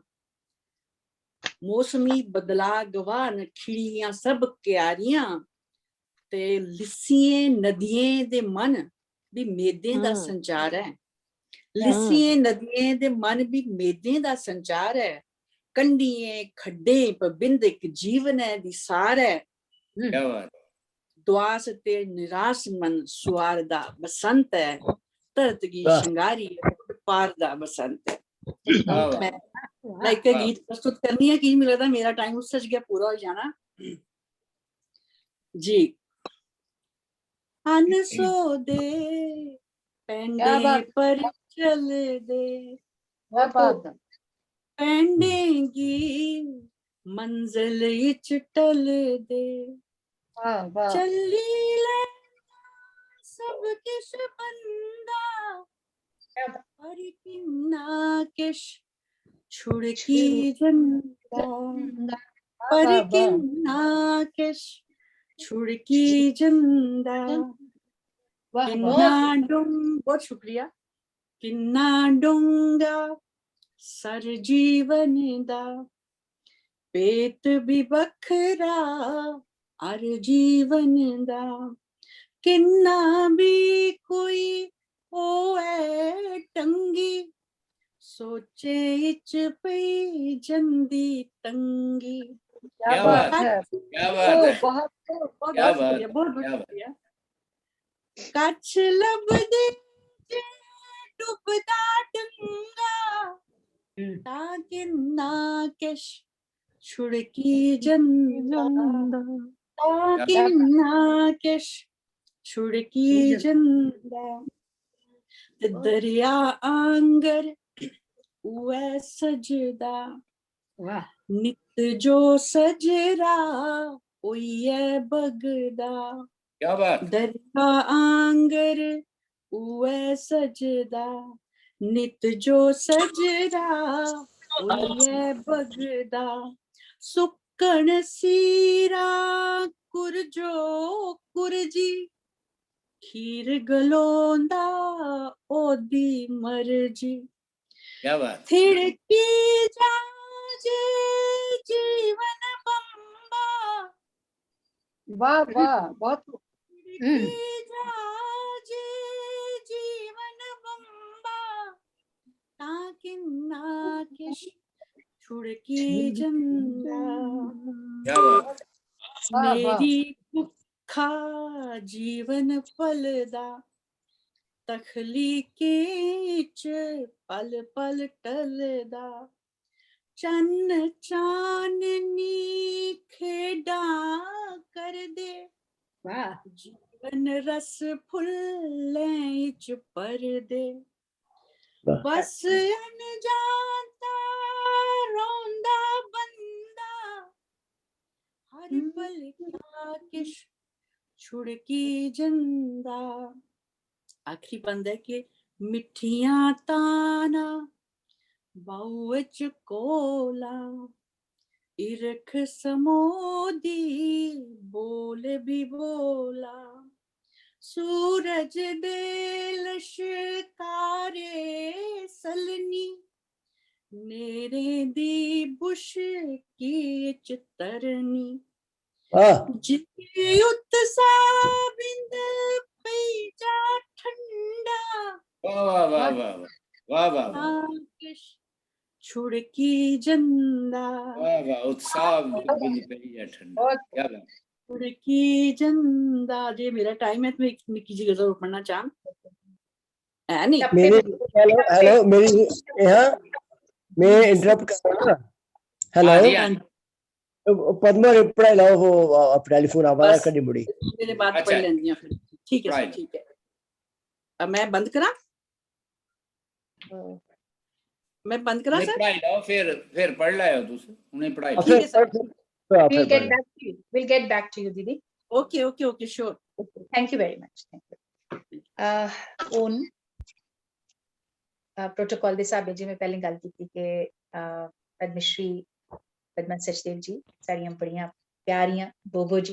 मौसमी बदलाऽ गवाह न खिड़ियां सब क्यारियां, ते लिस्सियें नदियें दे मन बी मेदें दा संचार ऐ। लिस्सियें नदियें दे मन बी मेदें दा संचार ऐ। कंढियें खड्डें प बिंद इक जीवनै दी सार ऐ। क्या बात। दुआस ते निराश मन सुआर दा बसंत ऐ। धरत गी शंगारी पार दा बसंत ऐ। क्या बात। मैं, मैं इक गीत प्रस्तुत करनी है कि मिगी लगदा मेरा टाइम उस्सै च गै पूरा होई जाना। जी। अनसोदे पैंडे पर चलदे, पैंडे गी मंजल इच टलदे। चली लैंदा सब किश बंदा, पर किन्ना किश छुड़की जंदा, पर किन्ना किश छुड़की जंदा। किन्ना डूंग-, बहुत शुक्रिया। किन्ना डूंगा सर जीवन दा, पेत भी बखरा हर जीवन दा। किन्ना भी कोई होऐ टंगी, सोचे इच पेई जंदी तंगी। क्या बात है, क्या बात है। बहुत, बहुत, बहुत शुक्रिया, बहुत, बहुत शुक्रिया। कच्छ लभदे जे डुबदा डंगा, तां किन्ना किश छुड़की जंदा, तां किन्ना किश छुड़की जंदा। ते दरिया आंगर उऐ सजदा, नित जो सजरा होइयै बगदा। क्या बात। दरिया आंगर उऐ सजदा, नित जो सजरा होइयै बगदा। सुक्कन सीरा कुरजो कुरजी, खीर गलोंदा ओदी मर्जी। क्या बात। थिड़की जा जे जीवन बंबा। वाह, वाह, बहुत। थिड़की जा जे जीवन बंबा, तां किन्ना किश छुड़की जंदा। क्या बात। वाह, वाह। मेरी भुक्खा जीवन पलदा, तखलीकें च पल पल टलदा। चन्न चाननी खेडां करदे, वाह। जीवन रस फुल्लें इच भरदे। वाह। बस अनजानता रौंदा बंदा, हर हम्म। पल क्या किश छुड़की जंदा। आखिरी बंद ऐ कि मिट्ठियां ताना बाहू च कोला, इरख समोदी बोल भी बोला। सूरज दे लश्कारे सलनी, नेरे दी बुशकी च तरनी। वाह। जी उत्साह बिंद पई जा ठंडा, वाह वाह वाह वाह वाह वाह वाह वाह। हाँ किश छुड़की जंदा। वाह वाह, उत्साह बिंद पई जा ठंडा। बहुत क्या बात। छुड़की जंदा। जे मेरा टाइम है तो मैं एक निक्की जी गजल और पढ़ना चाहूँ, है नहीं? तब मेरे पे हेलो हेलो मेरी, हाँ, मैं इंटरप्ट कर रहा हूँ। हेलो, हाँ जी, हाँ जी। पद्मा ने पढ़ाई लाओ, वो टेलीफोन आवाज बस। कदी मुड़ी। मेरे बाद पढ़ अच्छा। लेंदी हाँ फिर। ठीक है Right. सर, ठीक है। अब मैं बंद करा? मैं बंद करा नहीं, सर? पढ़ाई लाओ, फिर फिर पढ़ लाओ तुस, उन्हें पढ़ाई और लाओ। ठीक फिर है सर। फिर- फिर आप We'll फिर get पढ़- back to you. We'll get back to you, दीदी. Okay okay okay sure. Thank you very much. Thank you. Uh, on uh, protocol ਦੇ ਹਿਸਾਬੇ ਜਿਵੇਂ ਪਹਿਲੇ ਗੱਲ ਕੀਤੀ ਕਿ uh, पद्मश्री पद्मा सचदेव जी सारियां बड़ियां प्यारियां बोबो जी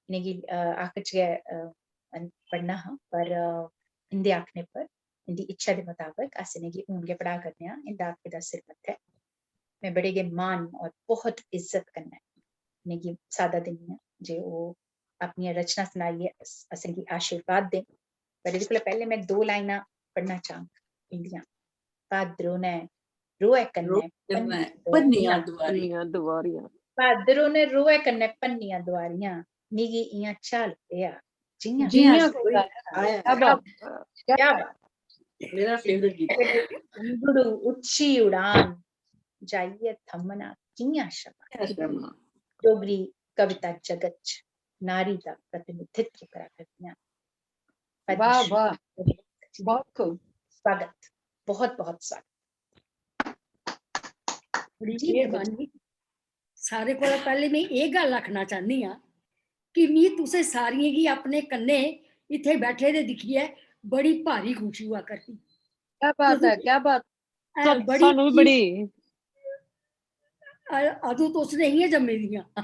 इन्हेंगी uh, आखिर च गै uh, पढ़ना हा पर uh, इंदे आखने पर इंदी इच्छा दे मुताबक अस इन्हेंगी हून गै पढ़ा करने आं। इंदा आखे दा सिर मत्थै। मैं बड़े गै मान और बहुत इज्जत कन्नै इन्हेंगी सादा दिन्नी आं जे ओह् अपनियां रचना सनाइयै अस- असेंगी आशीर्वाद देन। पर एह्दे कोला पैह्ले मैं दो लाइनां पढ़ना चाहंग इंदियां। भाद्रो ने रोहै कन्नै कन्नै भन्नियां भन्नियां दुआरियां। दुआरियां। दुआरियां। भाद्रो ने रोहै कन्नै भन्नियां दुआरियां, मिगी इयां झल पेआ जियां जियां जियां कोई कोई आया। क्या बात। क्या बात। मेरा फेवरेट गीत। अंगड़ू उच्ची उड़ान, जाइयै थम्मना कियां शमा। क्या शर्मा। डोगरी कविता जगत च नारी दा प्रतिनिधित्व करा करदियां। वाह, वाह। बहुत खूब। स्वागत, बहुत बहुत स्वागत। बड़ी जी, मेहरबानी। सारे कोला पैह्ले में एह् गल्ल आखना चाह्न्नी आं कि मी तुसें सारियें गी अपने कन्नै इत्थै बैठे दे दिक्खियै बड़ी भारी खुशी होआ करदी। क्या बात है, क्या बात। ऐ, सा- बड़ी सानू बी बड़ी अ- अदूं तुस नेईं हियां जम्मी दियां।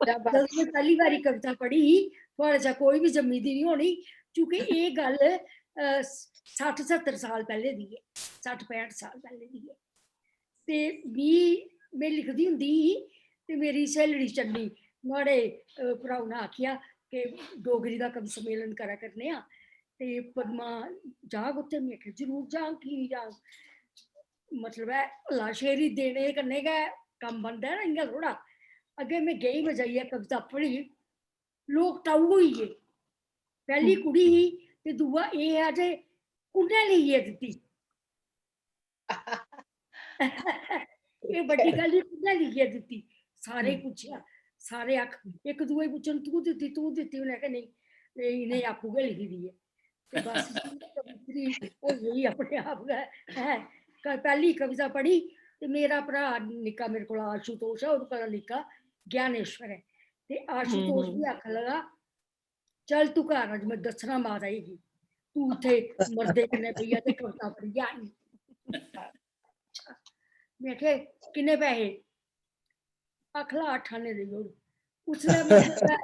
क्या बात। जदूं में पैह्ली बारी कविता पढ़ी ही, थुआढ़े चा कोई बी जम्मी दी निं होनी, क्योंकि एह् गल्ल, अ, सट्ठ सत्तर साल पैह्ले दी ऐ, सट्ठ पैंह्ट साल पैह्ले दी ऐ। ते मी, में लिखदी होंदी ही ते मेरी स्हेलड़ी चन्नी, नुहाड़े, अ, भ्राऊ ने आखेआ कि डोगरी दा कवि सम्मेलन करा करने आं ते पद्मा जाग उत्थै। में आखेआ, "जरूर जाग, की निं जाग?" मतलब ऐ, हल्ला शेरी देने कन्नै गै कम्म बनदा ऐ ना, इ'यां थोह्ड़ा। अग्गें में गेई, में जाइयै कविता पढ़ी, लोक टाऊ होई गे। पैह्ली कुड़ी ही ते दूआ एह् ऐ जे कु'न्नै लेइयै दित्ती। एह् बड्डी गल्ल ही, कु'न्नै लेइयै दित्ती? सारे पुच्छेआ, सारे आख, इक दूए गी पुच्छन, "तूं दित्ती, तूं दित्ती?" उ'नें आखेआ, "नेईं, नेईं, इ'नें आपूं गै लिखी दी ऐ।" ते बस कवित्री होई गेई अपने आप गै, हैं। क-, पैह्ली कविता पढ़ी ते मेरा भ्राऽ निक्का मेरे कोला आशुतोष ऐ, ओह्दे कोला निक्का ज्ञानेश्वर ऐ। ते आशुतोष हम्म। बी आखन लगा, "चल तू घर, अज्ज में दस्सना माता जी गी, तू उत्थै मर्दे कन्नै बेहियै ते कविता पढ़ियै आई।" में आखेआ, "किन्ने पैहे?" आखला, "अट्ठ आने देई ओड़।" उसलै मतलब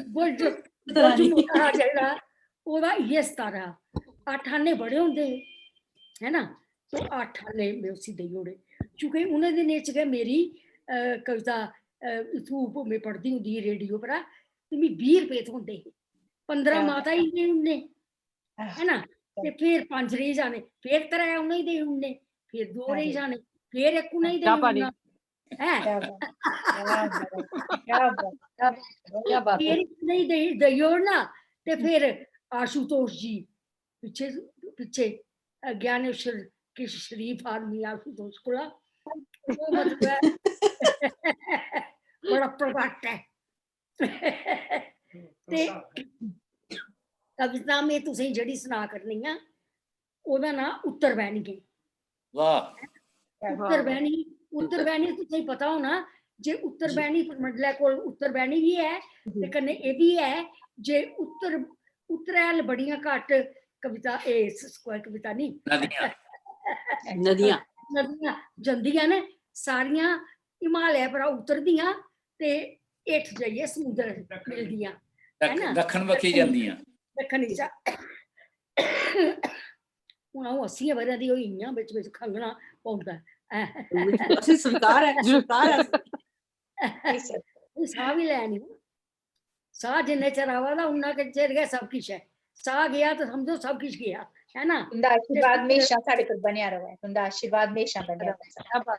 बुर्ज, बुर्ज मुंडा हा जेह्ड़ा, ओह्दा इ'यै स्तर हा। अट्ठ आने बड़े होंदे हे, है ना? तो अट्ठ आने में उसी देई ओड़े। चूंकि उ'नें दिनें च गै मेरी, अ, कविता, अ, इत्थूं में पढ़दी होंदी ही रेडियो परा, ते मी बीह् रपेऽ थ्होंदे हे। पंदरां क्या माता गी देई ओड़ने, है ना? ते फिर पंज रेही जाने, फिर त्रै उ'नेंगी देई ओड़ने, फिर दो रेही जाने, फिर इक उ'नेंगी क्या देई पानी? ओड़ना। हैं? क्या बात, क्या बात, क्या बात, क्या बात। फिर इक उ'नेंगी देई, देई ओड़ना, ते फिर आशुतोष जी पिच्छे, पिच्छे ज्ञानेश्वर किश शरीफ आदमी आशुतोष कोला, ओह् मतलब ऐ, बड़ा प्रगट ऐ। ते कविता में तुसेंगी जेह्ड़ी सना करनी आं, ओह्दा नांऽ उत्तर बैह्निये। वाह। उत्तर बैह्नी, उत्तर बैह्नी तुसेंगी पता होना जे उत्तर बैह्नी परमंडलै कोल उत्तर बैह्नी बी ऐ ते कन्नै एह् बी ऐ जे उत्तर उतरै हल बड़ियां घट्ट। कविता, ए, स-, स-, कोई कविता नहीं। नदियां। नदियां। नदियां जंदियां न सारियां हिमालय पर उतरदियां ते हेठ जाइयै समुद्र मिलदियां। है ना? दक्खन बक्खी जंदियां। दक्खन चा। हून अ'ऊं अस्सियें ब'रें दी होई गेई आं, बिच बिच खंघना पौंदा ऐ। असें स्वीकार ऐ, स्वीकार ऐ। हून साह् बी लैनी। साह् जिन्ने चिर आवा दा, उन्ना गै चिर गै सब किश ऐ। साह् गेआ ते समझो सब किश गेआ, है ना? तुंदा आशीर्वाद म्हेशां साढ़े पर बनेआ रवै, तुंदा आशीर्वाद म्हेशां बनेआ रवै।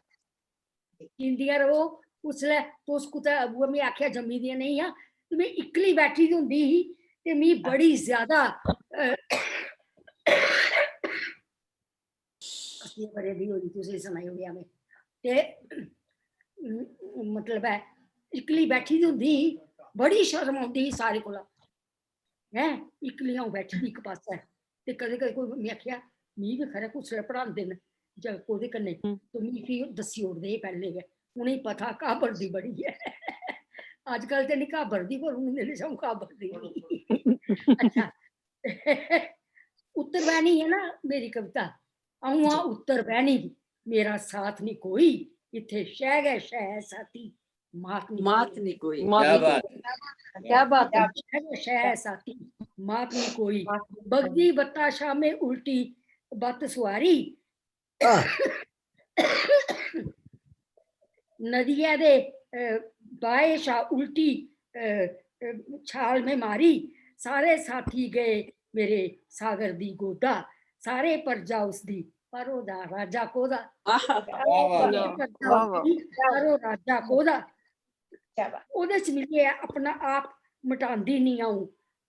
जींदियां रवो। उसलै तुस कुतै, उ'ऐ में आखेआ, जम्मी दियां नेईं हियां ते में इक्कली बैठी दी होंदी ही ते मी बड़ी ज्यादा, अ, अस्सियें ब'रें दी होई, तुसें सनाई ओड़ेआ में। ते, अम, मतलब ऐ, इक्कली बैठी दी होंदी ही, बड़ी शर्म औंदी ही सारे कोला। हैं, इक्कली अ'ऊं बैठी दी इक पास्सै। ते कदें-कदें कोई, में आखेआ, "मी बी खरै कुसलै पढ़ांदे न जां कोह्दे कन्नै।" ते मी फ्ही दस्सी ओड़दे हे पैह्लें गै। उ'नेंगी पता हा घाबरदी बड़ी ऐ। अजकल ते निं घाबरदी, पर उ'नें दिनें च अ'ऊं घाबरदी ही। अच्छा। उत्तर बैह्नी ऐ ना मेरी कविता, "अ'ऊं आं उत्तर बैह्नी दी, मेरा साथ निं कोई, इत्थै शैह् गै शैह् ऐ साथी, मात निं मात कोई।" निं कोई। क्या बात। क्या बात है। शैह् गै शैह् ऐ साथी, मात निं कोई। बगदी बत्ता शा में उल्टी बत्त सुआरी। नदियै दे, अ, बाहे शा उल्टी, अ, अ, छाल में मारी। सारे साथी गए मेरे सागर दी गोदा। सारे परजा उसदी, पर ओह्दा राजा कोह्दा? आह, वाह, वाह। सारे परजा वाह, वाह। उसदी, पर ओह् राजा कोह्दा? क्या बात। ओह्दे च मिलियै अपना आप मटांदी निं अ'ऊं,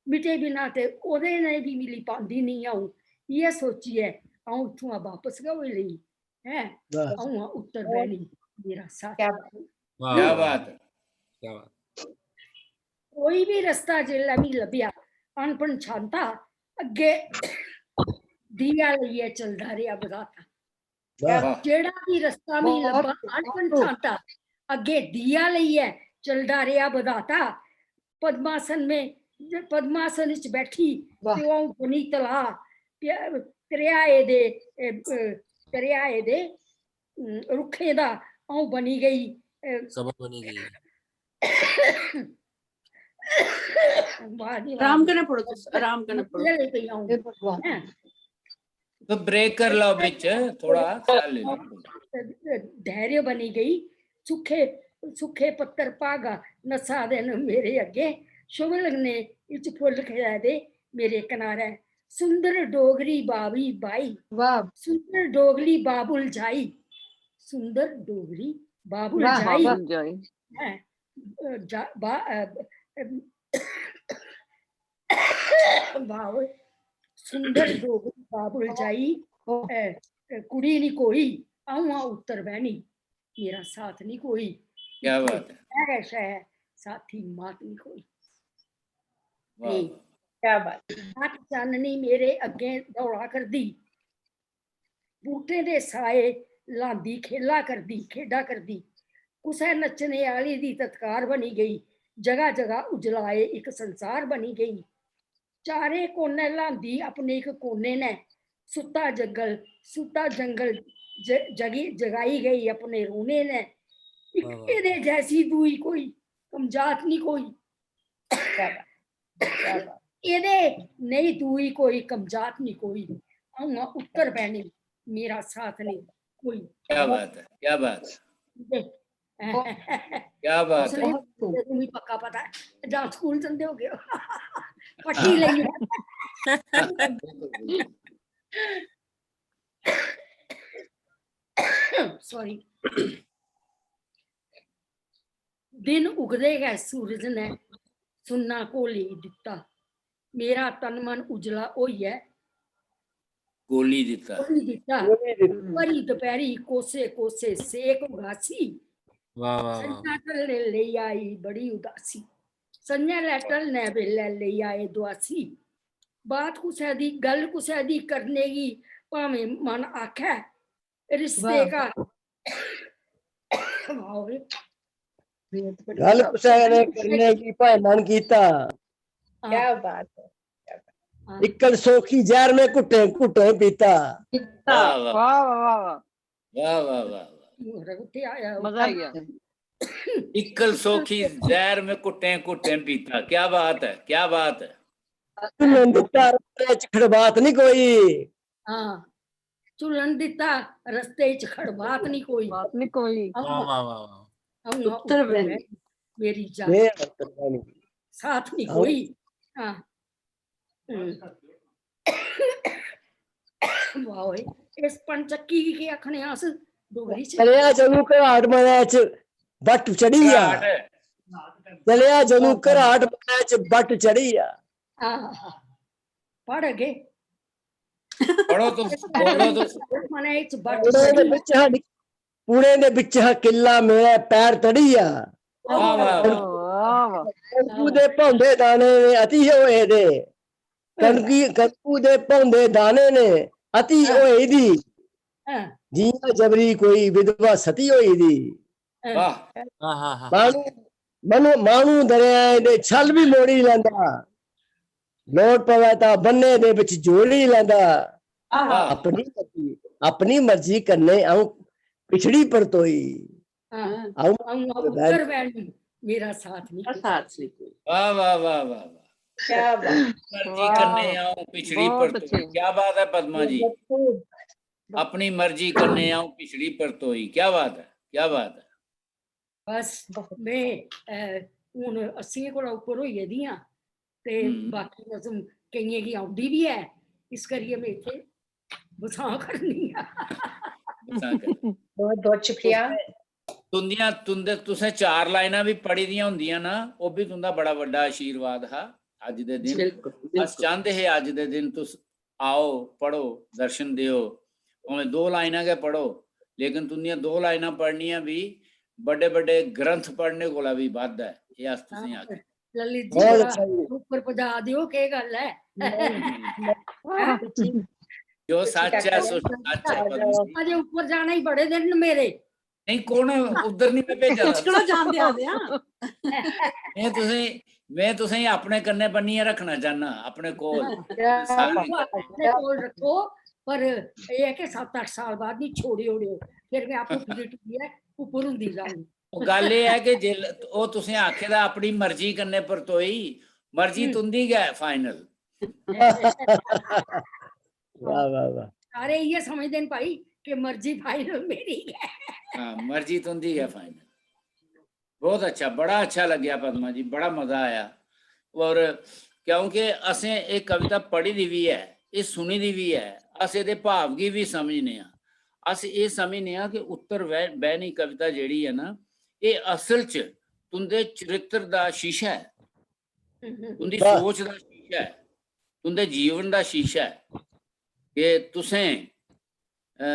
मिटे बिना ते ओह्दे नै बी मिली पांदी निं अ'ऊं। इ'यै सोचियै अ'ऊं इत्थुआं बापस गै होई लेई। हैं, वाह। अ'ऊं आं उत्तर बैह्नी, मेरा साथ। क्या बात। क्या बात है। क्या बात। कोई बी रस्ता जेल्लै मी लब्भेआ अनपनछांता, अग्गें दिया लेइयै चलदा रेहा बधाता। वाह। वाह। जेह्ड़ा बी रस्ता मी बहुत लब्भा खूब। अनपनछांता, अग्गें दिया लेइयै चलदा रेहा बधाता। पद्मासन में, पद्मासन च बैठी वाह। ते अ'ऊं बनी तलाऽ, ते त्रेहाए दे, ए, ए, त्रेहाए दे, उम, रुक्खें दा अ'ऊं बनी गेई, ए, समा बनी गेई। वाह जी वाह। आराम कन्नै पढ़ो तुस, आराम कन्नै पढ़ो। मक्खियां लेई पेई अ'ऊं। हे भगवान। हैं। तो ब्रेक कर लो बिच, थोड़ा साह ले लो। धैर्य बनी गई। सुखे, सुखे पत्तर भागा नस्सा दे न मेरे अग्गें। शुभ लगने इच फुल्ल खिड़ै दे मेरे कनारै। सुंदर डोगरी बाबी बाई, वाह। सुंदर डोगरी बाबुल जाई, सुंदर डोगरी बाबुल वाह, जाई। वाह। जाई। हैं, जा-, बा-, अ, अ, वाह ओए। सुंदर डोगरी बाबुल जाई, ओह। अ, अ, कुड़ी निं कोई, अ'ऊं आं उत्तर बैह्नी, मेरा साथ निं कोई। क्या इत्थै बात है। शैह् गै शैह्, साथी मात निं कोई। वाह, ते वाह। क्या बात। अक्ख चाननी मेरे अग्गें दौड़ा करदी, बूह्टें दे साए लांदी खेला करदी, खेढा करदी। कुसै नच्चने आह्ली दी तत्कार बनी गेई, जगह जगह उजलाए इक संसार बनी गेई। चारे कोने लांदी अपने इक कोने नै, सुत्ता जंगल, सुत्ता जंगल ज-, जगी, जगाई गेई अपने रोने नै। इक वाह, वाह। एह्दे जैसी दूई कोई कमजात निं कोई। क्या बात। क्या बात। एह्दे नेईं दूई कोई कमजात निं कोई। अ'ऊं आं उत्तर बैह्नी, मेरा साथ निं कोई। क्या बात है, क्या बात है, ते क्या बात है। उसलै ते मिगी पक्का पता ऐ, जां स्कूल जंदे होगे। पट्टी लेइयै। बिल्कुल, बिल्कुल। Sorry। दिन उगदे गै सूरज ने सुन्ना घोली दित्ता। मेरा तन मन उजला होइयै गोली दित्ता। घोली दित्ता। गोली दित्ता। भरी दपैह्री कोसे कोसे सेक उगासी। वाह, वाह, वाह। संझा ढलने लेई आई बड़ी उदासी। संझा लै ढलने बेल्लै लेई आए दुआसी। बात कुसै दी, गल्ल कुसै दी करने गी भामें मन आखै, रिश्ते वाह। का वाह रे। गल्ल कुसै ने करने गी भाएं मन कीता। हां। क्या बात है। हाँ। इक्कल सोखी जहर में घुट्टे घुट्टे पीता। वाह वाह वाह वाह वाह वाह वाह वाह वाह वाह। मोहरा उत्थे आया, मजा आई गया। इक्कल सोखी जहर में घुट्टे घुट्टे पीता। क्या बात है, क्या बात है। झुलन दिता रस्ते च खड़बात नहीं कोई। हाँ, झुलन दिता रस्ते च खड़बात नहीं कोई। बात नहीं कोई। हम वाह वाह वाह वाह। हम उत्तर बहनी। मेरी जान, मेरा उत्तर बहनी। साथ नहीं हम- कोई। हाँ। हम्म। वाह ओए, इस पनचक्की गी केह् आखने अस डोगरी च? चलेआ जदूं घराट मनै च बट्ट चढ़ी गेआ। घराट। चलेआ जदूं घराट मनै च बट्ट चढ़ी गेआ। आहा। पढ़ अगे। पढ़ो तुस, बोलो तुस। मनै च बट्ट पुड़ें दे चढ़ी। बिच हा, पुड़ें दे बिच हा किल्ला मेरे पैर तड़ी गेआ। वाह वाह वाह। वाह वाह। कनकू दे पौंदे दाने ने अति होए दे, कनकी कनकू दे पौंदे दाने ने अति होए दी, हाँ, जियां जबरी कोई विधवा सती होई दी। वाह। हाँ हाँ हाँ। मानू मनु मानू दरियाएं दे छल भी मोड़ी लैंदा, लोड़ पवै तां बन्ने दे बिच जोड़ी लैंदा। आहा। अपनी मर्जी, अपनी मर्जी कन्नै अ'ऊं पिछड़ी परतोई। हाँ। अ'ऊं अ'ऊं उत्तर बहनी, मेरा साथ नहीं। साथ नहीं कोई। वाह वाह वाह वाह वाह। क्या बात। मर्जी कन्नै अ'ऊं पिछड़ी बहुत परतोई। अच्छे। क्या बात है पद्मा जी, अपनी मर्जी कन्नै अ'ऊं पिछड़ी परतोई। क्या बात है, क्या बात है। बस में अ, हून अस्सियें कोला उप्पर होई गेदी आं ते हम्म। बाकी नजम केइयें गी औंदी बी ऐ, इस करियै में इत्थै बसां करनी आं। बसां कर। बहुत बहुत शुक्रिया। तुंदियां तुंदे तुसें चार लाइनां बी पढ़ी दियां होंदियां ना, ओह् बी तुंदा बड़ा बड्डा आशीर्वाद हा अज्ज दे दिन। बिल्कुल अस बिल्कुल। चांहदे हे अज्ज दे दिन तुस आओ, पढ़ो, दर्शन देओ, भामें दो लाइनां गै पढ़ो, लेकिन तुंदियां दो लाइनां पढ़नियां बी बड्डे बड्डे ग्रंथ पढ़ने कोला बी बद्ध ऐ। एह् अस तुसेंगी आखने। ललित जी, बहुत थोड़ा अच्छा जी। ऊपर पजा दियो, केह् गल्ल ऐ? नहीं, नहीं, नहीं, जी, जो अच्छी सच है गल्ल सो है। सच है पद्म जी। अजे ऊपर जाना ही बड़े दिन न मेरे। नहीं, कौन उधर नहीं मैं भेजा था। पिछकड़ा जान देआ देआ। मैं तुसें मैं तुसें अपने कन्नै बन्नियै रखना चाहना, अपने कोल। क्या सारी बात है, अपने कोल रखो, पर एह् ऐ कि सत्त अट्ठ साल बाद नहीं छोड़ी ओड़ेओ, फिर मैं आपूं फिरी टुरियै उप्पर हुंदी जाऊंगी। ओह् गल्ल एह् ऐ कि जेल्लै ओह् तुसें आखे दा अपनी मर्जी कन्नै परतोई, मर्जी हम्म। तुंदी गै फाइनल। वाह वाह वाह। सारे इयै समझदे न भाई कि मर्जी फाइनल मेरी गै। हाँ, मर्जी तुंदी गै फाइनल। बहुत अच्छा, बड़ा अच्छा लग्गेआ पद्मा जी, बड़ा मजा आया। और क्योंकि असें एह् कविता पढ़ी दी बी ऐ, एह् सुनी दी बी ऐ, अस एह्दे भाव गी बी समझने आं। अस एह् समझने आं कि उत्तर वै-, बैह्नी कविता जेह्ड़ी ऐ ना, एह् असल च तुंदे चरित्र दा शीशा ऐ, तुंदी वाह। सोच दा शीशा ऐ, तुंदे जीवन दा शीशा ऐ कि तुसें, अ,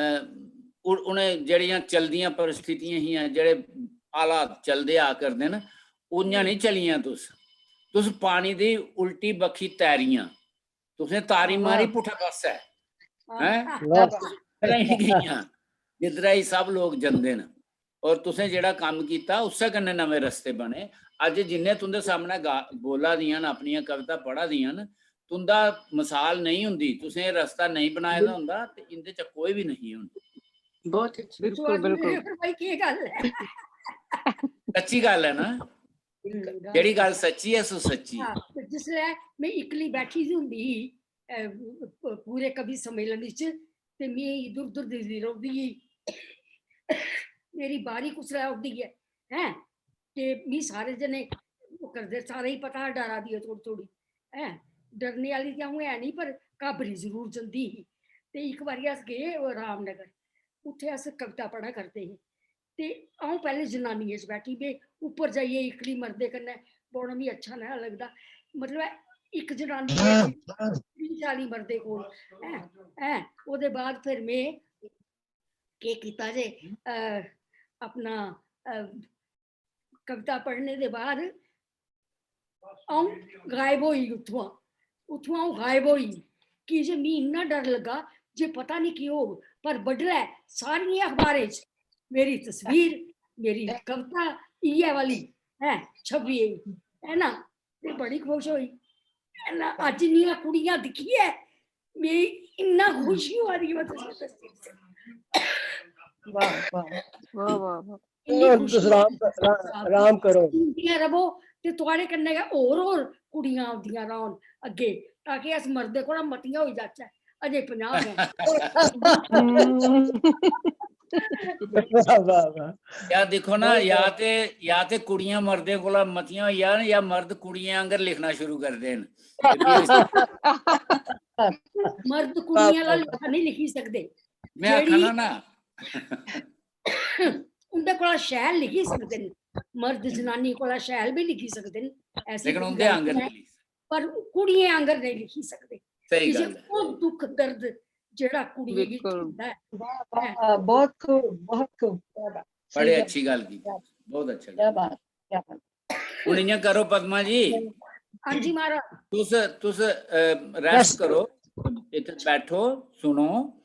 उन-, उ'नें जेह्ड़ियां चलदियां परिस्थितियां हियां, जेह्ड़े हालात चलदे आ करदे न, उ'यां निं चलियां तुस। तुस पानी दी उल्टी बक्खी तैरियां, तुसें तारी मारी पुट्ठा पास्सै, हैं? वाह। इद्धरा ही गेइयां, जिद्धरा ही सब लोग जंदे न। और तुसें जेह्ड़ा कम्म कीता, उस्सै कन्नै नमें रस्ते बने। अज्ज जिन्ने तुंदे सामनै गा-, बोला दियां न, अपनियां कविता पढ़ा दियां न, तुंदा मसाल नेईं होंदी, तुसें एह् रस्ता नेईं बनाए दा होंदा ते इंदे च कोई बी नेईं होंदा। बहुत अच्छी। बिल्कुल बिल्कुल। पर भाई केह् गल्ल ऐ? सच्ची गल्ल ऐ ना, गल्ल। जेह्ड़ी गल्ल सच्ची ऐ सो सच्ची ऐ। हाँ, ते जिसलै में इक्कली बैठी दी होंदी ही, अ, प-, पूरे कवि सम्मेलन च, ते में इद्धर उद्धर दिखदी रौंह्दी ही। मेरी बारी कुसलै औंदी ऐ, हैं? ते मी सारे जने ओह् करदे, सारें गी पता हा डरा दी ऐ थोह्ड़ी थोह्ड़ी, हैं? डरने आह्ली ते अ'ऊं है निं, पर घाबरी जरूर जंदी ही। ते इक बारी अस गे ओह् रामनगर, उत्थै अस कविता पढ़ा करदे हे। ते अ'ऊं पैह्लें जनानियें च बैठी, में उप्पर जाइयै इक्कली मर्दे कन्नै बौह्ना मी अच्छा नेईं हा लगदा। मतलब, इक जनानी ऐ, त्रीह् चाली मर्दे कोल, हैं, हैं। ओह्दे बाद फिर में केह् कीता जे, अ, अपना, अ, कविता पढ़ने दे बाद अ'ऊं गायब होई उत्थुआं, उत्थुआं अ'ऊं गायब होई, की जे मी इन्ना डर लग्गा जे पता निं केह् होग। पर बडलै सारियें अखबारें च मेरी तस्वीर, मेरी कविता इ'यै वाली, हैं, छपी गेई, है ना? ते बड़ी खुश होई। ना, अज्ज इन्नियां कुड़ियां दिक्खियै मिगी इन्ना खुशी होआ दी ऐ, में तुसेंगी दस्सी निं सकदी। वाह वाह वाह वाह वाह। इन्नी हून खुशी तुस होआ राम दी रा- राम करो। सुनदियां रवो ते थुआढ़े कन्नै गै होर होर कुड़ियां औंदियां रौह्न अग्गें, ताकि अस मर्दे कोला मतियां होई जाचै, अजें पंजाह् गै। हम्म। वाह वाह वाह। या दिक्खो ना, बहुत या बहुत ते या ते कुड़ियां मर्दें कोला मतियां होई जान, या मर्द कुड़ियें आंगर लिखना शुरू करदे न। ते भी इस- मर्द कुड़ियां आह्ला लेखा नहीं लिखी सकदे। मैं आखा जेह्ड़ी ना ना उं'दे कोला शैल लिखी सकदे न, मर्द जनानी कोला शैल भी लिखी सकदे न, ऐसी लेकिन कोई उं'दे गल्ल आंगर नहीं ऐ, नहीं लिखी सकदे। पर कुड़ियें आंगर नहीं लिखी सकदे। सही इस गल्ल है। ओह् दुख दर्द जेह्ड़ा कुड़ियें गी बिल्कुल। थ्होंदा ऐ। वाह वाह, बहुत खूब, बहुत खूब, क्या बात, बड़े सही अच्छी गल्ल की, बात, बहुत अच्छा क्या गल्ल। बात, क्या बात। हुन इ'यां करो पद्मा जी, हां जी महाराज। तुस तुस रेस्ट करो, इत्थे बैठो, सुनो,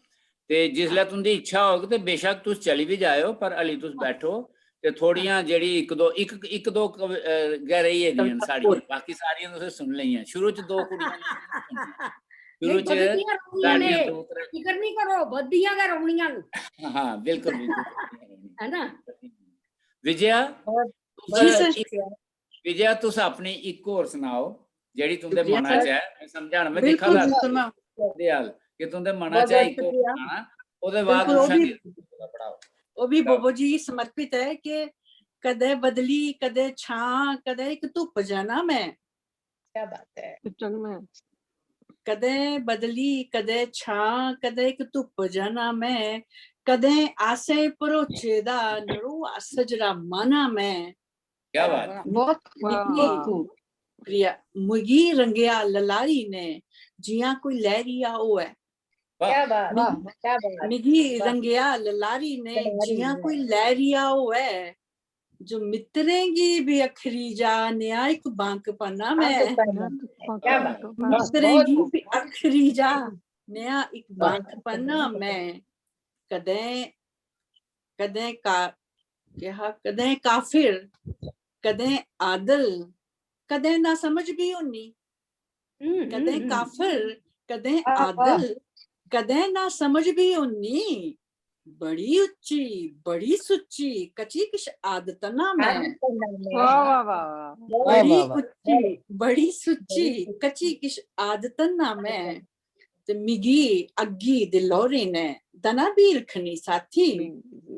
ते जिसलै तुंदी इच्छा होग ते बेशक तुस चली भी जाएओ, पर हली तुस बैठो ते थोड़ियां जेह्ड़ी इक दो इक इक दो कव- अ, गै रेही गेदियां न साढ़ियां, बाकी सारियां तुसें सुन लेइयां। शुरू च दो कुड़ियां ने सुनियां। शुरू नहीं, च बधियां रौह्नियां साढ़ियां ने, दो त्रै फिकर नहीं करो, बधियां गै रौह्नियां न। हाँ, बिल्कुल बिल्कुल। है ना? विजया, बहुत तुस जी सर। इक- विजया, तुस अपनी इक होर सनाओ जेह्ड़ी तुंदे शुक्रिया मना च सर। ऐ। मैं समझाना, मैं बिल्कुल दिक्खा दा जी, सुना। दयाल कि तुंदे मना बहुत च ऐ बहुत इक होर शुक्रिया। सनाना, ओह्दे बाद बिल्कुल, ओह् उषा भी जी दा पढ़ाओ। ओह् भी गाओ। बोबो जी गी समर्पित ऐ कि कदें बदली, कदें छां, कदें इक धुप्प जना मैं। क्या बात है। चल मैं कदें बदली, कदें छां, कदें इक धुप्प जना मैं, कदें आसें भरोचे दा नरो सजरा माना मैं। क्या बात है। बहुत वाह, खूब, वाह। बहुत खूब। प्रिया, मिगी रंगेआ ललारी ने जियां कोई लैरिया होऐ। वाह। क्या बात, वाह। क्या बात। मिगी वाह। रंगेआ ललारी ने ललारी जियां ने। कोई लैरिया होऐ, जो मित्तरें गी भी अखरी जा नेहा इक बांक पन्ना मैं। क्या बात। मित्तरें बहुत गी खूब। भी अखरी जा नेहा इक बांक पन्ना मैं। कदें कदें का केहा, कदें काफिर, कदें आदल, कदें ना समझ भी होनी। हम्म, कदें हम्म, हम्म। काफिर, कदें वाह, वाह। आदल, कदें ना समझ भी होनी। बड़ी उच्ची, बड़ी सुच्ची, कची किश आदतना मैं। आदतना मैं। वाह वाह वाह। बहुत बड़ी वाह, वाह। उच्ची, बड़ी सुच्ची, कची किश आदतना मैं। ते मिगी अग्गी दे लौरे ने दना भी हिरखनी साथी।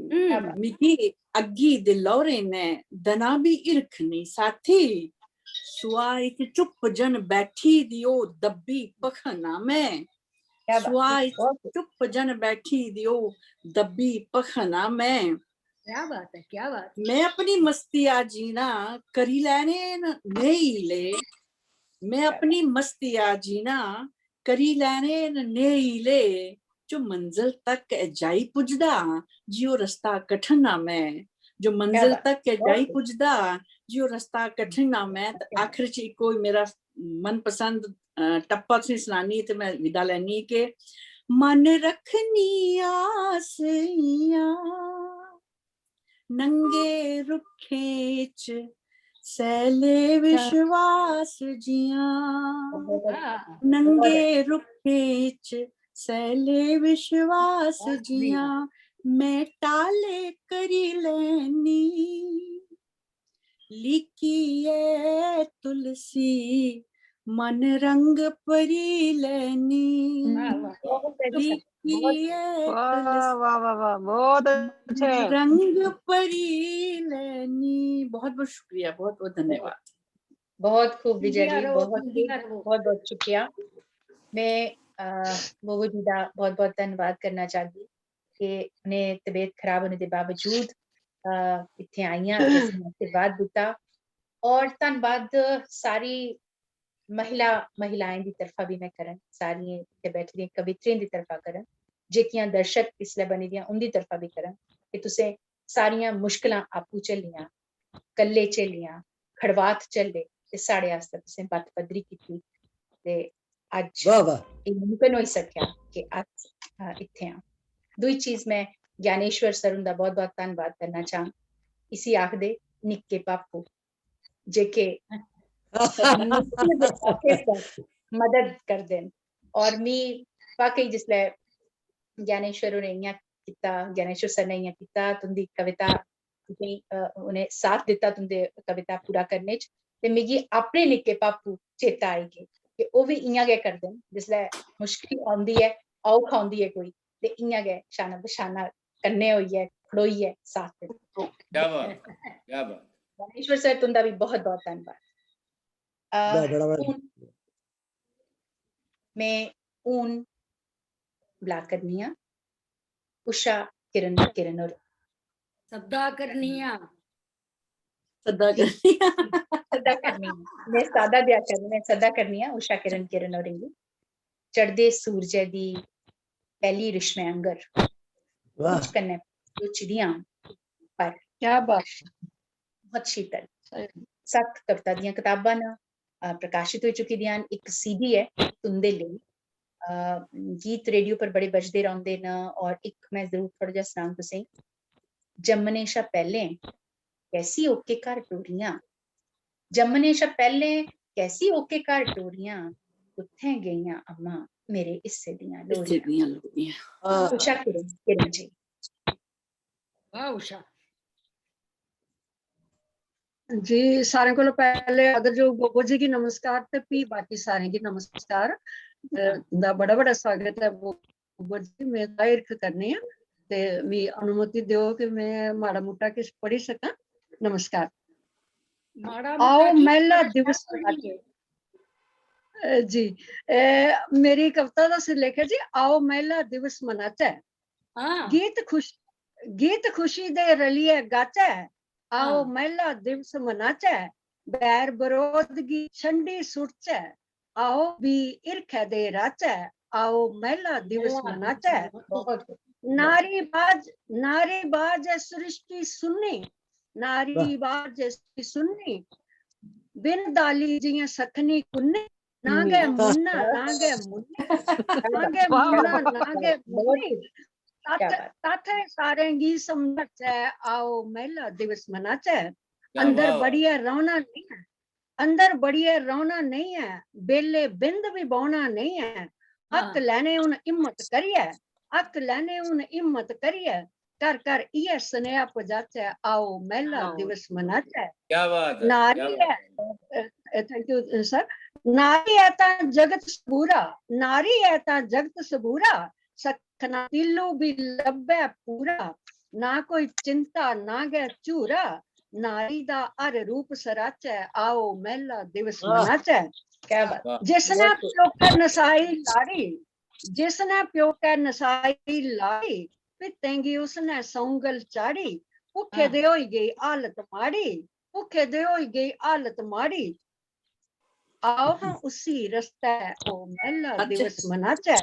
हम्म। मिगी अग्गी दे लौरे ने दना भी हिरखनी साथी। सुआ इच चुप जन बैठी दी ओ दब्बी पखना मैं। क्या बात। सुआ इच बहुत चुप जन बैठी दी ओ दब्बी पखना मैं। क्या बात है, क्या बात। मैं अपनी मस्तिया जीना करी लैने न नेईं ले। मैं अपनी मस्तिया जीना करी लैने न नेईं ले। जो मंजिल तक ऐ जाई पुजदा, जियो रस्ता कठन ना मैं। जो मंजिल बात। तक ऐ बहुत जाई खूब। पुजदा, जियो रस्ता कठन ना मैं। ते आखिर च इक कोई मेरा मनपसंद, अ, टप्पा तुसें सनानी ते मैं विदा लैनी के मन रखनी आस इयां नंगे रुक्खें च सैले विश्वास जियां। वाह। नंगे रुक्खें च सैले विश्वास वाह जी। जियां मैं टाले करी लैनी। लिखियै तुलसी मन रंग भरी लैनी। वाह, वाह। बहुत अच्छा। लिखियै वाह तुलसी वाह वाह वाह, बहुत अच्छा। रंग भरी लैनी। बहुत बहुत शुक्रिया, बहुत बहुत धन्यवाद। बहुत खूब विजय जिंदियां जी, रहो, बहुत खूब, जिंदियां रहो। बहुत बहुत शुक्रिया। मैं, अ, बोबो जी दा बहुत बहुत धन्यवाद करना चाहगी कि उन्हें तबीयत खराब होने के बावजूद, अ, इत्थे आइयां, असेंगी आशीर्वाद दिता। और धन्यवाद सारी महिला, महिलाएं दी तरफा भी मैं करन, सारियें इत्थे बैठी दियें कवित्रियें दी तरफा करन, जेह्कियां दर्शक इसलै बनी दियां उंदी तरफा भी करन कि तुसें सारियां मुश्कलां आपूं झल्लियां, कल्ले झेलियां, खड़वात झल्ले ते साढ़े आस्तै तुसें बत्त पद्धरी कीती ते अज्ज वाह वाह। एह् मुमकन होई सकेआ कि अस, अ, इत्थै आं। दूई चीज, मैं ज्ञानेश्वर सर हुंदा बहुत-बहुत धन्नवाद करना चाहंग। इसी आखदे निक्के भापू, जेह्के मुश्किल दे मौके पर मदद करदे न। और मी वाकई जिसलै ज्ञानेश्वर होरें इ'यां कीता, ज्ञानेश्वर सर ने इ'यां कीता, तुं'दी कविता, तुसें, अ, उ'नें साथ दित्ता तुं'दे कविता पूरा करने च, ते मिगी अपने निक्के पापू चेता आई गे कि ओह् बी इ'यां गै करदे न। जिसलै मुश्किल औंदी ऐ, औख औंदी ऐ कोई, ते इ'यां गै शाना बशाना कन्नै होइयै, खड़ोइयै साथ दिंदे। क्या बात, क्या बात। ज्ञानेश्वर सर, तुं'दा बी बहुत बहुत धन्यवाद। अ, बड़ा, बड़ा, बड़ा। हून में हून बुला करनी आं उषा किरण, किरण होर। सदा करनी आं। सदा करनी आं। सदा करनी आं। में सादा दिया करनी, में सदा करनी आं उषा किरण, किरण होरें गी। चढ़दे सूरजै दी पैह्ली रिश्मै आंगर वाह। मुझ कन्नै जो चिड़ियां, पर क्या बात। बहुत शीतल। सत्त कविता दियां कताबां न, अ, प्रकाशित होई चुकी दियां न। इक सीडी ऐ तुं'दे लेई। अ, गीत रेडियो पर बड़े बजदे रौंह्दे न। और इक में जरूर थोह्ड़ा जेहा सनाङ तुसें गी। जम्मने शा पैह्लें कैसी ओके घर टोरियां, जम्मने शा पैह्लें कैसी ओके घर टोरियां, कुत्थें गेइयां अम्मा मेरे हिस्से दियां हिस्से लोरियां। दियां लोरियां। हाँ। उषा किरण, किरण जी। वाह उषा। जी, सारें कोला पैह्ले आदरजोग बोबो जी गी नमस्कार ते फ्ही बाकी सारें गी नमस्कार। अ, दा बड़ा बड़ा स्वागत ऐ बोबो जी। में तां हिरख करनी आं ते मी अनुमति देओ कि में माड़ा मुट्टा किश पढ़ी सकां। नमस्कार। माड़ा आओ मुट्टा की महिला पढ़ना दिवस कोई मनाचै। नहीं। अ, जी, अ, मेरी कविता दा सिरलेख ऐ जी, आओ महिला दिवस मनाचै। हाँ। गीत खुश, गीत खुशी दे रलियै गाचै, आओ हाँ। महिला दिवस मनाचै, बैर बरोध गी छंडी सुटचै, आओ भी हिरखै दे राचै, आओ महिला दिवस मनाचै। बहुत नारी बाज, नारी बाज ऐ सृष्टि सुन्नी, नारी बाज ऐ सृष्टि सुन्नी, बिन दाली जियां सखनी कुन्नी, ना गै मुन्ना, ना गै मुन्नी, ना गै मुन्ना, ना गै मुन्नी। क्या तथ, बात। तथ सारें गी समझाचै, आओ महिला दिवस मनाचै। क्या अंदर बात। बड़ियै रौह्ना नेईं ऐ, अंदर बड़ियै रौह्ना नेईं ऐ, बेल्ले बिंद बी बौह्ना नेईं ऐ। हक हाँ। लैने हून हिम्मत करियै, हक लैने हून हिम्मत करियै, घर घर इ'यै सनेहा पजाचै, आओ महिला आओ। दिवस मनाचै। क्या बात है, नारी क्या ऐ, बात है। अ, अ, thank you, अ, sir। नारी ऐ तां जगत सबूरा, नारी ऐ तां जगत सबूरा, सखना तिल्लू बी लब्भै पूरा, ना कोई चिंता ना गै झूरा, नारी दा हर रूप सराचै, आओ महिला दिवस वाह। मनाचै। क्या बात। वाह। जिसने बहुत खूब। प्योकै नसाई लाड़ी, जिसने प्योकै नसाई लाड़ी, भित्तें गी उसने सौंगल चाढ़ी, भुक्खे हाँ। दे होई गेई हालत माड़ी, भुक्खे दे होई गेई हालत माड़ी। आओ हां उसी रस्तै, ओ महिला अच्छा। दिवस मनाचै।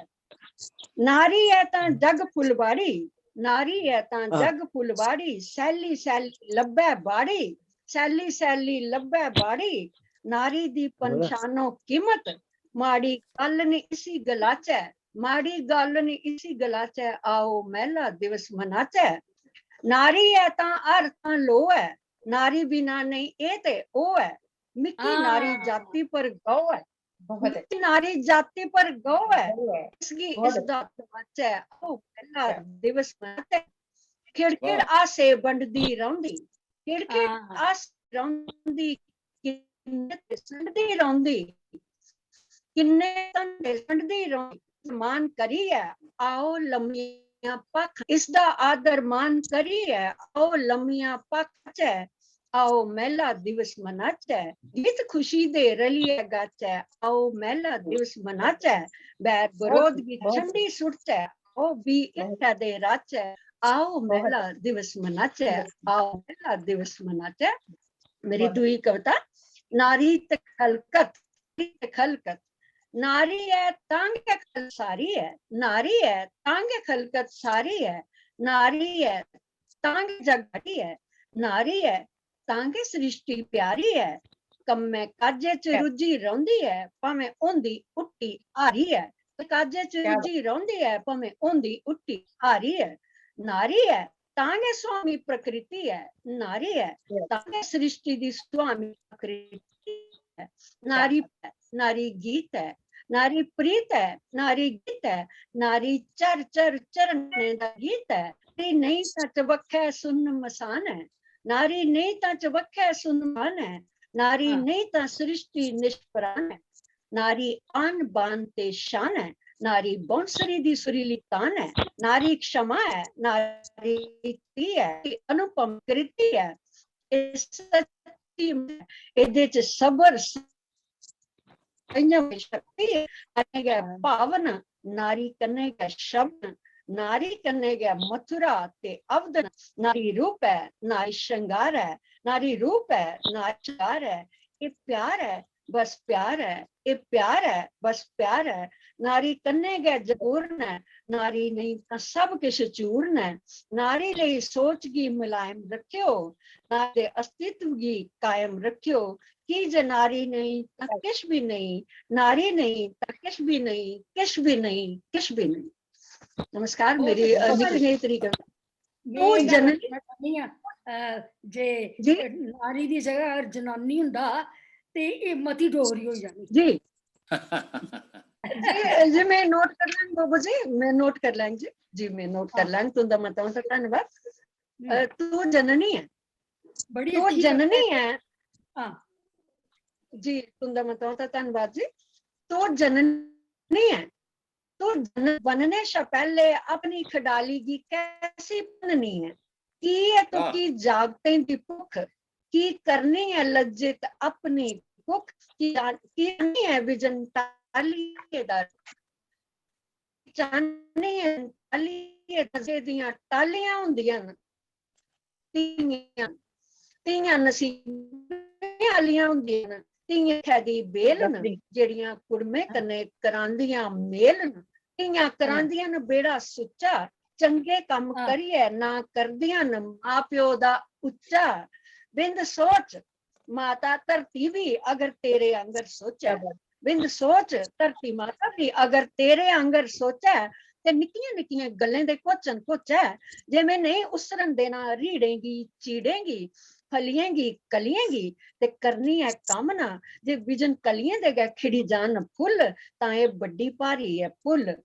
नारी ऐ तां जग फुलबाड़ी, नारी ऐ तां हाँ। जग फुलबाड़ी, सैल्ली सैल्ली लब्भै बाड़ी, सैल्ली सैल्ली लब्भै बाड़ी। नारी दी बोला। पन्छानो कीमत, माड़ी गल्ल निं इसी गलाचै, माड़ी गल्ल निं इसी गलाचै, आओ महिला दिवस मनाचै। नारी ऐ तां हर थां लोऽ ऐ, नारी बिना नेईं एह् ते ओह् ऐ। मिक्की नारी हाँ। जाति पर गौह् ऐ, बहुत मिक्की नारी जाति पर गौह् ऐ, अच्छा है। इसगी बहुत इसदा गवाचै, आओ महिला क्या? दिवस मनाचै। खिड़खिड़ वाह। हासे बंडदी रौंह्दी, खिड़खिड़ हाँ। हासे रौंह्दी, किन्ने ते संडदी रौंह्दी, किन्ने धंधे संडदी रौंह्दी। मान करियै आओ लम्मियां भाखां, इसदा आदर मान करियै आओ लम्मियां भाखां च, आओ महिला दिवस मनाचै, गीत खुशी दे रलियै गाचै, आओ महिला दिवस मनाचै, बैर बरोध गी बहुत छंडी सुटचै, आओ भी हिरखै दे राचै, आओ महिला दिवस मनाचै, आओ महिला दिवस मनाचै। मेरी बहुत। दूई कविता, नारी ते खलकत, नारी ते खलकत। नारी ऐ तां गै खल सारी ऐ, नारी ऐ तां गै खलकत सारी ऐ, नारी ऐ तां गै जग हारी ऐ, नारी ऐ तां गै सृष्टि प्यारी ऐ। कम्मै काजै च क्या? रुज्झी रौंह्दी ऐ, भामें होंदी हुट्टी हारी ऐ। ते काजै च क्या बात। रुज्झी रौंह्दी ऐ, भामें होंदी हुट्टी हारी ऐ। नारी ऐ तां गै स्वामी प्रकृति ऐ, नारी ऐ क्या? तां गै सृष्टि दी स्वामी प्रकृति। ऐ, नारी, नारी गीत ऐ, नारी प्रीत ऐ, नारी गीत ऐ, नारी चर चर चरणें दा गीत ऐ। नारी नेईं तां चबक्खै सुन्न मसान ऐ, नारी नेईं तां चबक्खै सुन्न मसान ऐ, नारी नेईं तां सृष्टि निष्प्राण ऐ। नारी आन बान ते शान ऐ, नारी बौंसरी दी सुरीली तान ऐ, नारी क्षमा ऐ, नारी ती ऐ, अनुपम कृति ऐ। एह् सच्ची, एह्दे च सबर, संयम, शक्ति ऐ, कन्नै गै भावन, नारी कन्नै गै शब्द, नारी कन्नै गै मथुरा ते अवध न। नारी रूप ऐ, नारी श्रृंगार ऐ, नारी रूप ऐ, नारी श्रृंगार ऐ। एह् प्यार ऐ, बस प्यार ऐ, एह् प्यार ऐ, बस प्यार ऐ। नारी कन्नै गै जरूर न, नारी नेईं तां सब किश चूर न। नारी लेई सोच गी मुलायम रखेओ, नारी दे अस्तित्व गी कायम रखेओ। की जे नारी नेईं तां किश बी नेईं, नारी नेईं तां किश बी नेईं, किश बी नेईं, किश बी नेईं। नमस्कार, मेरी, अ, निक्की नेही तरीका। तू जननी, अ, जे नारी दी जगह अगर जनानी हुंदा ते एह् मती डोगरी होई जानी। जी। जी, जी, मैं नोट कर लैंग बाबू जी, मैं नोट कर लैंग जी। जी, मैं नोट कर लैंग। तुंदा मता मता धन्यवाद। अ, तू जननी ऐ। बड़ी तू जननी ऐ। हां। जी, तुंदा मता मता धन्यवाद जी। तू जननी ऐ। तू जन-, बनने शा पैह्ले अपनी खडाली गी कैसी बननी ऐ? की ऐ तुकी जागतें दी भुक्ख? की करनी ऐ लज्जित अपनी भुक्ख? की जान-, की करनी ऐ विजन टालिये दा? चाहनी ऐ टालिये दा, दियां टालियां होंदियां न। धीआं, धीआं नसीबें आह्लियां होंदियां न, धीआं खै दी बेल न, जेह्ड़ियां कुड़में कन्नै करांदियां मेल न। धीआं करांदियां न बेड़ा सुच्चा, चंगे कम्म करियै नां करदियां न मां प्यो दा उच्चा। बिंद सोच माता धरती बी अगर तेरे आंगर सोचै, बिंद सोच धरती माता बी अगर तेरे आंगर सोचै, ते निक्कियां निक्कियां गल्लें दे क्वेच्शन घोचै, जे में नेईं उस्सरन देना रीढ़ें गी, चीड़ें गी, फलियें गी, कलियें गी, ते करनी ऐ कामना जे बिजन कलियें दे गै खिड़ी जान फुल्ल, तां एह् बड्डी भारी ऐ भुल्ल।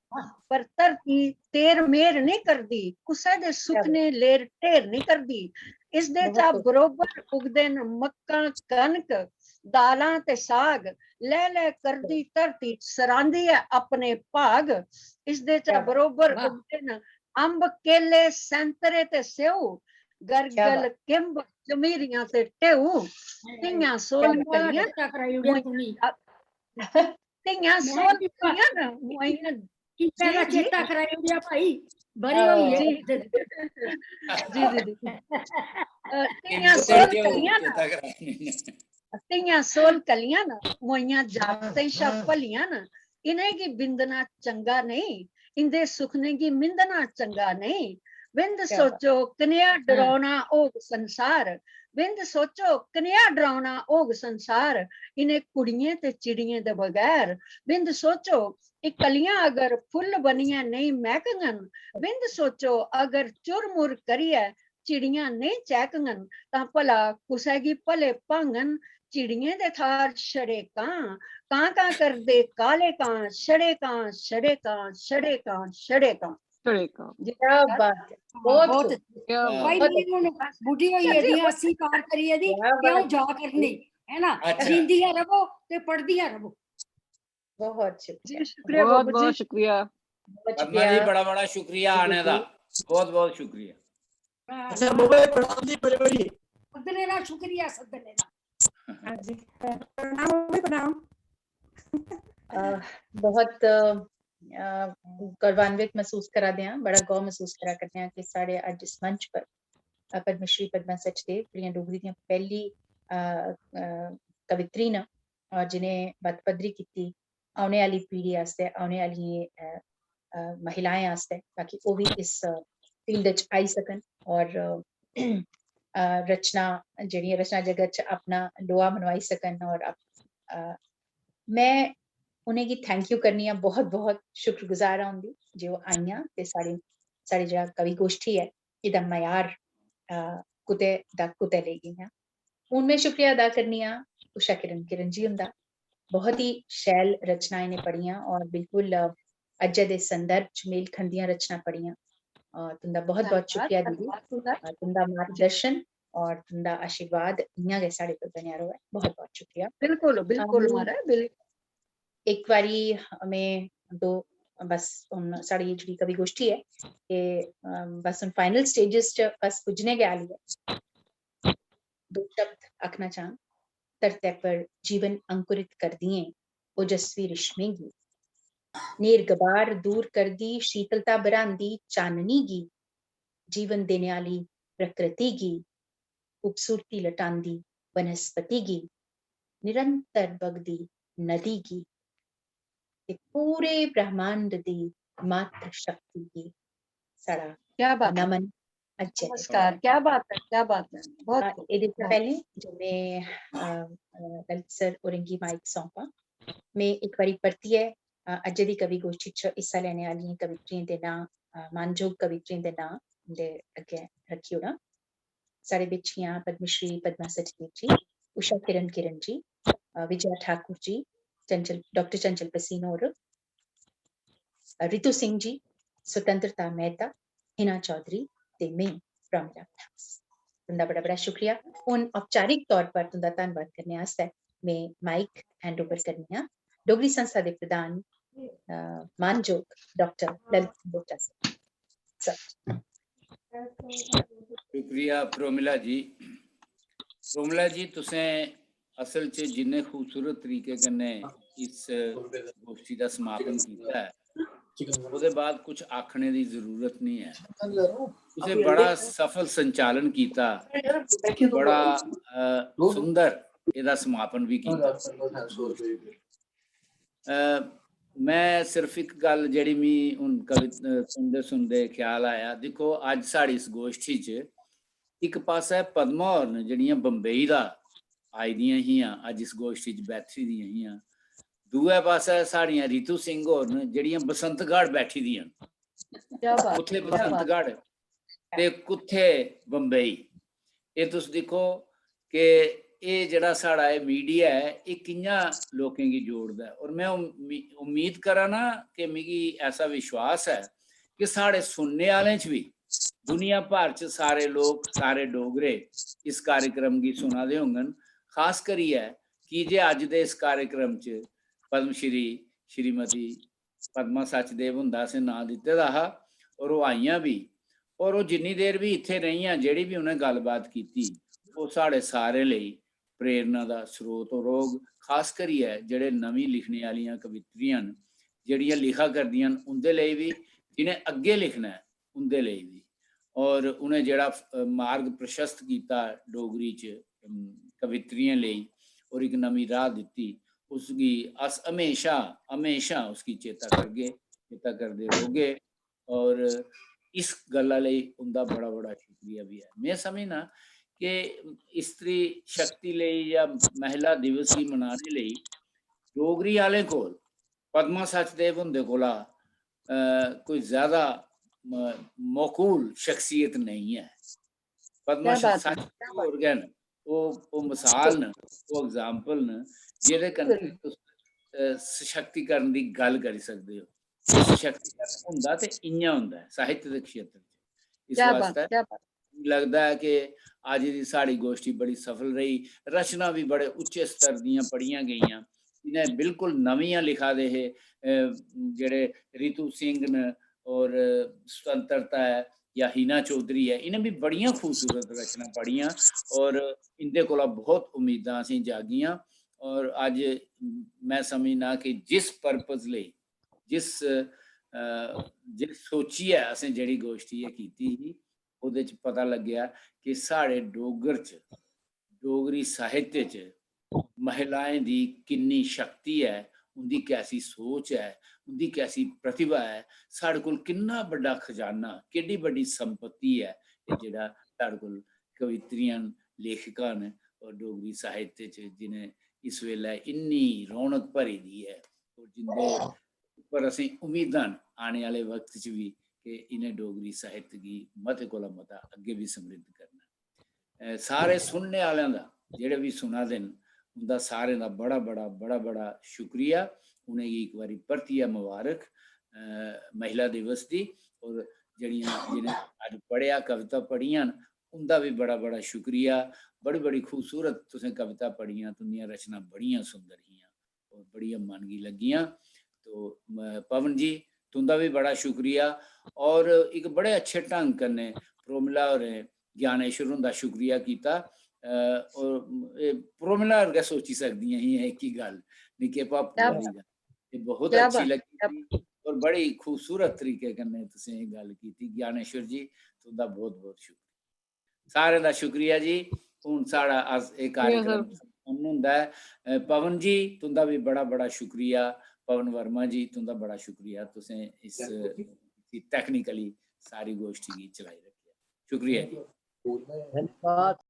पर धरती तेर मेर नेईं करदी, कुसै दे सुखने लेर ढेर नेईं करदी। इसदे चा बरोबर उगदे न मक्कां, कनक, दालां ते साग। लै लै करदी धरती सरांदी ऐ अपने भाग। इसदे चा बरोबर उगदे न अम्ब, केले, सैंतरे ते स्येऊ, गरगल, किंब, जमीरियां ते ढेऊ। धियां सोल कलियां धियां सोल कलियां न मोइयां। किन्ना चेता कराई ओड़ेआ भाई, बड़े होई गे। जी जी जी। धियां सोल कलियां न, धियां सोल कलियां न, मोइयां जागतें शा भलियां न। इ'नेंगी बिंदना चंगा नेईं, इं'दे सुखने गी मिंदना चंगा नेईं। बिंद सोचो कनेहा डरौना होग संसार, बिंद सोचो कनेहा डरौना होग संसार, इ'नें कुड़ियें ते चिड़ियें दे बगैर। बिंद सोचो, एह् कलियां अगर फुल्ल बनियै नेईं मैह्कङन, बिंद सोचो, अगर चुर-मुर करियै चिड़ियां नेईं चैह्कङन, तां भला कुसै गी भले भाङन चिड़ियें दे थाह्र छड़े कां? कां कां करदे काले कां, छड़े कां, छड़े कां, छड़े कां, छड़े कां। छड़े कां। क्या बात है, बहुत खूब। भाई, मैं हुन बुड्ढी होई गेदी आं, अस्सी पार करी गेदी, ते अ'ऊं जा करनी, है ना? जींदियां र'वो ते पढ़दियां र'वो। बहुत शुक्रिया। जी, शुक्रिया बहुत, बहुत शुक्रिया। पद्मा जी, बड़ा, बड़ा शुक्रिया आने दा। बहुत, बहुत शुक्रिया। अच्छा, बाबा जी, प्रणाम जी, बड़े, बड़े। सद्दने दा शुक्रिया, सद्दने दा। हाँ जी, प्रणाम, प्रणाम। अ, बहुत, अ, गौरवान्वित महसूस करा दे आं, बड़ा गौर महसूस करा करने आं कि साढ़े अज्ज इस मंच पर, अ, पद्मश्री पद्मा सचदेव, जेह्ड़ियां डोगरी दियां पैह्ली, अ, अ, कवित्री न, और जि'नें बत्त पद्धरी कीती औने आह्ली पीढ़ी आस्तै, औने आह्लियें, अ, अ, महिलाएं आस्तै, ताकि ओह् बी इस, अ, field च आई सकन और, अ, अ, रचना, जेह्ड़ियां रचना जगत च अपना लोहा मनवाई सकन। और अप-, अ, में उ'नेंगी thank you करनी आं, बहुत, बहुत शुक्रगुजार आं उं'दी जे ओह् आइयां ते साढ़ी, साढ़ी जेह्ड़ा कवि गोश्ठी ऐ, एह्दा मयार, अ, कुतै दा कुतै लेई गेइयां। हून में शुक्रिया अदा करनी आं उषा किरण किरण जी हुंदा। बहुत ही शैल रचनाएं ने पढ़ियां और बिल्कुल, अ, अज्जै दे संदर्भ च मेल खंदियां रचनां पढ़ियां। अ, तुं'दा बहुत बहुत धन्नवाद, शुक्रिया दीदी। धन्नवाद तुं'दा। अ, तुं'दा मार्गदर्शन और तुं'दा आशीर्वाद इ'यां गै साढ़े पर बनेआ र'वै। बहुत बहुत शुक्रिया। बिल्कुल, बिल्कुल अम, महाराज, बिल्कुल। इक बारी में दो, बस हुन साढ़ी जेह्ड़ी कवि गोश्ठी ऐ, एह्, अम, बस हुन final stages च बस पुज्जने गै आह्ली ऐ। दो शब्द आखना चाह्ङ। धरतै पर जीवन अंकुरित करदियें ओजस्वी रिश्में गी, न्हेर गबार दूर करदी शीतलता बरहांदी चाननी गी, जीवन देने आह्ली प्रकृति गी, खूबसूरती लटांदी वनस्पति गी, निरंतर बगदी नदी गी, ते पूरे ब्रह्मांड दी मातृ शक्ति गी साढ़ा क्या बात है। नमन अज्जै दे नमस्कार, क्या बात है, क्या बात है, बहुत अ, खूब। एह्दे शा पैह्लें जो में, अ, अ, ललित सर होरें गी माइक सौंपां, में इक बारी परतियै, अ, अज्जै दी कवि गोश्ठी च हिस्सा लैने आह्लियें कवित्रियें दे नांऽ, अ, मानजोग कवित्रियें दे नांऽ उं'दे अग्गें रक्खी ओड़ां। साढ़े बिच हियां पद्मश्री पद्मा सचदेव जी, उषा किरण किरण जी, अ, विजया ठाकुर जी, चंचल, डाक्टर चंचल भसीन होर, रितु सिंह जी, स्वतंत्रता मेहता, हिना चौधरी ते में, प्रमिला मन्हास। तुं'दा बड़ा बड़ा शुक्रिया। हून औपचारिक तौर पर तुं'दा धन्नवाद करने आस्तै में माइक हैंड ओवर करनी आं डोगरी संस्था दे प्रधान, अ, मानजोग डाक्टर ललित सिंह ओझा सर। सर। शुक्रिया प्रोमिला जी। प्रोमिला जी, तुसें असल च जिन्ने खूबसूरत तरीके कन्नै इस गोश्ठी दा समापन कीता ऐ, ओह्दे बाद कुछ आखने दी जरूरत नहीं ऐ। तुसें बड़ा सफल संचालन कीता, बड़ा, अ, सुंदर एह्दा समापन भी कीता। अ, मैं सिर्फ इक गल्ल जेह्ड़ी मी हुन कवि-, अ, सुनदे सुनदे ख्याल आया, दिक्खो, अज्ज साढ़ी इस गोश्ठी च इक पासै पद्मा होर न, जेह्ड़ियां बम्बई दा आई दियां हियां, अज्ज इस गोश्ठी च बैठी दियां हियां। दूए पासै साढ़ियां रितु सिंह होर न, जेह्ड़ियां बसंतगढ़ बैठी दियां न। क्या बात, कुत्थै क्या बात। बसंतगढ़ ते कुत्थै बम्बई। एह् तुस दिक्खो कि एह् जेह्ड़ा साढ़ा एह् मीडिया ऐ, एह् कि'यां लोकें गी जोड़दा ऐ। और में उम्मी-, उम्मीद करा ना कि मिगी ऐसा विश्वास ऐ कि साढ़े सुनने आह्लें च बी दुनिया भर च सारे लोक, सारे डोगरे इस कार्यक्रम गी सुना दे होङन। खास करियै की जे अज्ज दे इस कार्यक्रम च पद्मश्री श्रीमती पद्मा सचदेव हुंदा असें नांऽ दित्ते दा हा, और ओह् आइयां बी, और ओह् जिन्नी देर बी इत्थै रेहियां, जेह्ड़ी बी उ'नें गल्लबात कीती, ओह् साढ़े सारें लेई प्रेरणा दा स्रोत रौह्ग। खास करियै जेह्ड़े नमीं लिखने आह्लियां कवित्रियां न, जेह्ड़ियां लिखा करदियां न, उं'दे लेई बी, जि'नें अग्गें लिखना ऐ, उं'दे लेई बी। और उ'नें जेह्ड़ा, अ, मार्ग प्रशस्त कीता डोगरी च, अम, कवित्रियें लेई, और इक नमीं राह दित्ती, उसगी अस हमेशा, हमेशा उसगी चेता करगे, चेता करदे रौह्गे। और इस गल्ला लेई उं'दा बड़ा बड़ा शुक्रिया बी ऐ। में समझना कि स्त्री शक्ति लेई जां महिला दिवस गी मनाने लेई डोगरी आह्लें कोल पद्मा सचदेव हुंदे कोला, अ, कोई ज्यादा, म-, मौकूल शख्सियत नेईं ऐ। पद्मा क्या बात है, सचदेव होर गै न, ओह्, ओह् मिसाल न, ओह् एग्जाम्पल न, जेह्दे कन्नै तुस, अ, सशक्तिकरण दी गल्ल करी सकदे ओ। सशक्तिकरण होंदा ते इ'यां होंदा ऐ साहित्य दे क्षेत्र च। इस क्या बात, वास्तै क्या बात। लगदा ऐ कि अज्ज दी साढ़ी गोश्ठी बड़ी सफल रेही, रचना बी बड़े उच्चे स्तर दियां पढ़ियां गेइयां। इ'नें बिल्कुल नमियां लिखा दे हे, अ, जेह्ड़े रितु सिंह न और स्वतंत्रता ऐ जां हिना चौधरी ऐ, इ'नें बी बड़ियां खूबसूरत रचनां पढ़ियां और इं'दे कोला बहुत उम्मीदां असेंगी जागियां। और अज्ज में समझना कि जिस purpose लेई, जिस, अ, जिस सोचियै असें जेह्ड़ी गोश्ठी एह् कीती ही, ओह्दे च पता लग्गेआ कि साढ़े डोगर च, डोगरी साहित्य च महिलाएं दी किन्नी शक्ति ऐ, उं'दी कैसी सोच ऐ, उं'दी कैसी प्रतिभा ऐ, साढ़े कोल किन्ना बड्डा खजाना, केड्डी बड्डी संपत्ति ऐ, एह् जेह्ड़ा साढ़े कोल कवित्रियां न, लेखिकां न और डोगरी साहित्य च जि'नें इस बेल्लै इन्नी रौनक भरी दी ऐ और जिं'दे उप्पर असें उम्मीदां न आने आह्ले वक्त च बी कि इ'नें डोगरी साहित्य गी मते कोला मता अग्गें बी समृद्ध करना। अ, सारे सुनने आह्लें दा, जेह्ड़े बी सुना दे न, उं'दा सारें दा बड़ा बड़ा बड़ा बड़ा शुक्रिया। उ'नेंगी इक बारी परतियै मबारक महिला दिवस दी। और जेह्ड़ियां जि'नें अज्ज पढ़ेआ, कविता पढ़ियां न, उं'दा बी बड़ा बड़ा शुक्रिया। बड़ी बड़ी खूबसूरत तुसें कविता पढ़ियां, तुं'दियां रचनां बड़ियां सुंदर हियां और बड़ियां मन गी लग्गियां। तो पवन जी, तुं'दा बी बड़ा शुक्रिया। और इक बड़े अच्छे ढंग कन्नै प्रोमिला होरें ज्ञानेश्वर हुंदा शुक्रिया कीता। और प्रोमिला होर गै सोची सकदियां हियां इक ही गल्ल, निक्के भापू आह्ली गल्ल। एह् बहुत अच्छी लग्गी और बड़ी खूबसूरत तरीके कन्नै तुसें एह् गल्ल कीती। ज्ञानेश्वर जी, तुं'दा बहुत बहुत शुक्रिया। सारें दा शुक्रिया जी। हून साढ़ा अस एह् कार्यक्रम संपन्न होंदा ऐ। पवन जी, तुं'दा बी बड़ा बड़ा शुक्रिया। पवन वर्मा जी, तुं'दा बड़ा शुक्रिया, तुसें इस technically सारी गोष्ठी गी चलाई रक्खेआ। शुक्रिया जी। धन्यवाद।